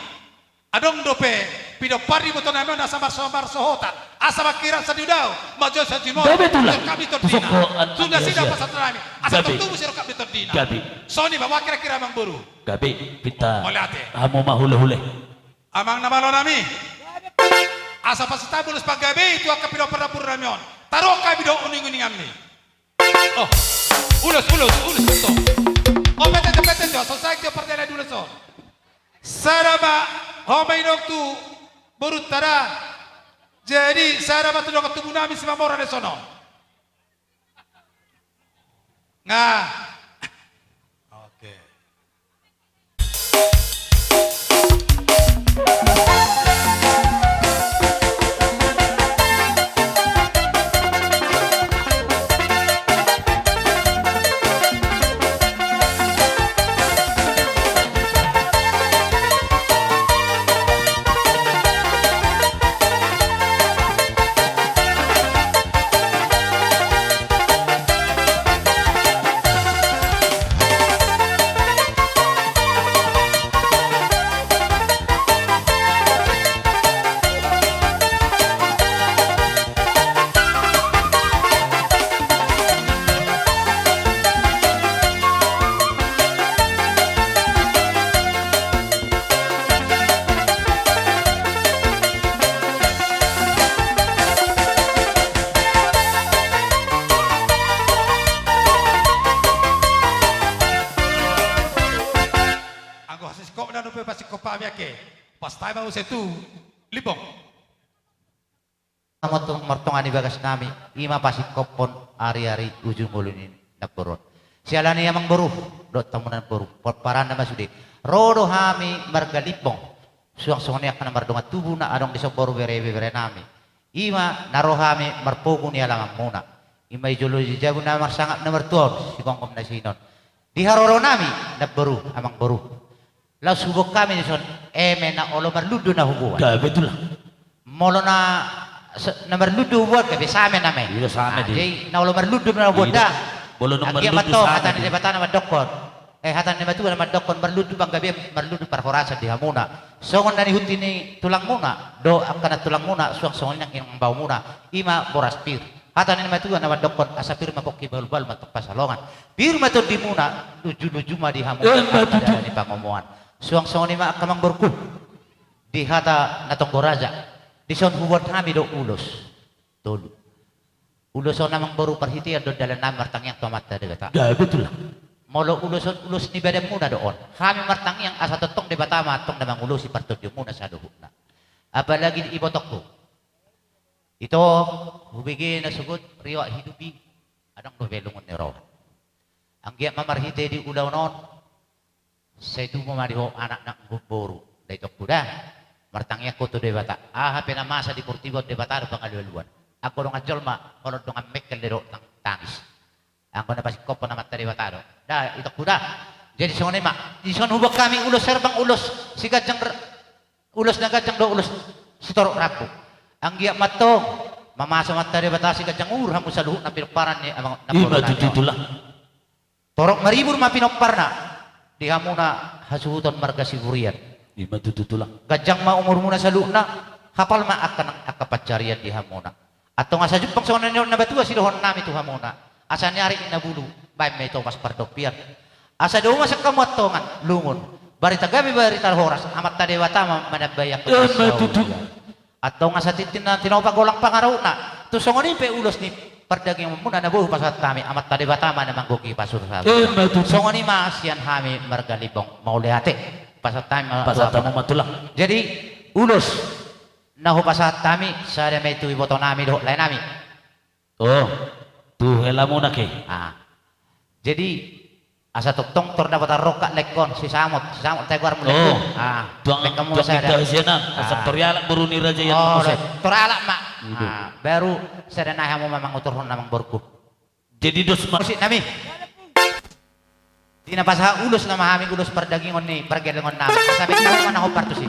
adong dope pinompar ni ibotonami on asa marso-, marsohotan, asa manghiras sandudau, manjou sanjumolo, gabe tulang. Jor hami tondina. Sunda sida pasahaton nami, asa tubu sirongkap ni tondina. Gabe. Songon i ma kira-kira amangboru. Gabe, pinta. Mauliate. Hamu ma hulehule. Amang na malonami. Asa pasahat hamu ulos panggabean tu angka pinompar ni borunami on. Taruhon hami do uninguninganmi. Oh, ulos, ulos, ulos, ulos. Oh, pete, pete, jo, so saik jo pardalanan ulos on. Sada ma, ho ma inong tu borunta da. Jadi sada ma tu dongan tubunami Simamora di sono. Nga. Oke. Anggo hasingkopna dope pasingkop hami angke. Pas tahe ma muse tu Limbong. Amang tu martonga ni bagasnami, i ma pasingkophon ari-ari uju ngolu ni namboru on. Siala ni amangboru dohot hamuna namboru, pomparanna ma sude. Ro do hami marga Limbong, suang songon i angka na mardongan tubu na adong dison, boru, bere, beberenami. I ma na ro hami marpogu ni alamanmuna. I ma di jolo di jabu na marsangap na martua on, sigomgom na sihinon. Di haroronami namboru, amangboru. Laos huboan hami dison eme na olo marlundu na huboan. Gabe tulang. Molo na, se-, na marlundu huboan gabe same nama i. Iya, same. Nah, jadi na olo marlundu na huboan da. Molo na marlundu same. Anggiat ma antong hata ni Debata na mandokkon. Eh, hata ni natuatua na mandokkon marlundu panggabean, marlundu parhorasan di hamuna. Songon na nihut ni tulangmuna dohot angka nantulangmuna, suang songon i nang inang baomuna. I ma boras pir. Hata ni natuatua na mandokkon asa pir ma pongki, bahulbahul ma antong pansalongan. Pir ma tondimuna, lujuluju ma di hamu. Eh, ma tutu. Di pangomoan. Suang songon i ma angka amangboruku. Di hata na tonggo raja. Dison huboan hami do ulos. Tolu. Ulos on amangboru parhitean do dalannami martangiang tu Amanta Debata. Gabe tulang. Molo ulos on ulos ni badanmuna do on. Hami martangiang asa tongtong Debata ma antong na mangulosi partondionmuna saluhutna. Apalagi di ibotongku. Ito, hubege na sogot riwayat hidup i, adong dope lungun ni roha. Anggiat ma marhite di ulaon on, sai tubu ma di ho anak nang boru, da itongku da. Martangiang ho tu Debata. Aha pe na masa di portibi on, Debata do pangalualuan. Anggo dongan jolma, holan dongan mengkel do tang-, tangis. Anggo na pasingkophon Amanta Debata do. Da, itongku da. Jadi songon i ma. Dison huboan hami ulos herbang, ulos siganjang r-, ulos na ganjang dohot ulos sitorop rambu. Anggiat ma antong mamasu Amanta Debata siganjang umur hamu saluhutna pinomparan ni amang. Ima tutu, Tulang. Torop maribur ma pinomparna di hamuna hasuhuton marga Siburian. Ima tutu, Tulang. Ganjang ma umurmuna saluhutna, hapal ma angka nang angka pansarian di hamuna. Antong asa jumpang songon na nidok ni natuatua sidohonon nami tu hamuna, asa niari ninna bulu, baen ma itopas pardopian. Asa dao ma sian hamu antong, lungun, barita gabe barita horas, Amanta Debata ma manambai angka. Ima tutu. Antong asa tintin na tinopa golang pangarahutna, tung songon i pe ulos ni pardagingonmuna na boi hupasahat hami, Amanta Debata ma na manggohi pasupasu. Ima tutu. Songon i ma sian hami marga Limbong, mauliate. Pasahat hami ma. Pasahat hamu ma, Tulang. Jadi ulos na hupasahat hami sada ma i tu ibotonami dohot laenami. Oh, tu helamuna ke. Ah. Jadi asa tongtong tor dapotan rongkap laengkon, si Samot, si Samot tahe goarmu laengkon. Oh. Ah, tuang, laengkonmu tuang sada. Asa tor alak boru ni raja i. Oh, muse tor alak ma. Ah, baru sada nai hamu ma manguturhon, amang borungku. Jadi dos ma. Musik nami. Di na pasahat ulos nama hami, ulos pardagingon ni pargellengon nama. Asa beta ma na hombar tusi.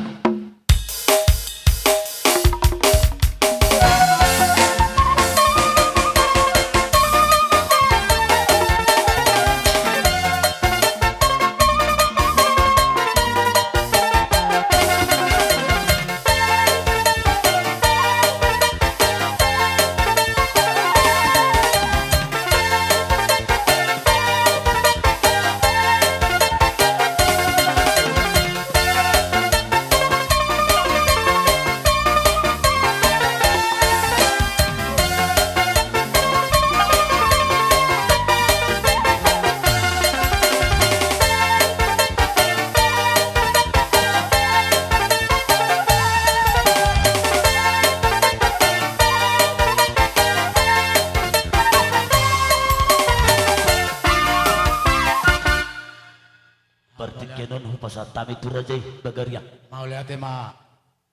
Partingkian on hupasahat hami tu raja i, bagariang. Mauliate ma.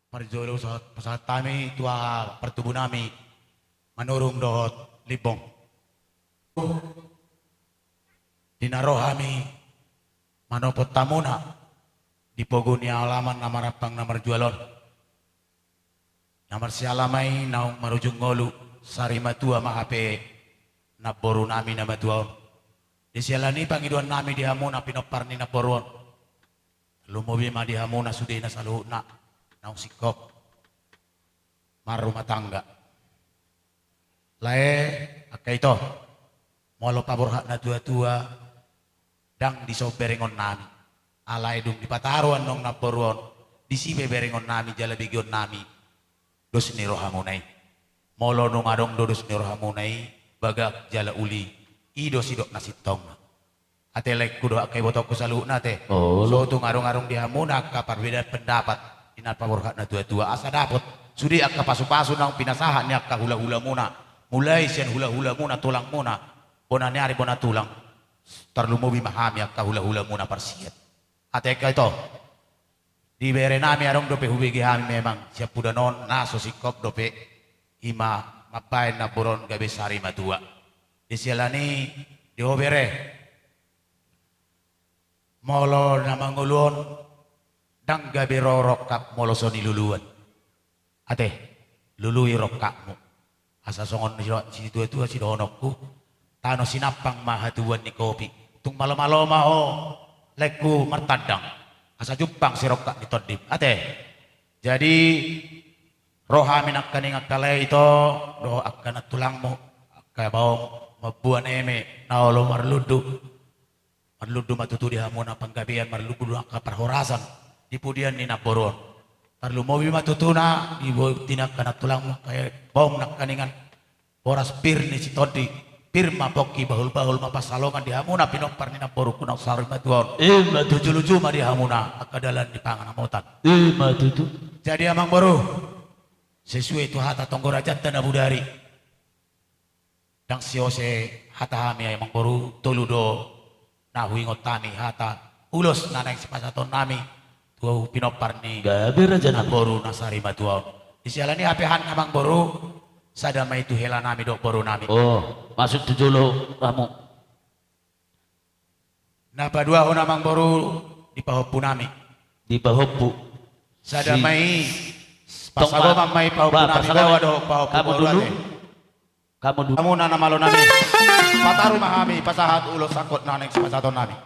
Parjolo pasahat, pasahat hami tu aha, partubu nami Manurung dohot Limbong. Di na ro hami manopot hamuna di pogu ni alaman na marampang na marjual on. Na marsiala ma i naung marujung ngolu, sari matua ma hape namboru nami na matua on. Di siala ni pangidoan nami di hamuna pinompar ni namboru on, lumobi ma di hamuna sudena saluhutna naung singkop marrumah tangga. Lae, angka ito, molo paborhat natuatua, ndang dison berengon nami. Alai dung dipataru annon namboru on, disi pe berengon nami jala begeon nami dos ni rohamuna i. Molo nunga adong do dos ni rohamuna i, bagak jala uli, i do sidok na sintongna. Ate laengku dohot angka ibotongku saluhutna, ate. Olo. So tung adong-adong di hamuna angka parbedaan pendapat di na paborhat natuatua, asa dapot sude angka pasupasu naung pinasahat ni angka hulahulamuna, mulai sian hulahulamuna tulangmuna, bona ni ari bona tulang, tarlumobi ma hami angka hulahulamuna parsiat. Ate angka ito. Di bere nami adong dope hubege hami memang siampudan on na so singkop dope, i ma mambahen namboru on gabe sari matua. Di siala ni i, di ho bere, molo na mangolu on ndang gabe ro rongkap molo so niluluan. Ate, lului rongkapmu. Asa songon ni situatua sidohononku, tano sinampang ma hatubuan ni kopi. Tung malomalo ma ho laengku martandang, asa jumpang sirongkap ni tondim. Ate. Jadi ro hami nangkaning angka lae ito dohot angka nantulangmu, angka baom mamboan eme na olo marlundu. Marlundu ma tutu di hamuna panggabean, marlundu angka parhorasan di pudian ni namboru on. Tarlumobi ma tutuna di botima angka nantulangmu, angka baom nangkaningan, horas pir ni si tondi, pir ma pongki, bahulbahul ma pansalongan di hamuna pinompar ni namborungku naung sari matua on. Ima tutu. Lujuluju ma di hamuna angka dalan ni panganamotan. Ima tutu. Jadi amangboru, sesuai tu hata tonggo rajanta na bodari, ndang siose hata hami, amangboru, tolu do na huingot hami hata ulos na naeng sipasahaton nami tu pinompar ni namboru na sari matua on. Di siala ni i hape, amangboru, sada ma i tu hela nami dohot boru nami. Oh, masuk tu jolo hamu. Na paduahon, amangboru, Di pahompu nami. Di pahompu. Sada si ma i. Tong pasagoman ma i pahompu nami. Pasagoman. Bawa do pahompu. Kamu dulu. Kamu dulu. Hamu na malo nami. Pataru ma hami pasahat ulos sangkot na naeng sipasahaton nami.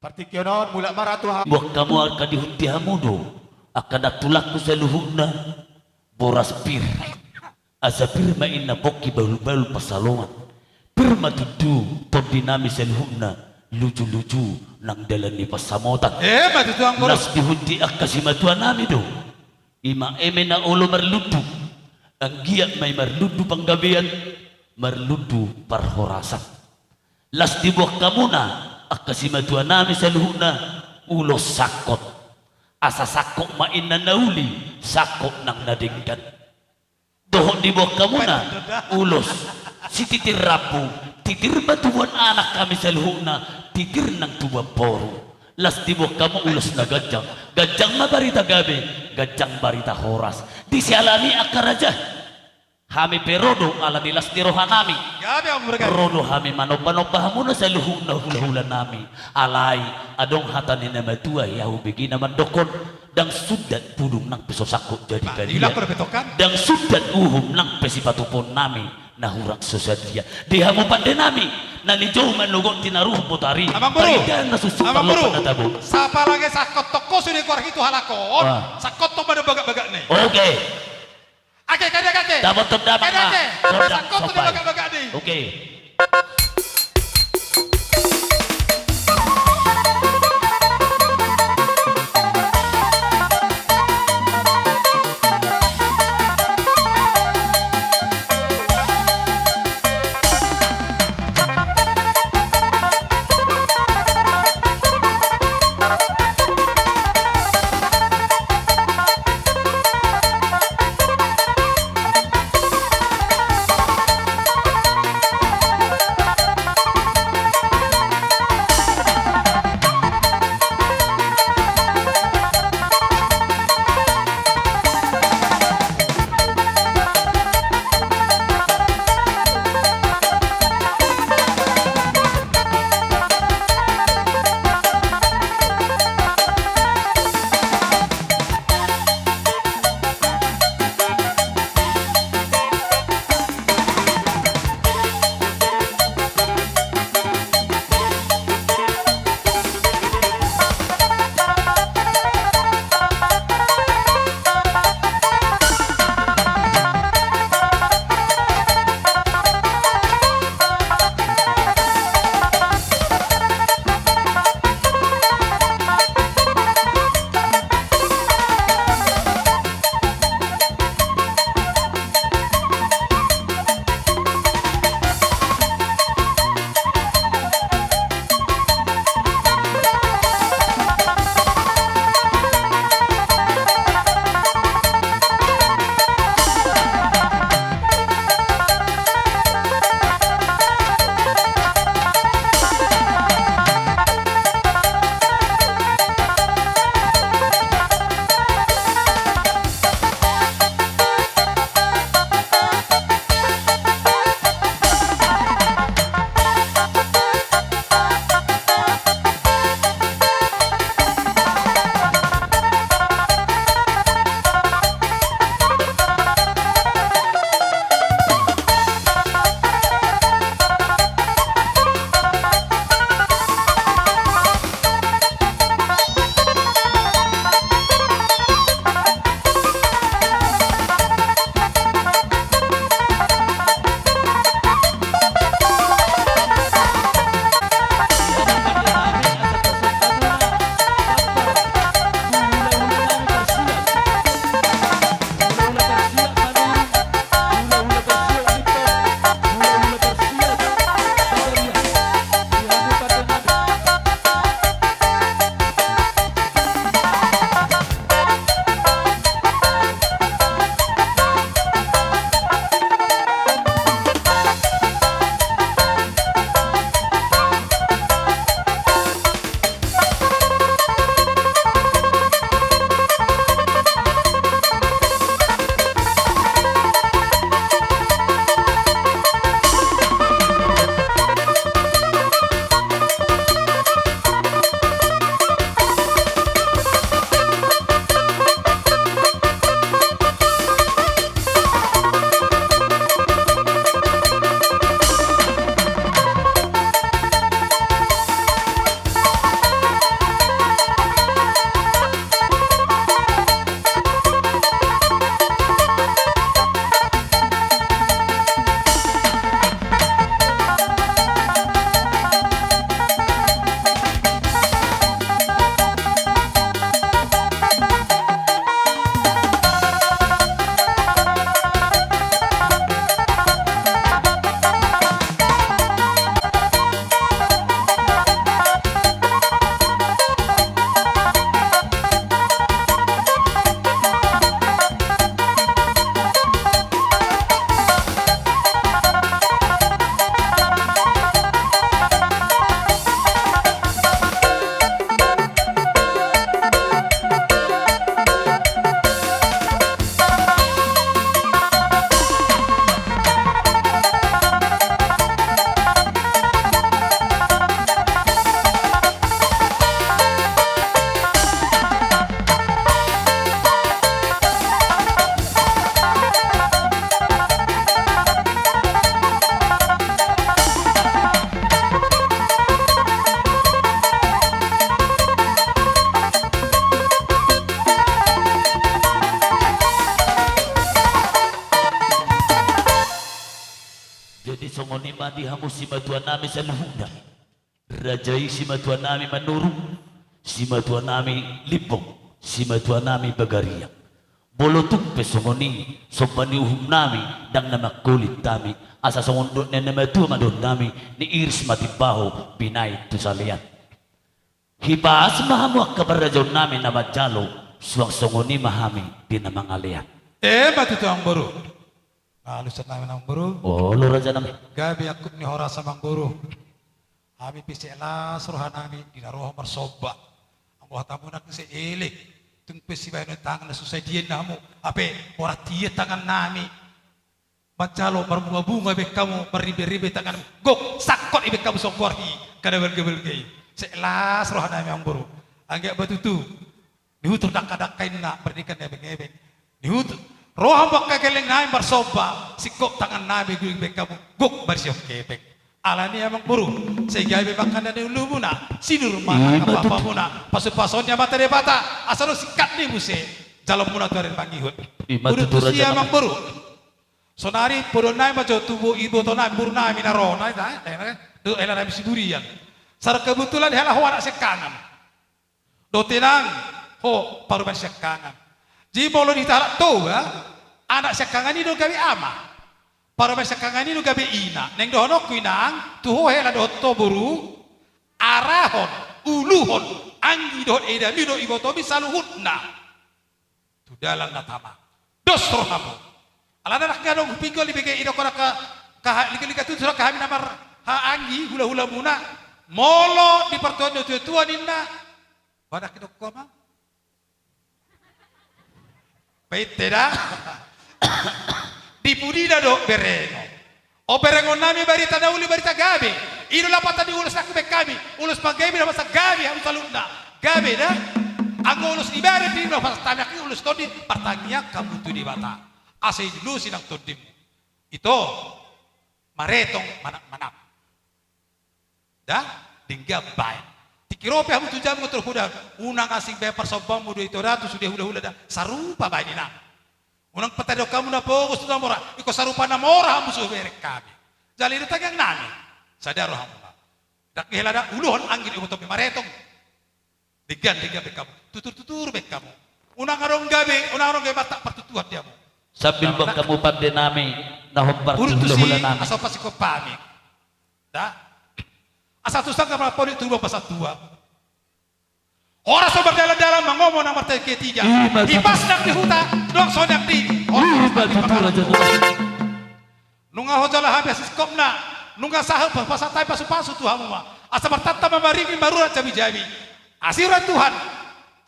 Partingkian on, mulak ma ra tu ha- Buat hamu angka di huta hamu do, angka na tulangku saluhutna, boras pir. Asa pir ma inna pongki bahulbahul pansalongan. Pir ma tutu tondi nami saluhutna, lujuluju nang dalan ni pansamotan. Eh, ma tutu, Amang Boru. Las di huta angka simatua nami do. I ma eme na olo marlundu. Anggiat ma i marlundu panggabean, marlundu parhorasan. Las diboan hamuna, angka simatua nami saluhutna, ulos sangkot. Asa sangkot ma inna na uli, sangkot nang na denggan. Dohot diboan hamuna, ulos sititir rambu, titir ma tubuan anak hami saluhutna, titir nang tubuan boru. Las diboan hamu ulos na ganjang, ganjang ma barita gabe, ganjang barita horas. Disiala ni angka raja. Hami pe ro do ala ni las ni roha nami. Gabe, Amang Boru, gabe. Ro do hami manombanomba hamuna saluhutna hulahula nami. Alai adong hata ni na matua, ia hubege na mandok on, ndang sundat pudung nang pe so sangkot jadi padian. Ndang sundat uhum nang pe sipatupaon nami na hurang so sadia. Di hamu pande nami, na nijou manogot tinaruhon botari. Amang Boru. Parindahan na suksuk, Amang Boru, parlompan na tabo. Sapa lage sangkot tongko sude goar hitu halak on. Sangkot tong ma do bagak-bagak ni. Oke. Ake, kada ake. Dapothon damang ma. Kada ake. Sangkot tu damang ma. Bagak-bagak ni. Oke. Songon i ma di hamu simatuanami saluhutna. Raja i simatuanami Manurung, simatuanami Limbong, simatuanami Bagariang. Molo tung pe songon i somba ni uhumnami, ndang na mangkulit hami, asa songon dohot ni na matua ma dohononnami, niiris ma timbaho, binahen tu salean. Hipas ma hamu angka parrajaonnami na manjalo, suang songon i ma hami di na mangalean. Emma tutu amangboru. Alusan nami amangboru. Olo rajanami. Gabe angkup ni horas amangboru. Hami pe sai las rohanami di na ro hamu marsomba. Anggo hatamuna sai elek. Tung pe sibahenon tangan na so sai dian hamu. Hape horas dian tangannami. Manjalo marbungabunga ibaen hamu, marriberibe tangan, gok sangkot ibaen hamu songgor i, kada balgabalga i. Sai las rohanami amangboru. Anggiat ma tutu. Dihutur dangkadangka inna, mardingkan ni ebengeben. Dihutur. Roha angka gellengnami marsomba, singkop tangannami gulung ibaen hamu, gok marsihon hepeng. Alani amangboru, sai gabe ma angka na niulumuna, sinur ma angka papamuna, pasupasu ni Amanta Debata, asa ro singkat ni muse, jaloonmuna tu ari mangihut. Ima tutu rajanami amangboru. Sonari podoonnami ma jo tu ibotonami, borunami na ro, na, na, na, tu helanami Siburian. Saro kebetulan hela ho anak siangkangan. Dohot inang, ho parumaen siangkangan. Jadi molo di hita halak Toba, anak siangkangan i do gabe ama. Parumaen siangkangan i do gabe ina. Naeng dohononku inang, tu ho hela dohot ho boru, arahon, uluhon, anggi dohot edami dohot ibotomi saluhutna. Tu dalan na tama. Dos rohamu. Alana ndang adong hupinggol ibege idok angka, ka ligaliga tutu angka hami na marhaha anggi hulahulamuna. Molo di partuaon ni natuatua ninna. Badak idok ho ma. Painte da. Di pudina do berengon. O berengonnami, barita na uli, barita gabe. I do lapatan ni ulos nangkin ibaen hami. Ulos panggabean, masa gabe hamu saluhutna. Gabe da. Anggo ulos ibare pe i do pasahat hami, ulos tondi, partangiang hamu tu Debata. Asa dilulusi nang tondimu. Ito maretong manap-manap. Da, denggan baen. Tingki ro pe hamu tu jabu nga torhuda, unang asing baen parsombaonmu do ito da tu sude hulahula da, sarupa baen inang. Unang patadok hamu na pogos tu na mora, ingkon sarupa na mora hamu so hubereng hami. Jala i do tangiangnami. Sada rohamu ma. Ndang hela da, uluhon anggi dohot ibotomi maretong. Denggan, denggan baen hamu. Tutur, tutur baen hamu. Unang adong gabe, unang adong gabe martak partutuhan di hamu. Sambil baen hamu pandenami, na hombar tu hulahulanami. Asa pasikompami. Da. Asa tu sanggar marpodi tu lubang pasatua. Horas so mardalandalan mangomo nang martagi tiga. Ima tutu. Hipas nang di huta, doang sonang di. Ima tutu raja. Nunga ho jala hami singkopna, nunga sahat pasahat hami pasupasu tu hamu ma. Asa martanta ma maringi marurat jabijabi. Asi roha ni Tuhan.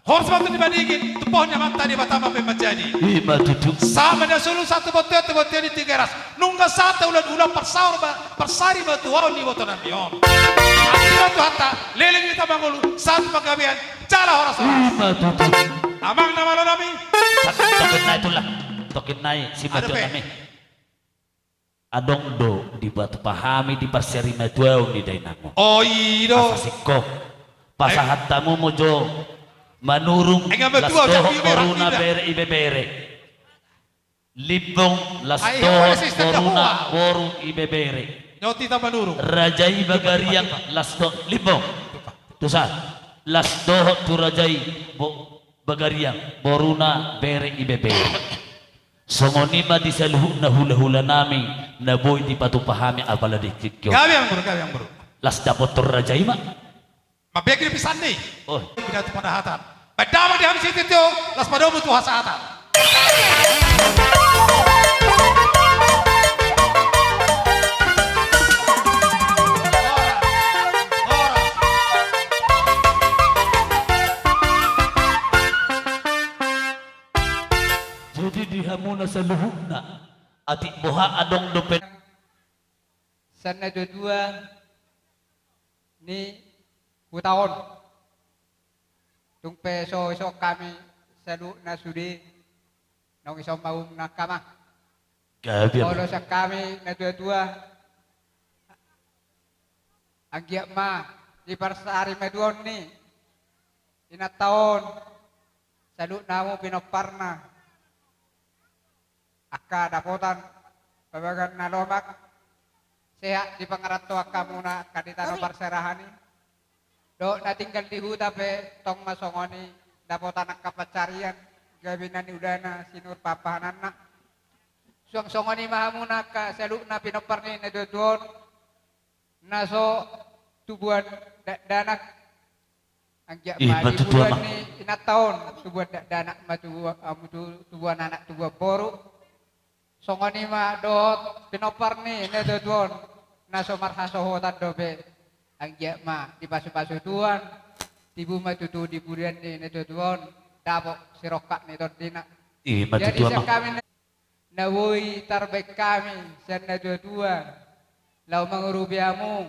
Horas ma tu na madingin, tumpuhon ni Amanta Debata ma pe manjadi. Ima tutu. Sahat ma na solu sahat tu bontean, tu bontean ni Tigaras. Nunga sahat ulaon, ulaon parsaor ma, parsari ma tu haon ni ibotonami on. Asi roha ni Tuhanta, leleng hita mangolu, sahat tu panggabean, jala horas horas. Ima tutu. Amang na malonami. Tokin nai tulang. Tokin nai simatuanami. Adong do dipatupa hami di parsarimatuaon ni dainang on. O i do. Asa singkop. Pasahat hamu ma jo Manurung, las dohot boruna, bere ibebere. Limbong, las dohot boruna, boru ibebere. Raja i Bagariang, las dohot Limbong. Tusa. Las dohot tu raja i Bagariang, boruna, bere ibebere. Songon i ma di saluhutna hulahulanami na boi dipatupa hami apala di tingki on. Gabe amangboru, gabe amangboru. Las dapothon raja i ma. Mambege do pisan ni. Oi. Pinatupa na hata. Baen damang di hami sitio, las padomu tu hasahatan. Jadi di hamuna saluhutna, atik boha adong dope. Sian na tuatua ni huta on. Tung pe so ison hami saluhutna sude, naung ison ma umna hami. Gabe. Olo sian hami na tuatua. Anggiat ma di parsarimatuaon ni inanta on, saluhutna hamu pinomparna. Angka dapotan, pabagan na lomak, sehat di pangarantoan hamuna angka di tano parserahan i. Dohot na tinggal di huta pe tong ma songon i, dapotan angka pansarian, gabe na niulana, sinur pahanhananna. Suang songon i ma hamuna angka saluhutna pinompar ni natuatua on, na so tubuan dakdanak, anggiat ma di bulan ni inanta on tubuan dakdanak ma tubuan, amu tu, tubuan anak tubuan boru. Songon i ma dohot pinompar ni natuatua on, na so marhasohotan dope, anggiat ma dipasupasu Tuhan, tibu ma tutu di bulan ni natuatua on, dapot sirongkap ni tondina. Jadi sian hami na boi tarbaen hami sian natuatua laho mangurupi hamu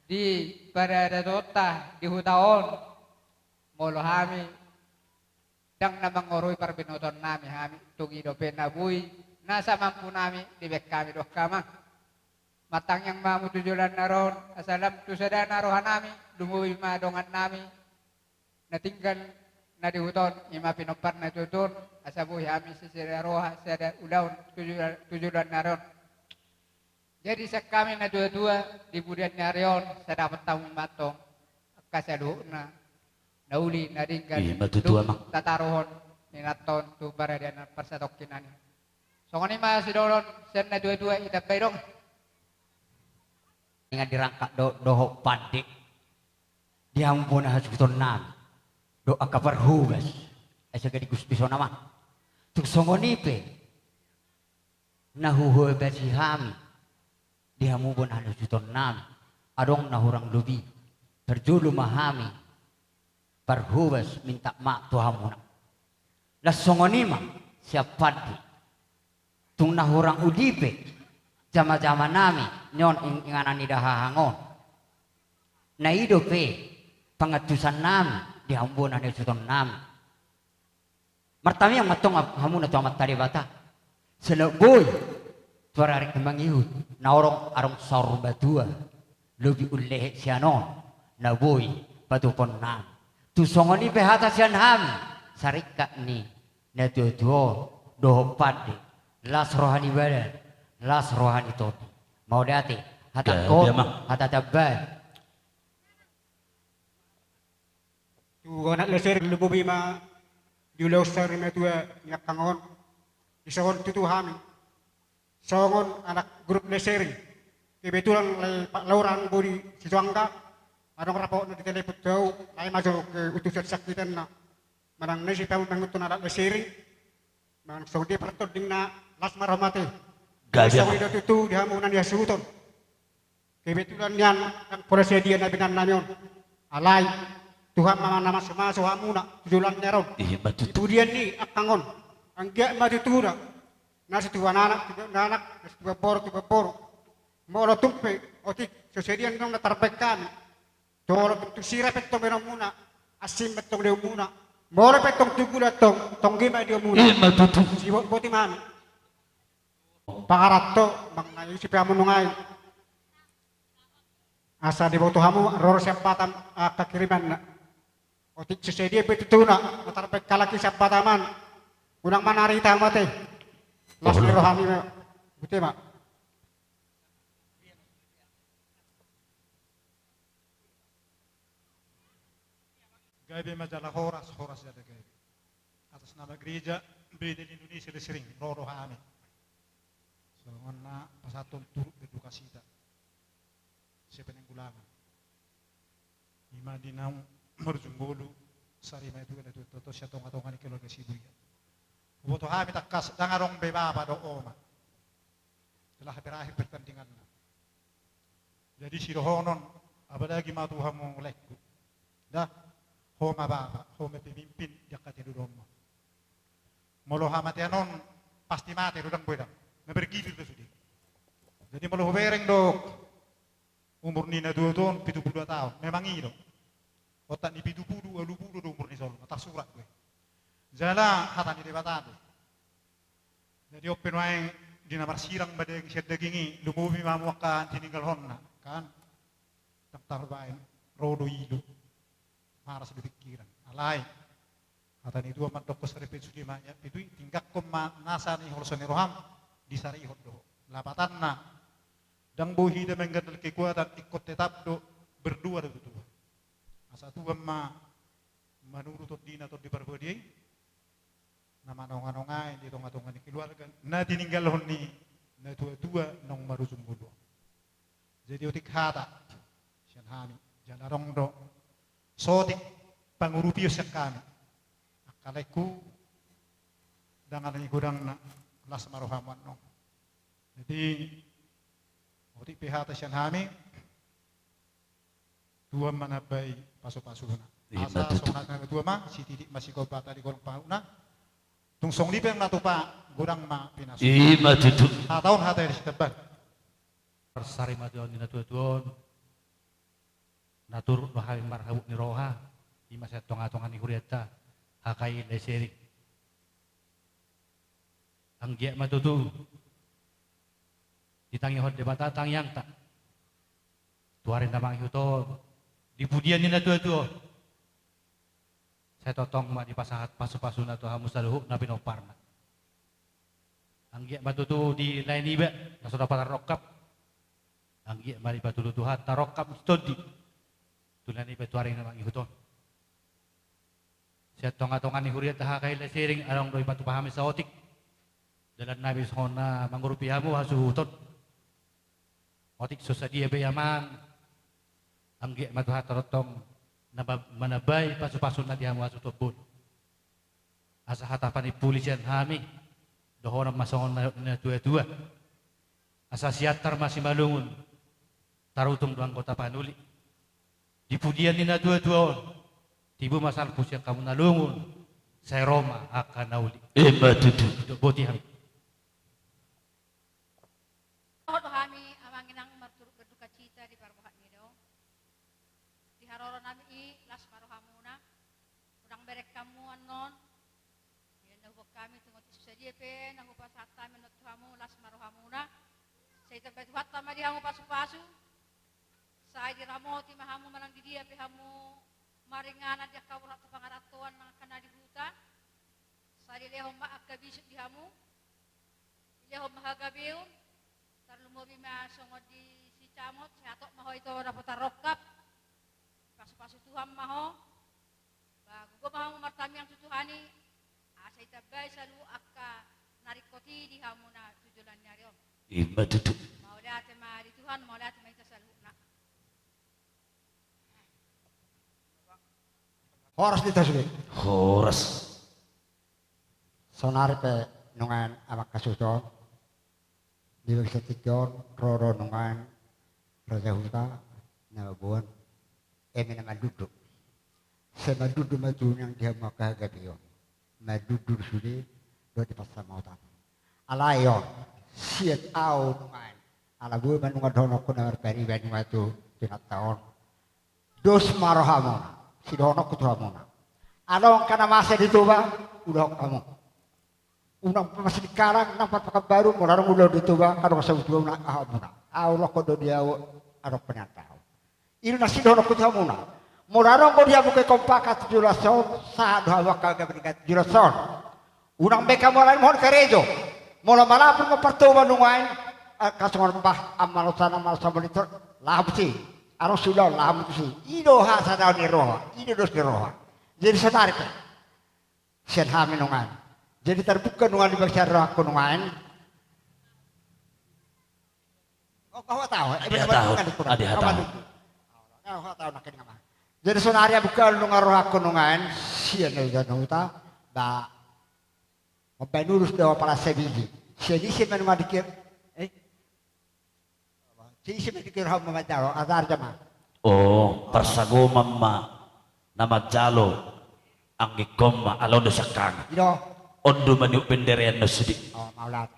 di paradatonta di huta on, molo hami ndang na mangorui parbinotoonnami hami, tung i dope na boi, na samampunami dibaen hami do angka amang. Martangiang ma hamu tu joloan ni ari on, asa lam tu sadana rohanami, lumobi ma dongannami na tinggal na di huta on, i ma pinompar ni natuatua on, asa boi hami sisada roha, sada ulaon tu jolo-, tu joloan ni ari on. Jadi sian hami natuatua di bulan ni ari on, sai dapot hamu ma antong angka saluhutna na uli na denggan, i ma tutu, amang, tataruhon ni inanta on tu paradanan parsatongkinan i. Songon i ma sidohonon sian natuatua, i tambai dong. Ingan dirangkak do, dohot pande di hamu bona hasuhutonnami dohot angka parhobas, asa gadigus pe songon i ma. Tung songon i pe na huhobasi hami di hamu bona hasuhutonnami, adong na hurang lobi, parjolo ma hami parhobas minta maaf tu hamuna. Laos songon i ma sian pande, tung na hurang uli pe jamajamanami nion ing-, inganan ni dahahang on, na i dope pangantusannami di hamu bona hasuhutonnami. Martangiang ma antong hamuna tu Amanta Debata, sai na boi tu ari-ari mangihut, na adong adong saur matua, lobi umlehe sian on, na boi patupaonnami. Tung songon i pe hata sian hami, saringkak ni natuatua on dohot pande, las roha ni badan, las roha ni tondi. Mauliate, hata, gabe, on, amang, hata tambahan. Tu anak Lesering, lumobi ma di ulaon sari matua ni angkang on, dison tutu hami songon anak grup Lesering. Kebetulan lae Pak Laurang Bodi Situangga, adong rapotna di telepon tu au, lae ma jo ke utusan sian hita na manang na ise pe hamu mangihuthon anak Lesering. Manang songon dia partondingna, las ma roham ate. Gabe, songon i do tutu di hamu na nihasuhuton. Kebetulan nian ndang pola sadia na binaen nami on. Alai Tuhan ma na mamasu-masu hamuna tu joloan ni ari on. I ma tutu. Di pudian ni angkang on, anggiat ma tutu na, na situan anak, tubuan anak, na situan boru, tubuan boru. Molo tung pe otik so sadia antong na tarbaen hami, tolo tung tu sira pe antong baenonmuna, asing pe antong lehonmuna. Molo pe antong tu gula antong, tonggi ma lehonmuna. I ma tutu. Sibotboti ma hami. Pangaranto, manang na ise pe hamu nuaeng, asa diboto hamu ro sian Batam angka kirimanna. Otik so sadia pe tutu na tarbaen halak i sian Batam an. Unang manarita hamu ate. Las ni rohami ma. Botima. Gabe ma jala horas, horas jala gabe. Atas nama Gereja Betel Indonesia Lesering, ro do hami songon na pasahathon turut berdukasita sian Penanggulangan. I ma di naung marjumolo sari matua na tuatua sian tongatonga ni keluarga Sibuya. Huboto hami tangkas ndang adong be bapa dohot oma. Telah berakhir pertandinganna. Jadi sidohonon, apalagi ma tu hamu laengku. Da, ho ma bapa, ho ma pemimpin di angka tinadonmu. Molo hamatean on, pasti mate do, ndang boi da. Na bergilir do sude. Jadi molo hubereng do umur ni na tuatua on pitu pulu dua taon, memang i do. Otak ni pitu pulu, ualu pulu do umur ni jolma, tarsurat do i. Jala hata ni Debata do i. Jadi on pe nuaeng di na marsirang ma daging sian daging i, lumobi ma hamu angka tininggalhonna, kan? Ndang tarbaen, ro do ilo, maras do pikiran. Alai hata ni Tuhan mandok, saripe sude ma ia pitu i, tinggalhon ma nasa ni holso ni roham, disarihon do ho. Lapatanna, Ndang boi hita mengandalkan kekuatan, ingkon tetap do berdua do tutu. Asa Tuhan ma manurut tondina Tondi Parbadia i, na manonganongai di tongatonga ni keluarga na tininggalhon ni natuatua naung marujung ngolu. Jadi otik hata sian hami, jala adong do sotik pangurupion sian hami. Angka laengku, ndang adong godangna, las ma rohamu annon. Jadi otik pe hata sian hami, Tuhan ma na mambahen pasupasuna. Ima tutu. Asa songon hata ni natuatua ma, sititik ma sigompa tali godang pangarahutna. Tung songon i pe na tupa, godang ma pinasuna. Ima tutu. Hata on hata ni sitambahan. Parsarimateon ni natuatua on, na turut do hami marhabot ni roha, ima sian tongatonga ni hurianta H K I Lesering. Anggiat ma tutu ditangihon Debata tangiangta tu ari na mangihut on, di pudian ni natuatua on. Sai tongtong ma dipasahat pasupasuna tu hamu saluhutna pinomparna. Anggiat ma tutu dilaen iba na so dapotan rongkap. Anggiat ma dipatudu Tuhanta rongkap ni tondi tu laen iba tu ari na mangihut on. Sian tongatonga ni hurianta H K I Lesering, adong do dipatupa hami saotik dalan nami songon na mangurupi hamu hasuhuton. Otik so sadia pe i amang, anggiat ma Tuhanta tongtong na ma-, manambai pasupasuna di hamu hasuhuton bolon. Asa hata panimpuli sian hami, dohonon ma songon na, natuatua. Asa siantar ma simalungun, tarutung do anggo tapanuli. Di pudian ni natuatua on, tibu ma salpu sian hamu na lungun, sai ro ma angka na uli. Ima tutu. Dok boti hami. Dohot do hami amang inang marturut berdukacita di parbohak ni da on. Di haroro nami i, las ma rohamuna. Unang bereng hamu annon. Ia na huboan hami, tung otik so sadia pe na hupasahat hami annon tu hamu, las ma rohamuna. Sai tambai Tuhanta ma di hamu pasupasu. Sai diramoti ma hamu manang di dia pe hamu maringanan di angka borhat tu pangarantoan nang angka na di huta. Sai dilehon ma angka bisuk di hamu. Dilehon ma hagabeon. Tarlumobi ma songon di si Camot, sai hatop ma ho ito dapotan rongkap. Pasupasu Tuhan ma ho. Ba, gogo ma hamu martangiang tu Tuhan i, asa ditambai saluhut angka na ringkot i di hamuna tu joloan ni ari on. Ima tutu. Mauliate ma di Tuhan, mauliate ma hita saluhutna. Horas di hita sude. Horas. Saonari pe nunga amang hasuhuton, di bagasan tingki on ro do nunga raja huta na mamboan eme na mandundu. Sai mandundu ma tu nang di hamu angka hagabeon. Mandundu sude dohot di pansamotan. Alai on, sian ahu nunga, ala boi ma nunga dohononku na marpariban nunga tu, tu inanta on. Dos ma rohamuna, sidohononku tu hamuna. Adong angka na masa di Toba, ulahon hamu. Unang masa di Kalang, nang Pekanbaru, molo adong ulaon di Toba, adong sabutuhon hamuna. Ahu ulahon do di ahu, adong panian ahu. I do na sidohononku tu hamuna. Molo adong do di hamu kekompakan tu joloan on, sahat do hamu angka gabe di gabe joloan on. Unang baen hamu alani mohon karejo. Molo malapur ma partoba nunga i, angka songon bah, amang na husana, amang na husana monitor, laho muse. Adong siulaon, laho muse. I do hasadaon ni roha, i do dos ni roha. Jadi saonari pe sian hami nunga i. Jadi tarbuka nunga i di bagasan rohangku nunga i. Oh, kau tahu, eh, adi benar-benar tahu, bukan di kurang. Adi tahu. Kau tahu, nak ini ngapa? Jadi saonari buka nunga rohangku nunga i, sian na huta, ba, mambaen ulos do apala sabigi. Sian ise ma nunga dikir, eh? Sian ise ma dikir hamu manjalo, ajar jama. Oh, parsagoman ma na manjalo, anggingkon ma, ala on do siangkangan. I do. On do maniop penderean na sude. Oh, mauliate.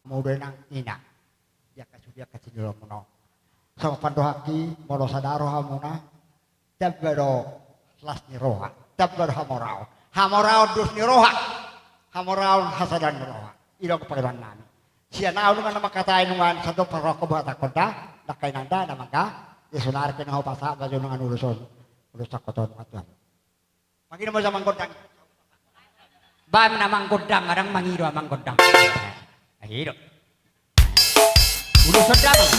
Molo inang ina, di angka sude angka sinilomuna on. Songon pandohanki, molo sada rohamuna, tamba do las ni roha, tamba do hamoraon. Hamoraon dos ni roha, hamoraon hasadaon ni roha. I do angka pangidoan nami. Sian ahu nunga na mangkatai nunga i, sandok parrohangku buat angka inang da, na mangga, ia saonari pe nunga hupasahat ma jo nunga ulos on, ulos sangkoto on, Tuhan. Mangido ma jo amang gondang. Ba na amang gondang, adong mangido amang gondang. Ayo do. Urusan damang.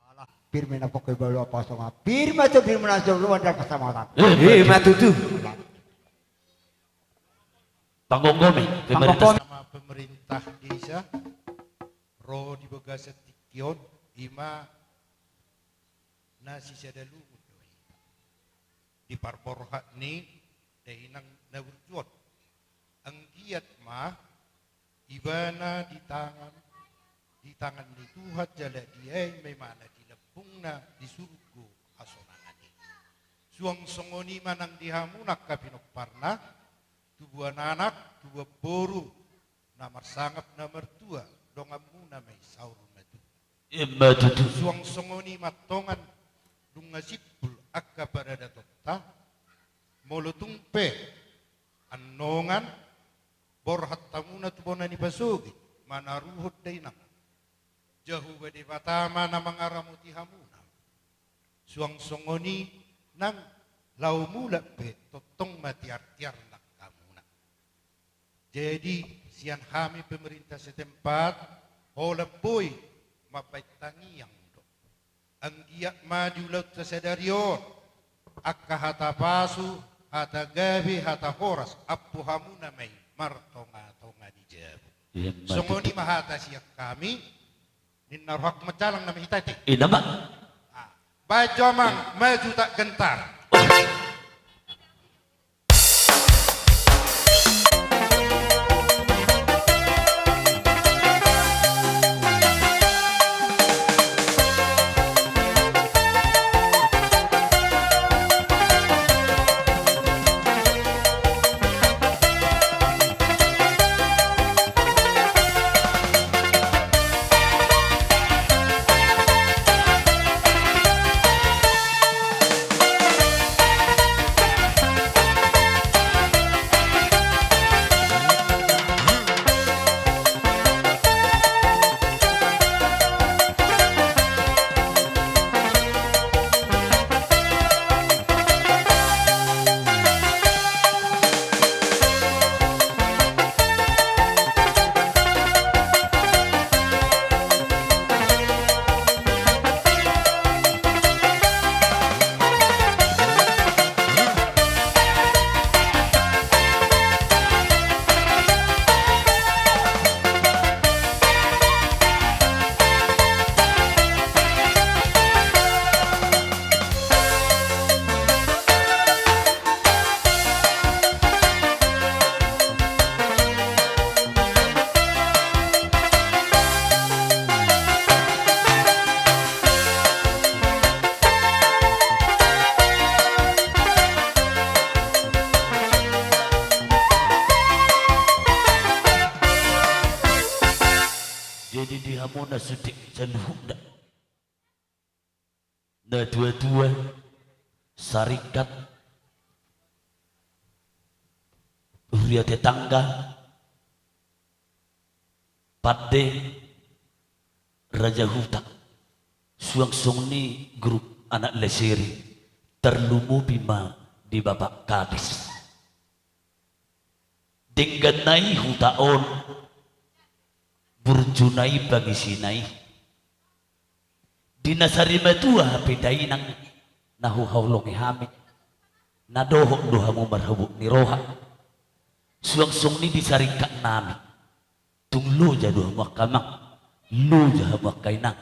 Alah, pir ma na pongki balu aposonga, pir ma tu, pir ma na tu ruan dan pasamotan. Eh, eh, ma tutu. Panggomgomi, pemerintah. Panggomgomi. Sama pemerintah desa, ro di bagasan tingki on, ima na sisada lungun do i. Di parborhat ni dainang na burju on. Anggiat ma ibana di tangan, di tangan ni Tuhan jala diain ma ibana di lambungna di surgo hasonangan i. Suang songon i ma nang di hamuna angka pinomparna, tubuan anak, tubuan boru, na marsangap na martua, donganmuna ma i saur matua. Ima tutu. Suang songon i ma tongan nunga simpul angka paradatonta, molo tung pe annon borhat hamuna tu bona ni pasogit, manaruhon dainang. Jahowa Debata ma na mangaramoti hamuna. Suang songon i nang laho mulak pe tongtong ma tiartiar nang hamuna. Jadi, sian hami pemerintah setempat, holan boi mambaen tangiang do. Anggiat ma di ulaonta sadari on, angka hata pasu, hata gabe, hata horas, ampu hamuna ma i martongatonga ni jabu. Ima tutu. Songon i ma hata sian hami, ninna rohangku manjalang nama hita i. Ima. Ah, baen jo amang, maju tak gentar. Jadi di hamuna sude saluhutna, natuatua, sarikat, huria tetangga, pande, raja huta, suang songon i grup anak Leseri, tarlumobi ma di Bapak Kadis. Dengganna i huta on, burjuna i pangisina i. Di na sarimatua hape dainang na huhaholongi hami, na dohot do hamu marhabot ni roha. Suang songon i di sarikat nami, tung loja do hamu angka amang, loja hamu angka inang,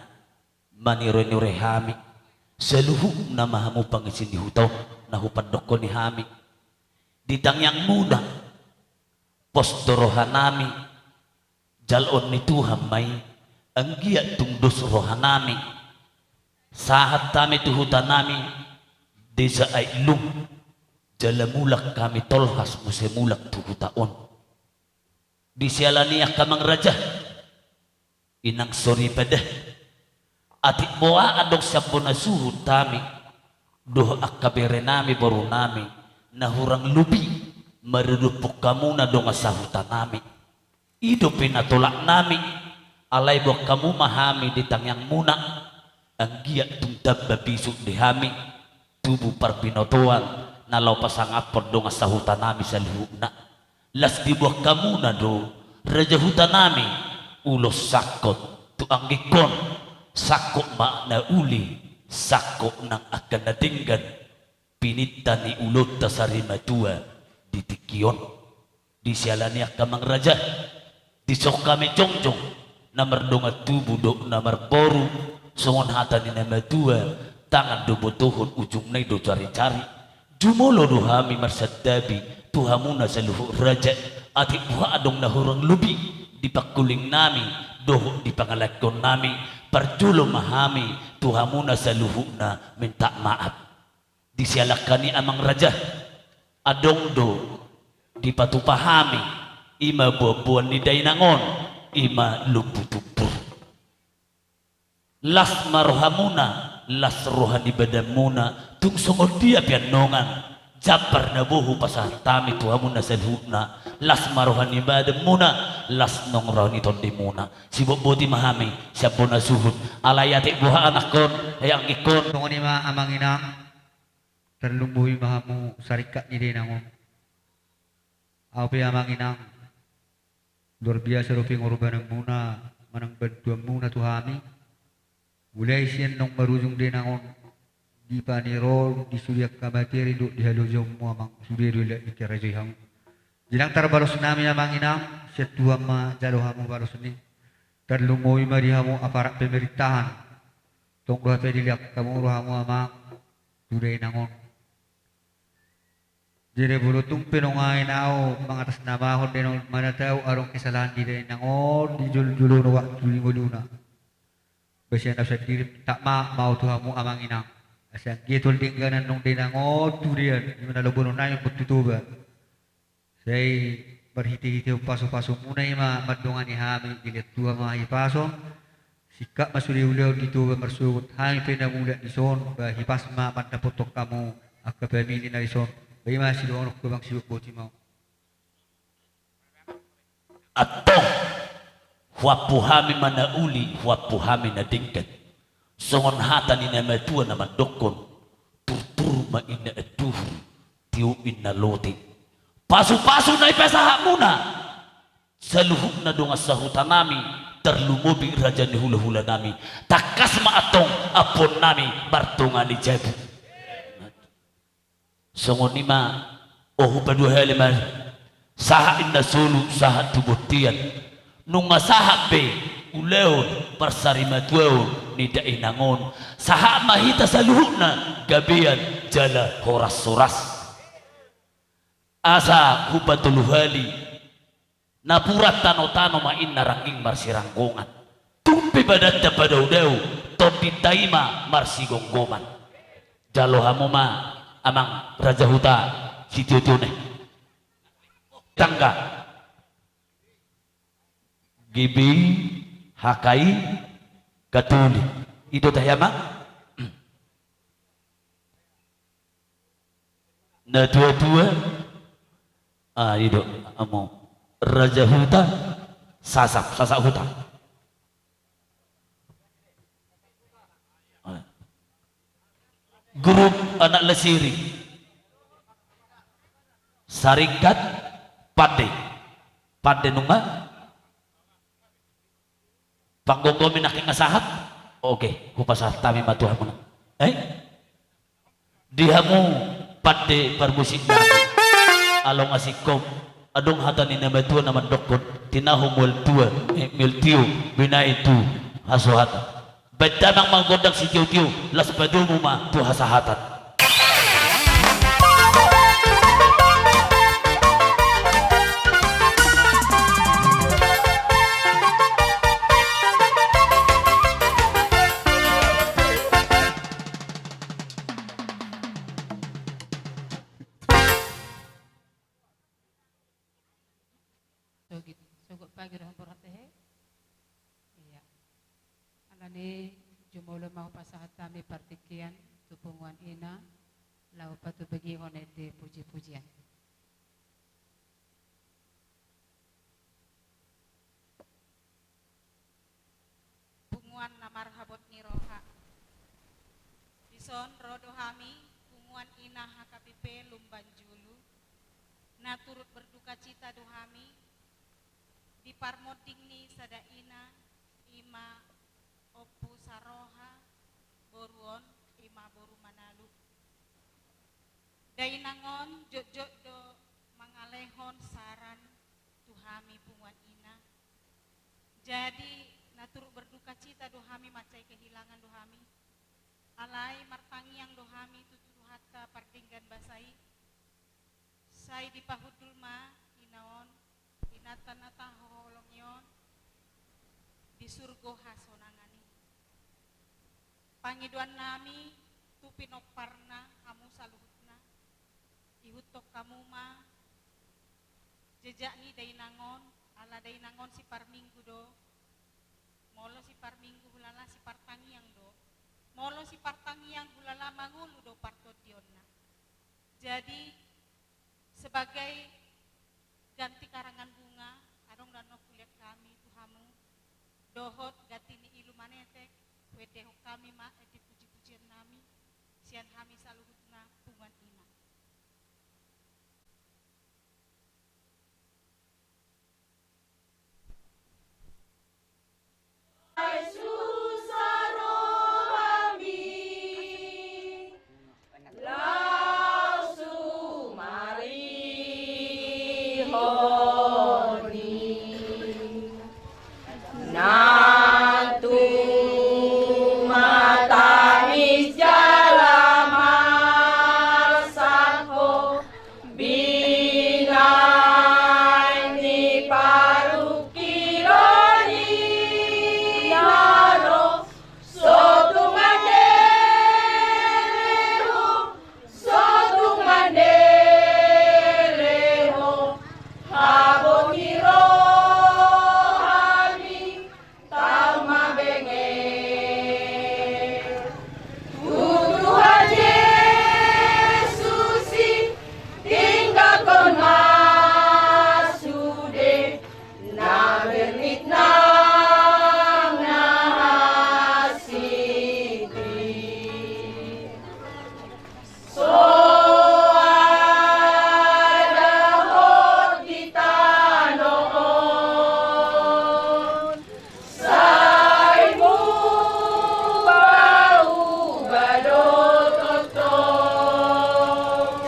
maniroiniroi hami, saluhutna ma hamu pangisi ni huta on na hupandokkon i hami. Di tangiangmuna, pos do roha nami, jaloon ni Tuhan ma i, Anggiat tung dos rohanami, sahat hami tu hutanami, desa Aek Lung, jala mulak hami tolhas muse mulak tu huta on. Di siala ni i angka amang raja, inang soripada, atik boha adong sian bona suhut hami dohot angka berenami borunami na hurang lobi maradophon hamuna dongan sahutanami. I dope na tolapnami, alai boan hamu ma hami di tangiangmuna, anggiat tung tamba bisuk di hami tubu parbinotoan na laho pasangaphon dongan sahutanami saluhutna. Las diboan hamuna do, raja hutanami, ulos sangkot tu anggingkon, sangkot ma na uli, sangkot nang angka na denggan, pininta ni ulaonta sarimatua di tingki on. Di siala ni i angka amang raja, dison hami jongjong na mardongan tubu dohot na marboru, songon hata ni na matua, tangan do botohon, ujungna i do caricari. Jumolo do hami marsantabi tu hamuna saluhut raja, atik boha adong na hurang lobi di pangkulingnami dohot di pangalaingkonnami, parjolo ma hami tu hamuna saluhutna minta maaf. Di siala ni i amang raja, adong do dipatupa hami, i ma boanboan ni dainang on, i ma lombu tumpur. Las ma rohamuna, las roha ni badanmuna, tung songon dia pe annon, jambar na boi hupasahat hami tu hamuna saluhutna, las ma roha ni badanmuna, las nang roha ni tondimuna. Sibotboti ma hami sian bona suhut, alai atik boha anakkon, eh, anggingkon. Songon i ma amang inang, tarlumobi ma hamu saringkat ni dainang on. Ahu pe amang inang, luar biasa do pengorbananmuna manang bantuanmuna tu hami. Mulai sian naung marujung dainang on, di panero, di sude angka materi dohot di halojaonmu amang, sude do leleng dikarajahi hamu. Jala ndang tarbalos nami amang inang, sian Tuhan ma jalo hamu balos ni. Tarlumobi ma di hamu aparat pemerintahan. Tong do hape dilehon hamu rohamu amang tu dainang on. Jadi molo tung pe naung ahu mangatasnamahon dainang on, manang tau adong kesalahan di dainang on di jolojolo waktu di ngoluna, basa na sandiri minta maaf ma ahu tu hamu amang inang. Asa anggiat tol dengganan naung dainang on tu dia, di mana lobonon nami tu Toba. Sai marhitehite pasupasumuna i ma mandongani hami, dilehon Tuhan ma hipason. Singkat ma sude ulaon di Toba marsogot, hami pe na mulak dison, ba hipas ma mandapothon hamu angka pamili na dison. Ba i ma sidohononku amang, sibotboti ma. Antong, huampu hami ma na uli, huampu hami na denggan. Songon hata ni na matua na mandokkon, turtur ma inna anduhur, tio inna lote. Pasupasu na ipasahatmuna saluhutna dongan sahutanami, tarlumobi raja ni hulahulanami. Tangkas ma antong ampuonnami martonga ni jabu. Songon i ma, o, hupaduahali ma, sahat inna solu, sahat tu bontean. Nunga sahat be ulaon parsarimatuaon ni dainang on, sahat ma hita saluhutna gabean jala horashoras. Asa hupatoluhali, napuran tanotano ma inna rangging marsiranggongan. Tung pe badanta padaodao, tondinta i ma marsigomgoman. Jalo hamu ma amang raja huta sitiotio ne. Tangga. G B I, H K I, Katolik. I do tahe amang? Natuatua. Ah, i do, hamu. Raja huta, Sasak, Sasak huta. Grup anak Lasiri. Saringkat, Pande. Pande nunga. Panggomgomi nangkin nga sahat? Oke, hupasahat hami ma tu hamuna. Eh? Di hamu pande parmusik nami. Along asingkop, adong hata ni na matua na mandokkon, tinahu mual tua, eh, mual tio, binahen tu hasohatan. Baen damang ma gondang sitiotio, laos padomu ma tu hasahatan. Di partingkian tu punguan ina, laho patubegihon ende puji-pujian. Punguan na marhabot ni roha. Dison ro do hami, punguan ina H K B P Lumban Julu, na turut berdukacita do hami, di parmonding ni sada ina, i ma Ompu Saroha, boru on, i ma boru Manalu. Dainang on jotjot do mangalehon saran tu hami punguan ina. Jadi, na turut berdukacita do hami mansai kehilangan do hami. Alai martangiang do hami tutu Tuhanta pardenggan basa i. Sai dipahundul ma ina on, inanta na tahaholongi on, di surgo hasonangan i. Pangidoan nami tu pinomparna hamu saluhutna, ihuthon hamu ma jejak ni dainang on, ala dainang on siparminggu do, molo siparminggu hulala sipartangiang do, molo sipartangiang hulala mangolu do partondionna. Jadi, sebagai ganti karangan bunga, adong do annon hulean hami tu hamu, dohot ganti ni ilu manetek, huendehon hami ma ende puji-pujian nami, sian hami saluhutna punguan ina. Nang tung matangis jala marsak ho, binang ni parungkilon i na ro, so tung mandele ho, so tung mandele ho, habot ni rohami, tama benge. Tu Tuhan Jesus i, tinggalhon ma sude, na bernit nang na hansit i. So adong hot di tano on, sai muba-uba do tongtong.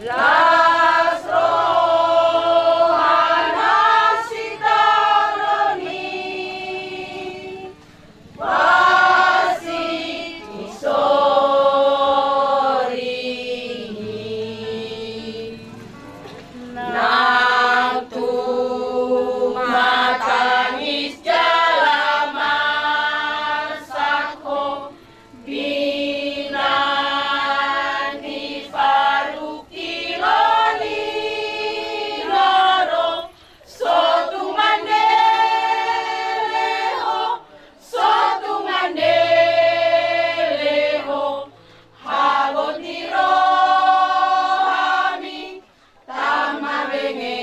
Las rohana sitaonon i, pansik ni soring i. Nang tung matangis jala marsak ho, binang ni parungkilon i na ro, so tung mandele ho, so tung mandele ho, habot ni rohami, tama benge.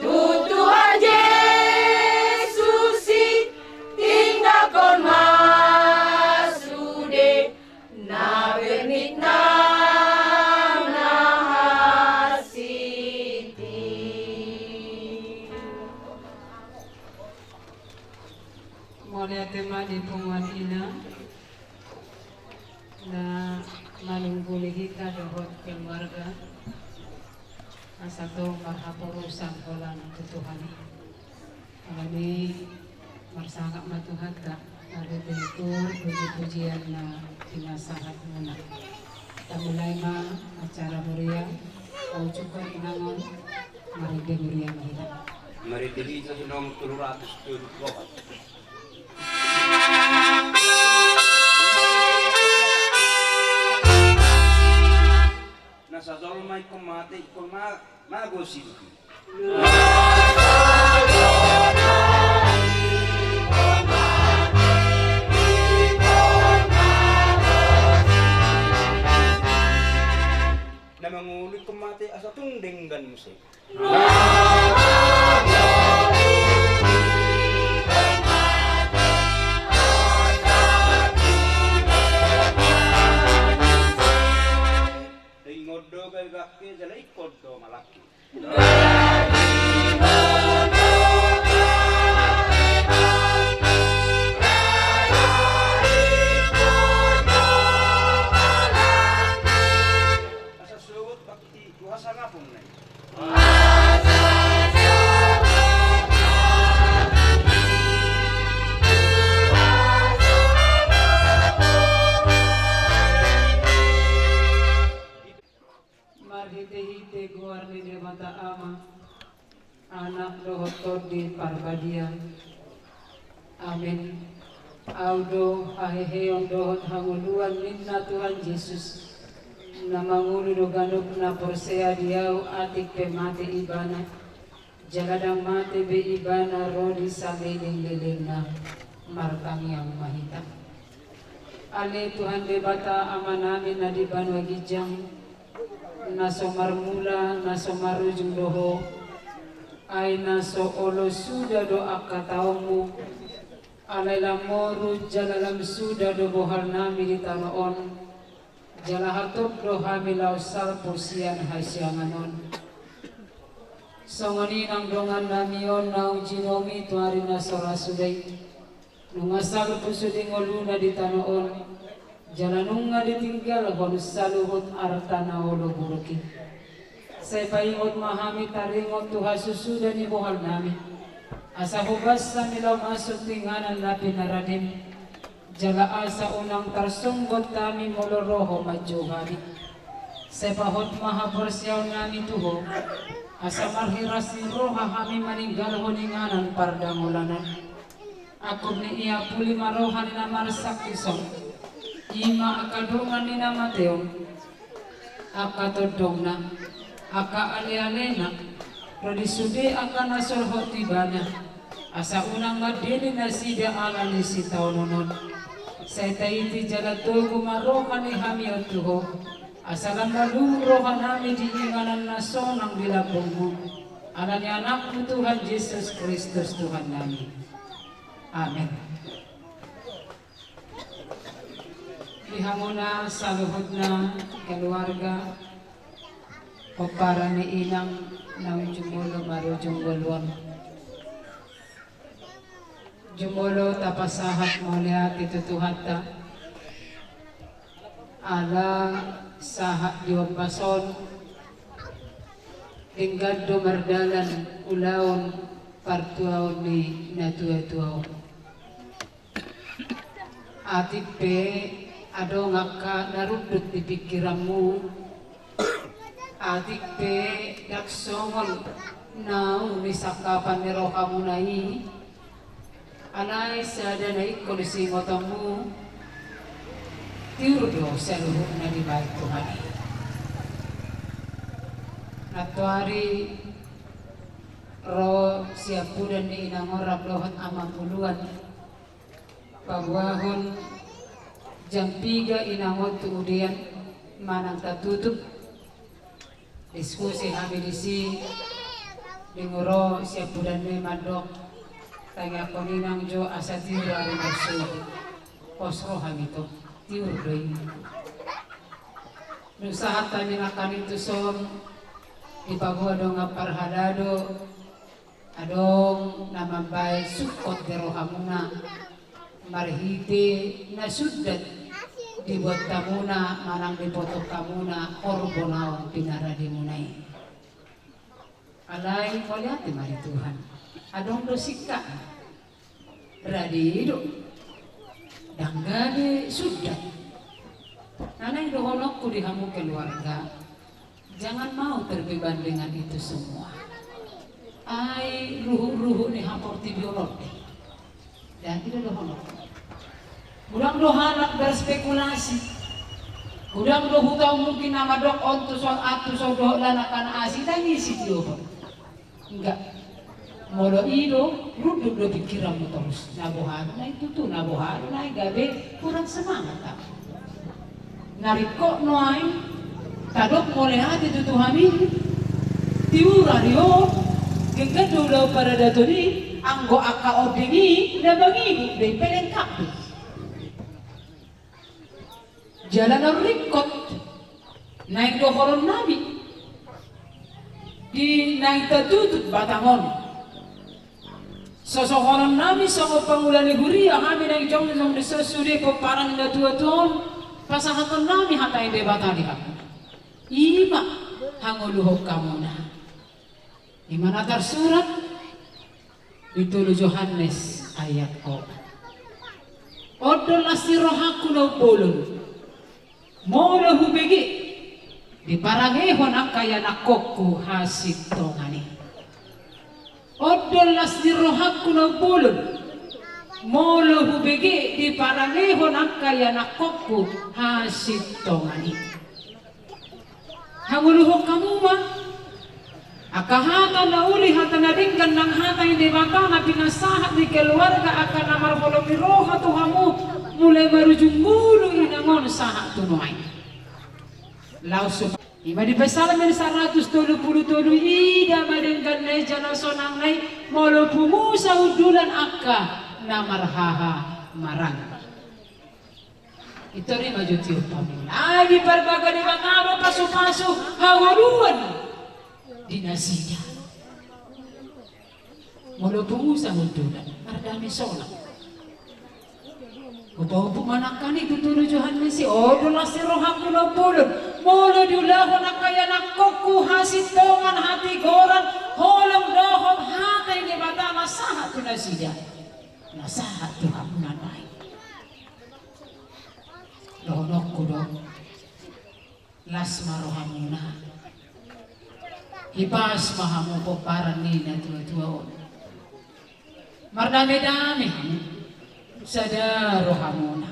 Tu Tuhan Jesus i, tinggalhon ma sude, na bernit nang na hansit i. Mauliate ma di punguan ina na manungguli hita dohot keluarga, asa tong marhaporusan holan tu Tuhan i. Alani marsangap ma Tuhanta, marhite tu puji-pujian na pinasahatmuna. Tamulai ma acara huria, paujukhon inang on, marende huria ma hita. Marende hita di nomor tolu ratus tolu pulu opat. Na sajolma ingkon mate, ingkon ma-, mago sidung i. Musik. Ringot do gabe bangke jala ingkon do malangke. Asa sogot bangke. Marhitehite goar ni Debata Ama, Anak dohot Tondi Parbadia. Amen. Ahu do haheheon dohot hangoluan ninna Tuhan Jesus, na mangolu do ganup na porsea di Ahu atik pe mate ibana, jala ndang mate be ibana ro di salelenglelengna. Martangiang ma hita. Ale Tuhan Debata Amanami na di banua ginjang, na so marmula na so marujung do Ho, ai na so olo suda do angka taonMu, alai lam moru jala lam suda do bohalnami di tano on, jala hatop do hami laos salpu sian hasiangan on. Songon i nang dongannami on naung jinomi tu ari na so ra suda i. Nunga salpu sude ngoluna di tano on, jala nunga ditinggalhon saluhut arta na olo buruk i. Sai paingot ma hami taringot tu hasusuda ni bohalnami, asa hobas hami laho masuk tu inganan na pinaradim, jala asa unang tarsonggot hami molo ro Ho manjou hami. Sai pahot ma haporseaonnami tu Ho, asa marhiras ni roha hami maninggalhon inganan pardangolan on. Angkup ni i apuli ma roha ni na marsangkis on. I ma angka dongan ni na mate on, angka tondongna, angka alealena, ro di sude angka na so ro tu ibana, asa unang mandele nasida ala ni sitaonon on. Sai taiti jala togu ma roha ni hami on tu Ho, asa lam malum rohanami di inganan na sonang di lambungMu. Ala ni AnakMu Tuhan Jesus Kristus Tuhannami. Amen. Di hamuna saluhutna keluarga, pomparan ni inang naung jumolo marujung ngolu on. Jumolo tapasahat mauliate tu Tuhanta. Ala sahat di ombas on, denggan do mardalan ulaon partuaon ni natuatua on. Atik pe adong angka na rundut di pingkiranmu, atik pe ndang songon naung ni sangkapan ni rohamuna i, alai sada na ingkon siingotonmu, tiur do saluhutna dibahen Tuhan i. Nantoari ro siampudan ni inang on rap dohot amang uluan. Paboahon jam piga inang on tu udean manang tatutup. Diskusi hami disi, dung ro siampudanna i mandok, tangiangkon inang jo asa tiur ari marsuhi. Pos ro hami tu, tiur do i. Dung sahat hami nangkaning tuson, dipaboa dongan parhalado, adong na mambahen sungkot di rohamuna marhite na sundat dibuat hamuna manang dipotok hamuna horbo naung pinaradimuna i. Alai mauliate ma di Tuhan, adong do singkat. Rade do. Ndang gabe sundat. Nah, na nidohononku di hamu keluarga, jangan mau terbeban dengan itu semua. Ai ruhut-ruhut ni haportibi on do. Ndang, i do dohononku. Godang do halak berspekulasi. Godang do hutau mungkin na mandok on tuson, an tuson dohot lanakan asi, ndang i sitiopon. Enggak. Molo i do, rundut do pingkiranmu torus. Na boha do na i tutu, na boha do na i gabe kurang semangat hamu. Na ringkot nuaeng, tadok mauliate tu Tuhan i. Tiur ari on, denggan do ulaon paradaton i, anggo angka onding i na mangihut do i, pelengkap do i. Jala na ringkot naeng dohonon nami di naeng tatutup batang on. Sosohonon nami songon pangula ni huria hami naeng jongjong di son sude pomparan ni natuatua on, pasahaton nami hata ni Debata di hamu. I ma hangoluhon hamuna. I ma na tarsurat di tolu Johannes ayat opat. On do las ni rohangku na umbolon, molo hubege diparangehon angka ianakhonhu hasintongan i. On do las ni rohangku na umbolon, molo hubege diparangehon angka ianakhonhu hasintongan i. Hangoluhon hamu ma angka hata na uli, hata na denggan nang hata ni Debata na pinasahat di keluarga angka na marholong ni roha tu hamu, mulai marujung ngolu inang on sahat tu nuaeng. Laos sup-, i ma di Psalmen saratus tolu pulu tolu, ida ma dengganna i jala sonangna i molo pungu sahundulan angka na marhahamaranggi. Itor i ma jo tiop hamu. Ai diparbaga Debata do pasupasu hangoluan di nasida. Molo pungu sahundulan, mardame sonang. Hupaompung ma nangkin i tu tolu Johannes i, on do las ni rohangku na umbolon, molo diulahon angka ianakhonhu hasintongan, hatigoran, holong dohot hata ni Debata na sahat tu nasida, na sahat tu hamu na lain. Dohononku do, las ma rohamuna. Hipas ma hamu pomparan ni natuatua on. Mardamedame hamu. Sada rohamuna.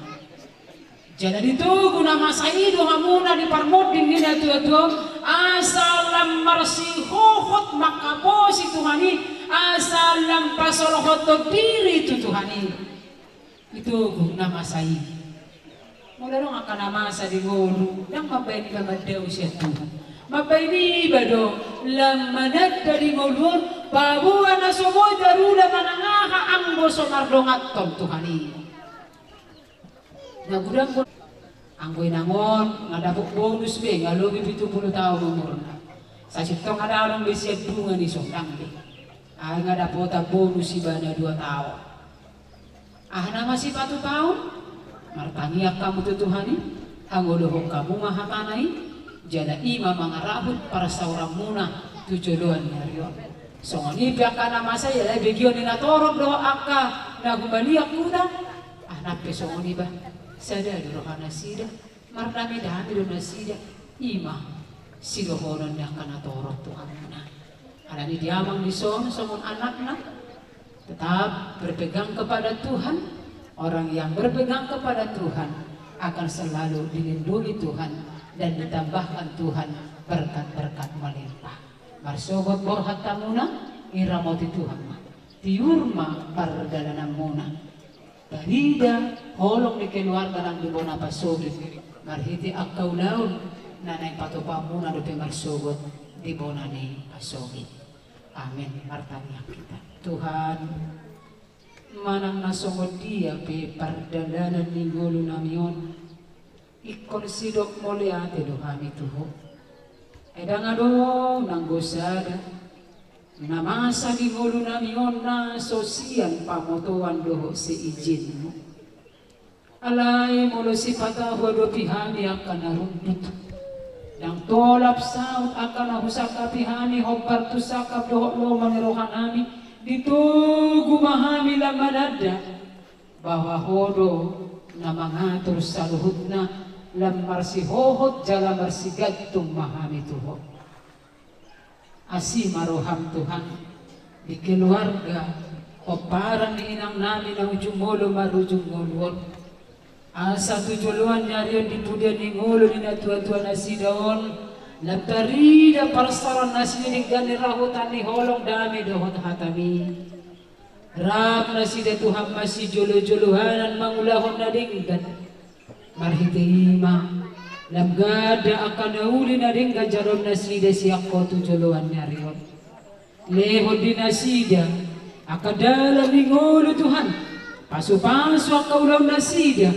Jala ditogu na masa i do hamuna di parmonding ni natuatua on, asa lam marsihohot mangkaposi Tuhan i, asa lam pasolhothon diri tu Tuhan i. Itogu na masa i. Molo adong angka na masa di ngolu, ndang mambaen iba mandao sian Tuhan. Mambaen iba do lam mananda di ngolu on, paboa na so boi tarula manang aha anggo so mardonganhon Tuhan i. Na godang do anggo inang on, nga dapot bonus be, nga lobi pitu pulu taon umurna. Sasintong nga adong be sian dungan i, so ndang be. Ai nga dapotan bonus ibana dua taon. Aha nama sipatupaon? Martangiang hamu tu Tuhan i, hangoluhon hamu ma hatana i, jala i ma mangarahut parsauranmuna tu joloan ni ari on. Songon i pe angka na masa i, alai begeon ni natorop do angka na humaliang huta. Aha na pe songon i ba, sada do rohanasida. Mardamedame do nasida, i ma sidohonon ni angka natorop tu hamuna. Alani i di amang dison songon anakna, tetap berpegang kepada Tuhan. Orang yang berpegang kepada Tuhan akan selalu dilindungi Tuhan dan ditambahkan Tuhan berkat-berkat melimpah. Marsogot borhat hamuna, diramoti Tuhan ma. Tiur ma pardalananmuna. Tarida holong ni keluarga nang di bona pasogit, marhite angka ulaon na naeng patupaonmuna dope marsogot di bona ni pasogit. Amen. Martangiang hita. Tuhan, manang na songon dia pe pardalanan ni ngolunami on, ingkon sidok mauliate do hami tu Ho. Ai ndang adong nanggo sada na masa di ngolunami on na so sian pamotoan dohot seijinMu. Alai molo sipata huadopi hami angka na rundut, ndang tolap saut angka na husangkapi hami hombar tu sangkap dohot lomo ni rohanami, ditogu ma hami lam mananda bahwa Ho do na mangatur saluhutna, lam marsihohot jala marsigantung ma hami tu Ho. Asi ma rohaM Tuhan, di keluarga pomparan ni inangnami na ujung ngolu marujung ngolu on. Asa tu joloan ni ari on di pudian ni ngolu ni natuatuanasida on, lam tarida parsaorannasida denggan ni rahutan ni holong dame dohot hataMi. Rap nasida Tuhan ma sijolojolohanan mangulahon na denggan. Marhite i ma Lam ganda angka na uli na denggan jaloon nasida sian Ho tu joloan ni ari on. Lehon di nasida angka dalan ni ngolu, Tuhan. Pasupasu angka ulaon nasida,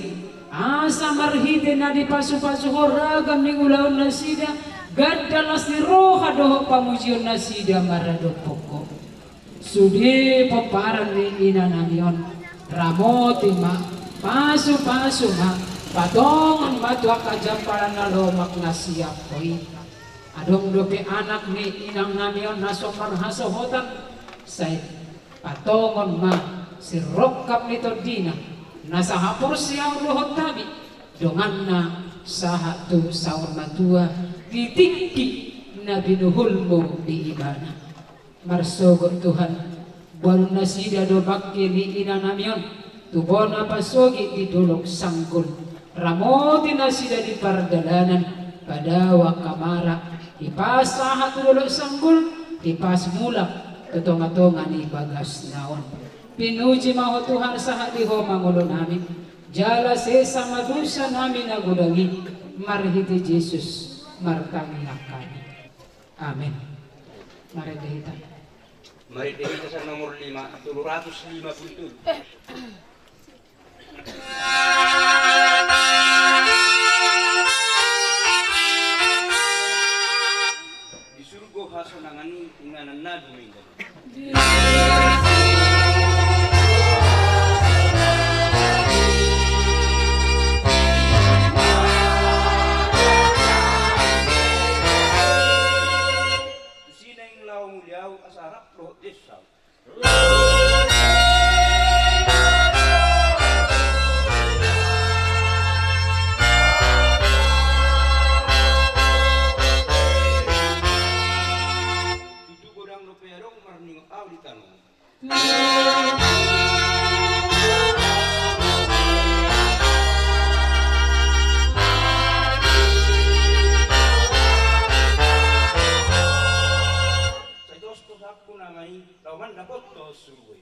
asa marhite na dipasupasu Ho ragam ni ulaon nasida, ganda las ni roha dohot pamujion nasida maradophon Ho. Sude pomparan ni inanami on, ramoti ma, pasupasu ma, patongon ma tu angka jampalan na lomak na sian Ho i. Adong dope anak ni inangnami on na so marhasohotan, sai patongon ma sirongkap ni tondina, na sahaporseaon dohot hami, donganna sahat tu saur matua di tingki na binuhulmu di ibana. Marsogot Tuhan, boan nasida do bangke ni inanami on tu bona pasogit di Dolok Sanggul. Ramoti nasida di pardalanan, padao angka mara, hipas sahat tu Dolok Sanggul, hipas mulak tu tongatonga ni bagasna on. Pinuji ma Ho Tuhan sahat di Ho ma ngolunami, jala sesa ma dosanami na godang i, marhite Jesus martangiang hami. Amen. Marende hita. Marende hita sian nomor lima, tolu ratus lima pulu tolu. Di surgo hasonangan i, inganan na dumenggan. Tusi naeng laho muli ahu asa rap dohot desa. Tutu godang dope adong marningot ahu di tano. Sai tos tos aku nama i, laho mandapothon surgo i.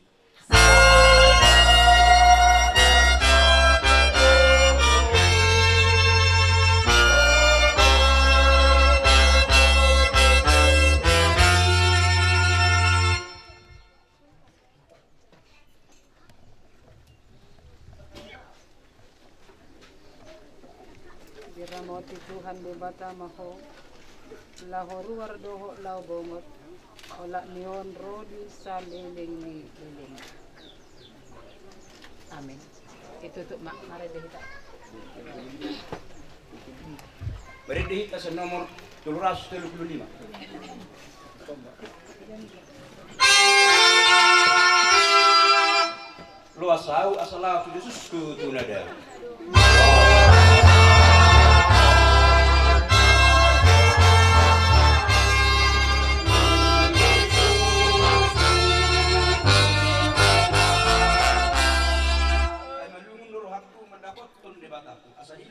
Diramoti Tuhan Debata ma ho, laho ruar dohot laho bongot, olat ni on ro di saleleng ni leleng. Amin. Ditutup ma, marende hita. Marende hita sian nomor tolu ratus tolu pulu lima. Loas ahu asa laho tu Jesus, tu, tu na dao. Ai malungun do rohangku mandapothon Debatangku, asa i